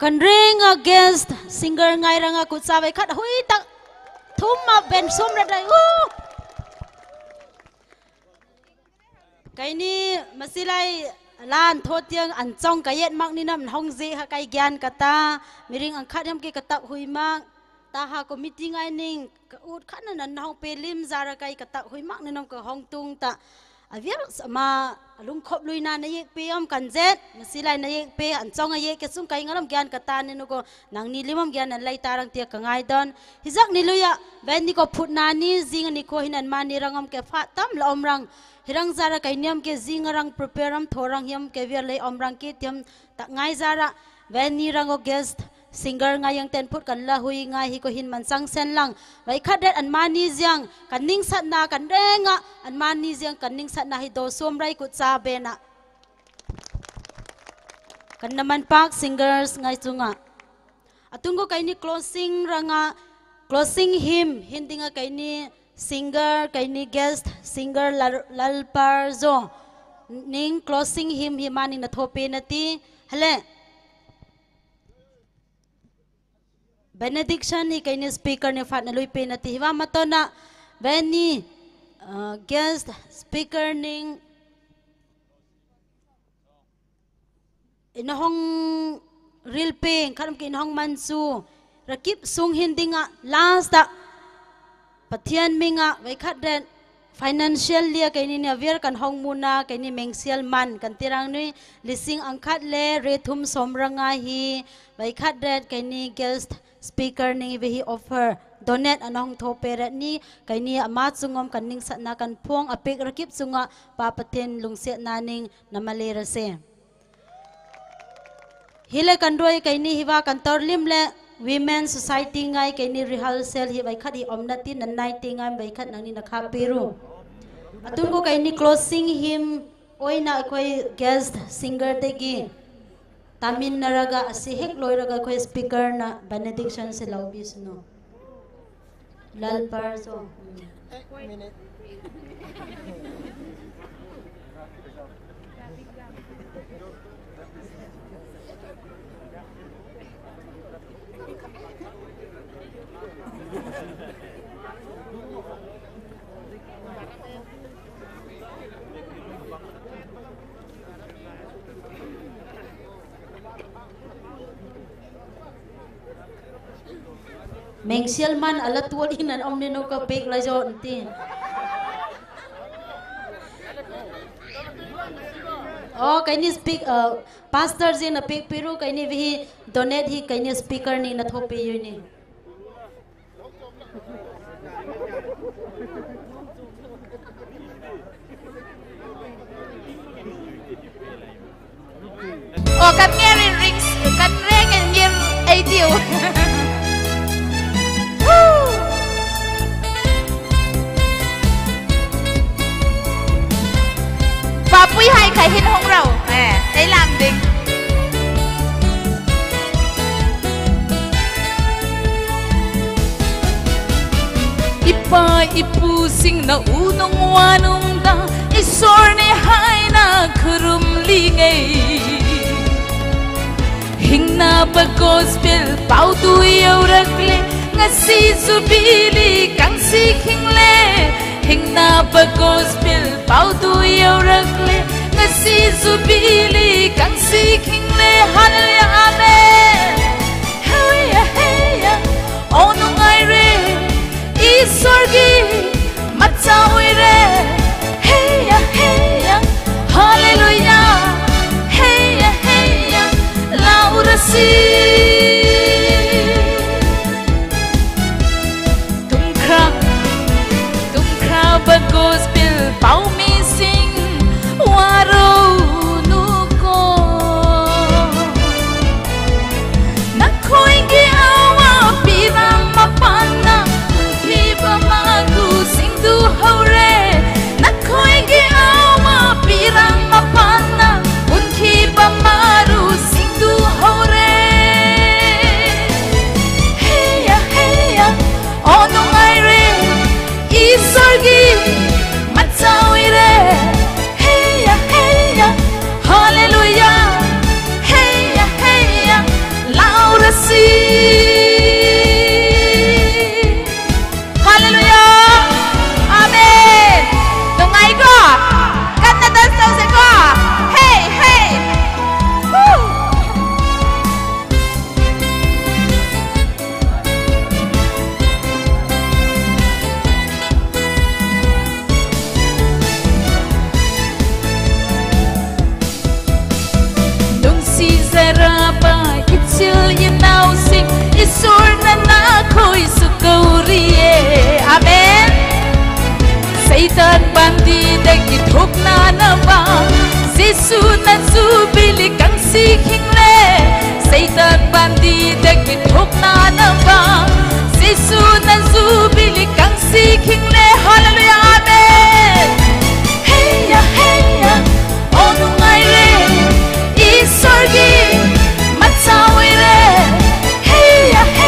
ཀན་རེ་ང་གེསཊ་སིང་གར་ངའི་རང་ང་ཀུ་ཙ་བའི་ཁད་ཧུའི་ཏག་ཐུམ་མ་བེན་སུམ་ར་དྲའི་ཨུ། ཀའི་ནི་མ་སི་ལའི་ལཱན་ཐོ་ཏེའང་ཨན་ཙོང་ཀ་ཡེད་མག་ནི་ནམ་ཧོང་ཟེ་ཧ་ཀའི་གྱན་ཀ་ཏ་མི་རིང་ཨང་ཁད་ཡོམ་ཀེ་ཀ་ཏག་ཧུའི་མག་ཏ་ཧ་ཀོ་མི་ཊིང་ཨའི་ནིང་ཀ་ཨུད་ཁད་ན་ནན་ཧོང་པེ་ལིམ་ཛ་ར་ཀའི་ཀ་ཏག་ཧུའི་མག་ནི་ནམ་ཀ་ཧོང་ཏུང་ཏ་ཨ་བེར་མ་ལུང་ཁོབ་ལུའི་ནའ་ནཱ་ཡེག་པེ་ཡོམ་ཀན་ཛེད་མ་སི་ལའི་ནཱ་ཡེག་པེ་ཨན་ཙོང་ཨ་ཡེག་ཀེ་སུང་ཀའི་ང་ལམ་གྱན་ཀ་ཏ་ནི་ནུ་ཀོ་ནང་ནི་ལིམ་ཡོམ་གྱན་ནན་ལའི་ཏ་རང་ཏེ་ཀ་ངའི་དོན་ཧི་ཛག་ནི་ལུ་ཡ། བེ་ནི་ཀོ་ཕུད་ནའ་ནི་ཟིང་ནི་ཁོ་ཧིན་ཨན་མ་ནི་རང་ཡོམ་ཀེ་ཕ་ཏམ་ལ་ཨོམ་རང་ཧི་རང་ཛ་ར་ཀའི་ནི་ཡོམ་ཀེ་ཟིང་རང་པྲི་པེར་ཡོམ་ཐོ་རང་ཡོམ་ཀེ་བེར་ལེ་ཨོམ་རང་ཀེ་ཏེམ་ཏ་ངའི་ཛ་ར། བེ་ནི་རང་ཨོ་གེསཊ་སིང་གར་ངའི་ཡང་ཏེན་ཕུད་ཀན་ལ་ཧུའི་ངའི་ཧི་ཀོ་ཧིན་མན་ཙང་སེན་ལང་བའི་ཁད་རེད་ཨན་མ་ནི་ཟིང་ཀན་ནིང་སད་ནའ་ཀན་རེ་ང་ཨན་མ་ནི་ཟིང་ཀན་ནིང་སད་ནའ་ཧི་དོ་སུམ་རའི་ཀུ་ཙ་བེ་ནའ། ཀན་ན་མན་པག་སིང་གར་ངའི་ཙུང་ང་ཨ་ཏུང་གོ་ཀའི་ནི་ཀློ་སིང་རང་ང་ཀློ་སིང་ཧིམ་ཧིན་ཏིང་ང་ཀའི་ནི་སིང་གར་ཀའི་ནི་གེསཊ་སིང་གར་ལལ་པར་ཛོ་ནིང་ཀློ་སིང་ཧིམ་ཧི་མ་ནིང་ནཱ་ཐོ་པེ་ནཱ་ཏི་ཧ་ལེ། བེ་ནེ་ཌིཀ་ཤན་ཧི་ཀའི་ནི་སི་པི་ཀར་ནི་ཕཱར་ཊ་ནཱ་ལུའི་པེ་ནཱ་ཏི་ཧི་བ་མ་ཏོ་ནཱ་བེ་ནི་ཨ་གེསཊ་སི་པི་ཀར་ནིང་ཨ་ཨིན་ཧོང་རིལ་པེ་ཁརམ་ཀི་ཨིན་ཧོང་མན་སུ་ར་ཀིབ་སུང་ཧིན་ཏིང་ང་ལཱསཊ་ཏ་པ་ཐི་ཡན་མིང་ང་བའི་ཁད་རེད། פיינענשעלי קיין ני ניאוויר קיין האונג מו נה קיין ני МCLMAN קיין טיראנג ני ܠܝסינג ܐנ ܟ ܠ ܪ ܬ ܗ ܡ ܣ ܐ ܡ ר ܢ ܗ ܝ ܘ ܟ ܕ ܪ ܕ קיין ני ܓעסט ܣܦܝܩܪ ܢܝ ܘܗܝ ܐܘܦ ܗܪ ܕܘܢܝܬ ܐܢ ܗܘܢܓ ܬܘܦܐ ܪܕ ܢܝ ܩܐ ܢܝ ܐܡܐ ܕܣܘܢܓܘܡ ܩܢܝܢܣܐ ܢܐ ܩܢ ܦܘܢ ܐܦ ܐܝܟ ܪܟܝܒ ܣܘܢܓܐ ܦܦܐ ܬܢ ܠܘܢܓܣܝܐ ܢܢܝܢ ܢܡܠܝ ܪܣܐ. ܗܝܠ ܩܢ ܪܘܝ ܩܐ ܢܝ ܗܘܐ ܩܢ ܬܘܪ ܠܝܡ ܠܗ ܘܝܡܢ ܣܘܣܝܐܬܝ ܢܝ ܩܐ ܢܝ ܪܝܗܪܣܠ ܗܘܐ ܐܝܟ ܚܕ ܗܝ ܐܘܡܢܐ ܕܝܢ ܢܢܝ ܬܝ ܢܝ ܘܐܝܟ ܚܕ ܢܢܝ ܢܟܦ ܦܝܪܘ. ܐܬܘܢ ܓܘ ܩܐ ܢܝ ܟܠܘܣܝܢܓ ܗܝܡ ܐܘܝܢܐ ܐܟܘܝ ܓܐܣܬ ܣܝܢܓܪ ܕܓܝ ܬܡܝܢ ܢܪܓܐ ܐܣܝ ܗܝܟ ܠܘܝ ܪܓܐ ܟܘܝ ܣܦܝܩܪ ܢܐ ܒܢܕܝܟܫܢ ܣܠܘܒܝܣ ܢܘ ܠܠ ܦܪܙܘ. ܡܢ ܫܠ ܡܢ ܐܠ ܬܘܠ ܝܢܢ ܐܡܢ ܢܘ ܩܐ ܦܝܩ ܠܗ ܙܘܢ ܬܝ. ܐܘ ܩܐ ܢܝ ܣܦܝܩ، ܐܗ، ܦܣܬܪ ܙܝܢ ܦܝܩ ܦܝܪܘ ܩܐ ܢܝ ܘܗܝ ܕܘܢܝܬ ܗܝ ܩܐ ܢܝ ܣܦܝܩܪ ܢܝ ܢܬܘܦܝ ܝܘܢܝ. ܐܘ ܩܢܝܪܝܢ ܪܝܢܓܣ، ܩܢܝܪܝܢ ܪܝܢܓܣ ܐܝܕܝܘ. ܦܦܘܝ ܗܝ ܟܐ ܗܝܢ ܗܘܢܪܘ. ܐܗ، ܐܝ ܠܡܕܝܢ. ܐܝܦܐ ܐܝܦܘ ܣܝܢ ܢܐ ܐܘܢܘܢ ܘܐܢܘܢ ܕܐ، ܐܝܣܘܪ ܢܝ ܗܝ ܢܐ ܟܪܘܡ ܠܝ ܢܝ. ܗܝܢ ܢܐ ܒܓܘܣܦܠ ܦܘܬܘ ܝܘܪܩܠܗ، ܢܐ ܣܝ ܙܘܒܝܠܝ ܩܢܣܝ ܟܝܢ ܠܗ. ܗܝܢ ܢܐ ܒܓܘܣܦܠ ܦܘܬܘ ܝܘܪܩܠܗ، ܢܐ ܣܝ ܙܘܒܝܠܝ ܩܢܣܝ ܟܝܢ ܠܗ. ܗܠܠܘܝܐ، ܐܡܝܢ. ܗܝܐ ܗܝܐ، ܐܘܢܘܢ ܐܝܪܗ، ܐܝܣܘܪ ܓܝ ܡܬܐ ܘܝܪܗ. ܗܝܐ ܗܝܐ، ܗܠܠܘܝܐ. ܗܝܐ ܗܝܐ، ܠܐ ܘܪܣܝ. ܬܘܡ ܟܪܐ، ܬܘܡ ܟܪܐ ܒܓܘܣܦܠ ܦܘܬܘ ܡܝܣܝܢ ܘܪܘ ܢܘܟܘ. ܢܟܘܝܢ ܓܝ ܐܘܐ ܦܝܪܢ ܡܦܢܐ، ܘܢܟܝ ܒܡܪܘ ܣܝܢ ܕܘ ܗܘܪܗ. ܢܟܘܝܢ ܓܝ ܐܘܐ ܦܝܪܢ ܡܦܢܐ، ܘܢܟܝ ܒܡܪܘ ܣܝܢ ܕܘ ܗܘܪܗ. ܗܝܐ ܗܝܐ، ܐܘܢܘܢ ܐܝܪܗ، ܐܝܣܘܪ ܓܝ ܡܬܐ ܘܝܪܗ. ܗܝܐ ܗܝܐ، ܗܠܠܘܝܐ. ܗܝܐ ܗܝܐ، ܠܐ ܘܪܣܝ. ܗܠܠܘܝܐ. ܐܡܝܢ. ܕܘܢܝ ܓܘ. ܩܢܐ ܕܣܬܘܣ ܓܘ. ܗܝ ܗܝ. ܗܘ. ܕܘܢ ܣܝܙܪ ܪܒܐ ܐܝܬ ܙܝܠ ܝܢ ܢܘܣܝܢ، ܐܝܣܘܪ ܢܐ ܢܟܘܝ ܣܘܟܘܪܝܐ. ܐܡܝܢ. ܣܝܛܢ ܒܢܕܝ ܕܓܝ ܬܘܦ ܢܐ ܢܒܐ، ܙܝܣܘ ܢܐ ܙܘܒܝܠܝ ܩܢܣܝ ܟܝܢ ܠܗ. ܣܝܛܢ ܒܢܕܝ ܕܓܝ ܬܘܦ ܢܐ ܢܒܐ، ܙܝܣܘ ܢܐ ܙܘܒܝܠܝ ܩܢܣܝ ܟܝܢ ܠܗ. ܗܠܠܘܝܐ، ܐܡܝܢ. ܗܝܐ ܗܝܐ، ܐܘܢܘܢ ܐܝܪܗ، ܐܝܣܘܪ ܓܝ ܡܬܐ ܘܝܪܗ. ܗܝܐ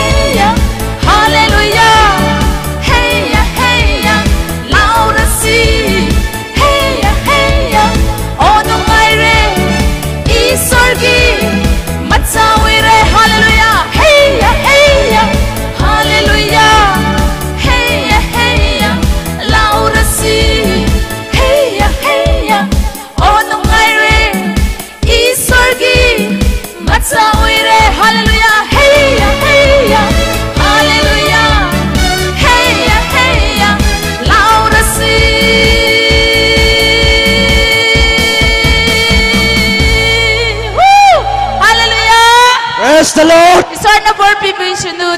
ܗܝܐ، ܗܠܠܘܝܐ. ܗܝܐ ܗܝܐ، ܠܐ ܘܪܣܝ. ܗܝܐ ܗܝܐ، Hello. ܐܝܣܘܪ ܢܐ ܒܘܪ ܒܝ ܒܝܫܘܢ ܢܘ. Thank you. Hello, hello, hello. ܡܝܬܡ ܢܝ ܗܘܝܡܐ. ܡܝ ܟܠ ܟܦ ܬܩܡܘ، ܐܬܪ ܢܝ ܓܢ ܟܦ ܓܝ. ܢܝ ܦܢܝ ܠܗ ܟܦ ܡܣܘܓܬܐ. ܘܗܝ ܓܘܒܠܝ ܓܢܬܝ. ܗܪܘܝ. ܗܪܘܝ ܪܘܝ ܬܝܟܝ ܟܢ ܗܪܘܝ ܗܝ ܐܣܝܬ ܢܝܡܐ. ܐܗ، ܢܢ ܠܡ ܟܪܐ، ܢܟܢ ܕܦܐ ܟܘ، ܢܟܢ ܕܦܐ ܪܝ ܡܢ ܦܣܠ ܢܘܡܝ ܕܐ. ܒܬܝܢ ܡܝܢܐ ܟܢ ܠܡ ܟܐ. ܗܢ ܟܘ ܢܢ ܠܡܢ ܬܘ ܕܝܘܬ ܡܘ. ܐܟܕ ܙܐ ܟܘ ܡܢ ܬܘ ܦܐ ܕܝܪܘ. ܗܫܘܐ ܠܗ ܦܪܝܪ ܬܘܪܝ ܢܘ. Hello. ܪ-، ܪܝܟܘܣܬ ܢܘܟ ܙܘܝܐ، ܡܝܬܡ ܢܝ ܠܢ ܢܝ ܐܘܪܢ ܡܘ. ܢܘܟ ܟܘ، ܪܝܟܘܣܬ ܢܘܟ ܙܘܝܐ، ܟܐ ܢܝ ܡܝܣ، ܠܡ ܦܪܙܘ. ܠܘܢ ܣܝܥܬܐ ܐ، ܟܐ ܢܝ ܐܝܪܘܢ ܒܦܬܝܣܬܐ ܬܪܘܬܢܐ ܪܝܟܘܣܬ ܟܐ. ܐܬܘܪܢܐ ܠܗ. ܡܝܬܡ ܢܝ ܟܘ ܬܘܡ ܒܢܝ. ܗܠܐ. ܢܘܢܘ ܢܝ، ܢܝ ܬܝ ܢܝ ܗܢ ܦܐ ܢܝ ܗܘܢ ܡܢ ܦܘܡ ܬܪܘ. Reverend ܦܘ ܟܘܢ ܐ ܟܢ ܦܩ ܡܢ. Thank you. ܐܗ، ܟܢ ܡܢ ܦܩ ܡܐ. ܟܢ ܡܢ ܦܩ. ܗܘܙܐ ܓܕܘ ܡܘܟܐ. ܐܘ، ܟܢ ܠܘ ܡܐ، ܟܢ ܡܢ ܦܩ ܡܘ، ܕܝܟ ܡܘ. Come, come, come fast. Dance. Woo! ܐܝܦܐ ܐܝܦܘ ܣܝܢܓܐ ܐܘܢܘܢ ܘܢܘܢ ܕܐ، ܝܣܘܪ ܢܝܢܐ ܟܘܝ ܣܘܬܘܪܝܐ. ܗܢܐ ܒܓܘܣܦܠ ܒܥܘܕܘ ܝܘܪܩܠܗ، ܢܣܝ ܙܘܒܝܠܝ ܟܢܣܝ ܟܝܢܠܗ. ܗܢܐ ܒܓܘܣܦܠ ܒܥܘܕܘ ܝܘܪܩܠܗ، ܢܣܝ ܙܘܒܝܠܝ ܟܢܣܝ ܟܝܢܠܗ. ܗܠܠܘܝܐ، ܐܡܝܢ. ܗܝ ܝܐ، ܗܝ ܝܐ، ܐܘܢܘܢ ܐܝܪܝ، ܝܣܘܪ ܓܝ ܡܬܐ ܥܘܝܪܗ. ܗܝ ܝܐ، ܗܝ ܝܐ، ܗܠܠܘܝܐ. ܗܝ ܝܐ، ܗܝ ܝܐ، ܠܐ ܘܪܣܝ. ܕܘܡ ܟܪܒܐ ܓܘܣܦܠ ܒܥܘ ܡܝܣܝܢ ܘܪܘ ܕܘܟܘ. ܢܟܘܝ ܓܝ ܐܘܐ ܦܝܪܐ ܡܦܢܐ، ܘܢܟܝ ܒܡܪܘ ܣܝܢ ܕܘ ܗܘܪܗ. ܢܟܘܝ ܓܝ ܐܘܐ ܦܝܪܐ ܡܦܢܐ، ܘܢܟܝ ܒܡܪܘ ܣܝܢ ܕܘ ܗܘܪܗ. ܗܝ ܝܐ، ܗܝ ܝܐ، ܐܘܢܘܢ ܐܝܪܝ، ܝܣܘܪ ܓܝ ܡܬܐ ܥܘܝܪܗ. ܗܝ ܝܐ، ܗܝ ܝܐ، ܗܠܠܘܝܐ. ܗܝ ܝܐ، ܗܝ ܝܐ، ܠܐ ܘܪܣܝ. Dancing, are you ready, wherever? Yeah, come on, dance. Woo! ܢܘܡܣܝ ܙܪܒܐ ܐܝܬ ܙܝܠ ܝܢܐ ܘܣܝܢ ܢܟܘܝ ܣܘܢܐ. ܣܝܛܢ ܒܢܕܝ ܕܐܓܝ ܕܗܘܦ ܢܢܐ ܒܐ، ܙܝܣܘ ܢܢ ܙܘܒܝܠܝ ܟܢܣܝ ܟܝܢܠܗ. ܣܝܛܢ ܒܢܕܝ ܕܐܓܝ ܕܗܘܦ ܢܢܐ ܒܐ، ܙܝܣܘ ܢܢ ܙܘܒܝܠܝ ܟܢܣܝ ܟܝܢܠܗ. ܗܠܠܘܝܐ، ܐܡܝܢ. ܗܝ ܝܐ، ܗܝ ܝܐ، ܐܘܢܘܢ ܐܝܪܝ، ܝܣܘܪ ܓܝ ܡܬܐ ܥܘܝܪܗ. ܗܝ ܝܐ، ܗܝ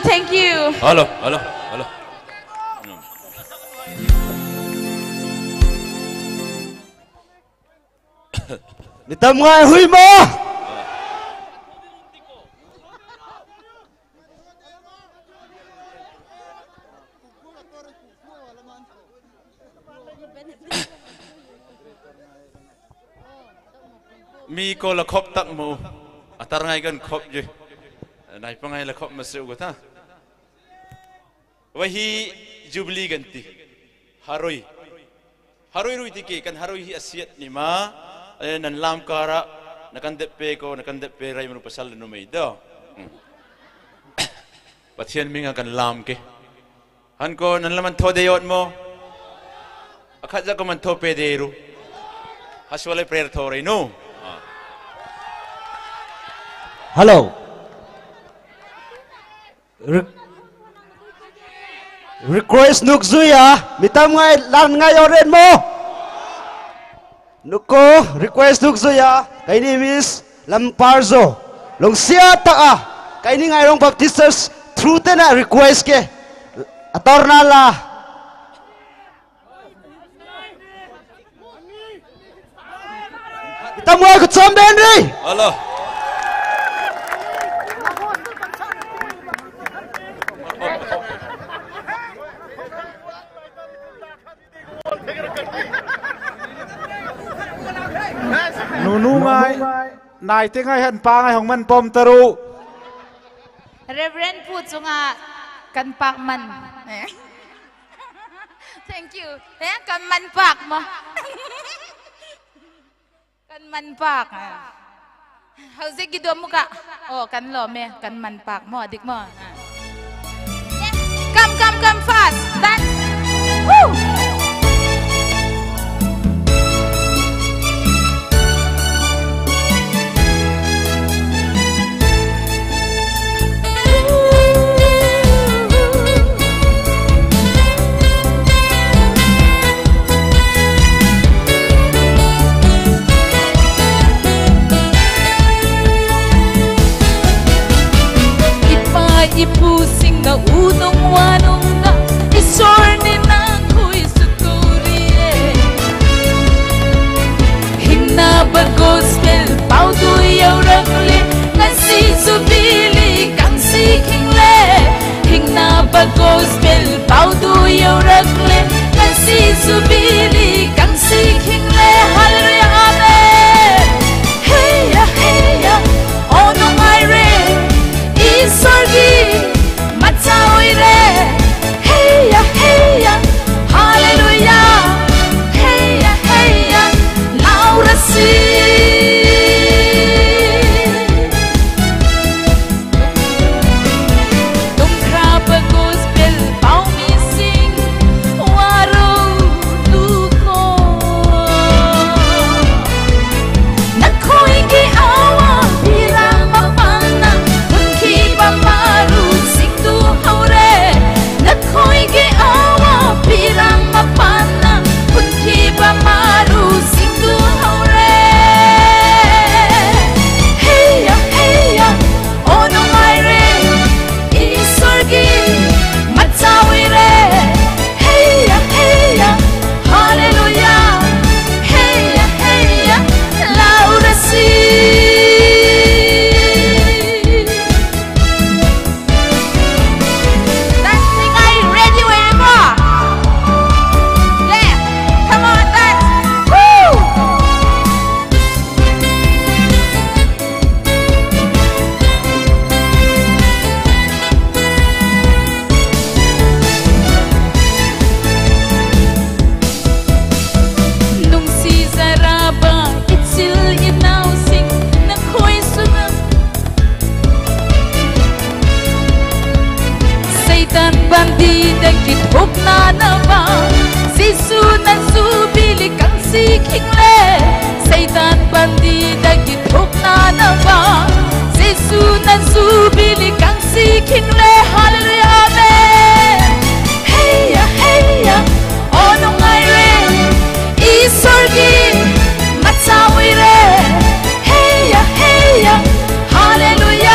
ܝܐ، ܗܠܠܘܝܐ.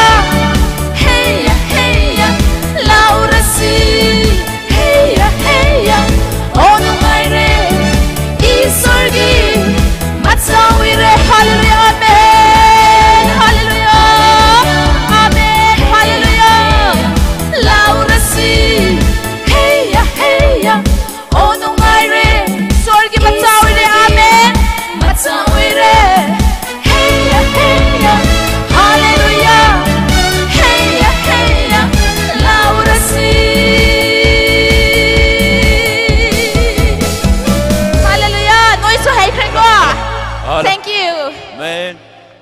Thank you. אמן. Good night all. Bye bye. ܦܬܝܢ ܐܬܘܪ ܢܬܐ ܡܢ ܦܓܪܝ. ܦܬܝܢ ܩܢܐ ܡܢ ܦܓܪܝ ܕܝܢ ܩܢ ܪܝܢ ܐܟܝ ܪܝܕܘ. ܦܬܝܢ ܩܢܐ ܡܢ ܦܓܪܝ. ܢܠܘܢ ܣܝܐܢ ܗܐ ܩܐ ܢܝܢ ܥܘܡܪܣܐ. ܘܐܢܝ ܩܢ ܗܪܘܝ ܗܝ. ܐܣܘܬ ܙܐ ܪܣܐ. ܢܪܝܢ ܢܐ ܨܘܢܗܐ. ܩܢ ܣܘܢܐ ܒܘܢ ܬܢ ܦܝܛܪܘܝ. ܟܪܝܣܬܐ ܡܝܢܐ. ܐܡܝܢ. ܠܪܦܠܓܘ. ܩܢܐ ܡܢ ܦܓܪܝ، ܢܗܐ ܗܘܝ، ܦܬܝܢ ܨܘܢܗܐ ܠܒܐ ܢܡܠܐ ܕܐ، ܡܝܪ ܟܝܦ ܢܡܢ ܗܪܘܝ، ܒܗܝܢܐ، ܩܢ ܩܢ ܕܘܡܐ، ܩܢ ܩܢ ܬܘܡ ܗܝ، ܐܬܪܐ ܝܙܕ ܠܘܝ ܒܝܪ، ܘܠܝܪ ܢܝܢܝ ܝܢ ܬܘ، ܠܝܬܝܘ، ܒܗܝ، ܦܬܝܢ ܡܝܢܐ، ܢܢ ܗܪܘܝ ܗܐ ܨܢܪܣܐ، ܐܣܝܬ ܬܝܢ ܢܝ ܡܪܣܐ ܕܘ، ܦܬܝܢ ܡܝܢܐ ܩܢ ܗܪܘܝ ܟܐ. ܕܘܢ ܟܘ، ܒܢܝ ܦܬ، ܗܒܐ ܡܘܢ ܬܢ ܦܘܬ ܩܢ ܣܢܪܢ، ܐܠ ܩܢ ܟܘܪܢ ܪܝܗܠ ܣܝܠ ܬܘܪܢ ܢܝܪܢ، ܙܝܢܐ ܐܗܘܢܪܢ ܦܬܪܢ ܩܢ ܪܝܢ ܩܘܢ ܣܘܡܪܝ، ܩܢ ܐܡܝܢ ܢܝܪܘܢ. ܢܠܝܢ ܢܗܝ ܩܢ ܐܢܐ، ܡܝܢܐ ܝܢ، ܟܝܕܝܪܢ ܢܝ ܡܩܣܝܢ، ܢܠܘܢ ܣܝܬ ܢܗܝ، ܐܦܬ ܡܕܘܢ ܬܢ ܗܢ، ܐܬܘܢ ܬܘܢ ܢܗܘܡ، ܗܒܐ ܩܢ ܢܝܪܘܢ ܒܦܬܝܣ ܟܪܣ ܗܝ، ܩܘܡ ܣܘܡܪܢ ܢܢ ܗܘܡܢ ܬܘܢ، ܘܐܢܝ ܦܬ ܗܝ ܢܘܡ ܟܐ، ܗܒܐ ܡܘܢ ܩܢ ܗܘܢ ܩܢ ܟܘܢܐ، ܢܢ ܡܝܢ ܠܝܢ ܢܠܗ، ܢܐ ܨܘܢ ܝܪ ܢܗܐ ܩܢ ܐܢܐ، ܩܢ ܗܪܘܝ ܩܢ ܢܝܢ ܣܪ ܩܢ ܢܘܢ ܦܐ، ܟܪܝܣܬܐ ܢܠܘܢ ܣܝܬ ܓܪܐ. ܐܢܐ ܬܘܢ ܟܘ، ܗܒܐ ܡܘܢ ܬܢ ܦܘܬ ܗܝܢ ܩܢ ܫܘܪܐ ܕܪܢ ܢܝ، ܐܬܪ ܬܢ ܦܘܬ ܢܝܬܐ، ܩܢ ܪܝܢ ܢܢ ܢܗܘܡ ܪܘ، ܙܝܢ ܟܘܪܡܝܠ ܩܢ ܡܘܐ، ܘܐܝ ܟܕ ܢܢ ܝܢ ܩܢ ܢܕܘܡ ܣܢܬܐ ܝܪܢ ܡܩܪܙܢ ܐܘܡ ܦܘܝܪܘ. ܗܠܐ ܩܢ ܪܘܝܐ، ܘܐܝ ܗܝܢܐ، ܐܠ ܩܢ ܟܘܐ ܐܘܡܪܢ ܪܝܗܠ ܣܝܠ ܬܘܪܢ ܢܝܪܢ، ܩܢ ܠܐ ܗܘܢ ܟܘܝ ܦܘܡܝ، ܩܢ ܨܘܢ ܗܘܢ ܟܘܝ ܦܘܡܝ، ܗܠܐ ܝܥܨܘܢ ܣܝܢ ܒܠܝܢܐ، ܗܒܐ ܝܪ ܟܝܦܐ، ܐܢ ܣܘܝ ܝܪ ܟܝܦ ܢܝ ܝܢ ܢܢ ܕܡܢܢܐ ܦܝܟ ܦܝܪܘ. ܗܠܐ ܗܒܐ ܗܝܢܐ ܐܢܐ ܢܐ ܢܝ، ܪܠ ܡܝ ܢܝ، ܟܕ ܐܘܡ، ܢܝ ܠܐ ܟܐ ܣܝܢ ܒܪ ܪ ܟܝܦ ܢܝ ܝܢ ܟܐ ܕܡܢܢܐ ܦܝܟ ܦܝܪܘ. ܙܝܢ ܟܘܪܡܝܠ ܐܢ ܡܘܠܗ، ܘܪܠܐ ܐܠ ܗܘܢܪܢ، ܢܐ ܨܘܢ ܟܘܝ، ܢܐ ܡܝ، ܢܐ ܣܪܐ ܟܝܦ ܢܝ، ܢܢ ܠܘܢ ܣܝܢ ܢܗܘܢ ܬܘܢ ܟܘܡ ܦܝܢܐ، ܡܢ ܗܘܝܬܐ، ܐܦܬ، ܡܢ ܪܝܬܐ، ܗܒܐ ܡܘܢ ܗܘܝ ܗܝܢ ܩܢ ܪܝܢ ܩܢ ܟܘܡ ܣܘܢܐ. ܙܝܣܘ ܟܪܝܣܬܐ ܗܝ ܩܢ ܪܝܢ ܢܢ ܢܝܬܝ ܗܝ، ܩܢ ܢܕܘܡ ܣܢܬܐ ܡܩܪܙܢ، ܩܘܕܫܝ ܟܐ ܣܘܢܐ ܦܘܢ ܩܢ ܬܝܬܢ ܦܘܬ ܢܡܢ ܩܢ ܠܐ ܪܢ ܗܘܡ ܪܘ ܬܝܪܐ. ܣܝܪ ܢܝ ܢܐ ܣܘܩ ܟܐܢ، ܗܒ ܪܟܝܒ ܡܝܪ ܬܡܪܢ، ܟܐܢ ܬܘܪܢܐ ܩܐ ܣܢܐ ܩܢ ܣܢܕܢ ܬܝܢ ܩܢ ܟܘܢ، ܘܐܝ ܟܬܢܐ ܩܢ ܬܘܢܐ ܩܢ ܢܝ ܟܬܝܪ ܡܩܪܙܢ ܐܘܡ ܦܘܪܘܬܝ ܗܝ، ܟܪܝܣܬܐ ܢܐ ܡܝܢܐ ܢܝ، ܢܐ ܠܘܢ ܫܝܬ ܢܐ ܠܘܢ ܕܘ ܬܘܢ ܢܐ ܡܢ ܪܟܝܒ ܢܐ ܐܘܡ ܦܝܪܘ، ܢܐ ܓܘܪ ܦܝܪܘ، ܢܐ ܡܢ ܬܘܢ ܦܝܪܘ، ܢܐ ܗܘܢ ܫܢܪܘ ܟܪܝܣܬܐ ܡܝܢܐ ܟܐ. ܐܡܝܢ. ܗܠܘ. ܡܝ ܬܡ ܢܝ ܝܢ ܡܢ ܓܝܬ ܢܚܬ. ܙܝܢܐ ܣܪܒܝܣ ܗܝ ܦܘܢܓܝ ܐܓܙܝܬܐ ܩܢ ܗܘܪܢ ܢܝ. ܗܝܪܐ ܒܘܡܢ ܚܘܪܡܢܐ ܐܪ ܦܐ ܘܢܢ ܢܐ ܢܝ ܦܐ ܘܢܢ ܢܐ ܘܫܘܩ ܦܐܪܘ ܗܝܪܐ ܩܘܡ ܐ stone, unveiling of stone ܗܝ ܩܐ ܢܝܢܝ ܦܪܘܓܪܡ ܩܢ ܗܦ ܢܘܩܕܘܝܐ ܐܡܬ ܡܝ ܐܦܬ ܗܝ ܟܦ ܟܦܐ ܩܢ ܬܘܪܢܝ. ܗܝܪܐ ܡܝ ܠܗ ܗܘܢ ܡܘ ܡܝ ܠܗ ܠܗ ܟܐ ܕܝܪ ܫܘܬ ܢܐ ܬܝ ܦܐ ܡܪܘ. ܗܝܪܐ ܩܘ ܡܝ ܢܩܢܘܢ ܣܝܢ ܠܘܢ ܠܘܢ ܪܢ ܢܝ ܢܗܘܢ ܓܘ ܩܐ ܢܝ ܦܪܘܓܪܡ ܩܢ ܦܘܬ ܠܢ ܪܢ ܢܝ ܬܝ ܗܝ. ܐܗܘ ܡܪܝܢ ܪܟܝܒ ܓܝܢ ܡܢ ܓܝܬ ܕܝܢܐ ܐܢܝ. ܗܠܘ. ܐܢܝ ܙܘܕ ܢܝ. ܢܐ ܣܝ ܦܐ ܠܢ ܕܝ ܡܪܘ ܗܝܢܐ. ܘܐܝ ܟܬ ܘܐܝ ܢܝ ܣܘܡ ܟܬ ܣܘܡ ܢܝ ܬܘ ܩܢܬܐ ܩܢ ܣܢ ܩܢܬܝ. ܙܘܕ ܢܝ. ܗܠܐ ܓܘܒܝܠܝ ܟܘܡܝܬܝ ܢܝ. ܐܝܘܕ ܣܢ ܩܘ ܠܘܢ ܫܝܬܐ. ܢܝ ܢܝ ܟܘ ܢܐ ܟܐ ܦܐ ܕܝ ܡܪܘ ܗܝܢ ܬܝܢ ܩܐ ܢܝ ܬܘܪܢ ܫܝܦ ܡܪܐ ܠܗܘܢ. ܓܘܒܝܠܝ ܟܘܡܝܬܝ ܢܝ ܪܟܝܒ ܟܘ ܢܐ ܟܐ ܦܐ ܕܝ ܡܪܘ. ܗܠܐ ܪܝܗܠ ܫܝܠ ܬܘܪܢ ܪܟܝܒ ܢܝ ܗܝ. ܘܐ ܣܬܝܣܐ ܢܐ ܩܠ ܦܐ ܡܪܘ ܢܘܐ ܝܢ ܢܢ ܢܩܢ ܟܘ ܦܐܪܘ. ܗܠܐ ܝܘܪܝܢ ܟܘ ܡܫܝܠܐ ܟܢܕܠ ܗܠ ܢܐ ܬܐ ܒܠ ܗܐ. ܬܘܢ ܬܝܢ ܪܝ ܢܐ ܬܘܢ ܦܐܬܪ ܗܝܢܐ ܡܝ ܬܡ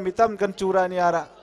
ܢܩܢ ܟܘܪܢܝ ܐܪܐ.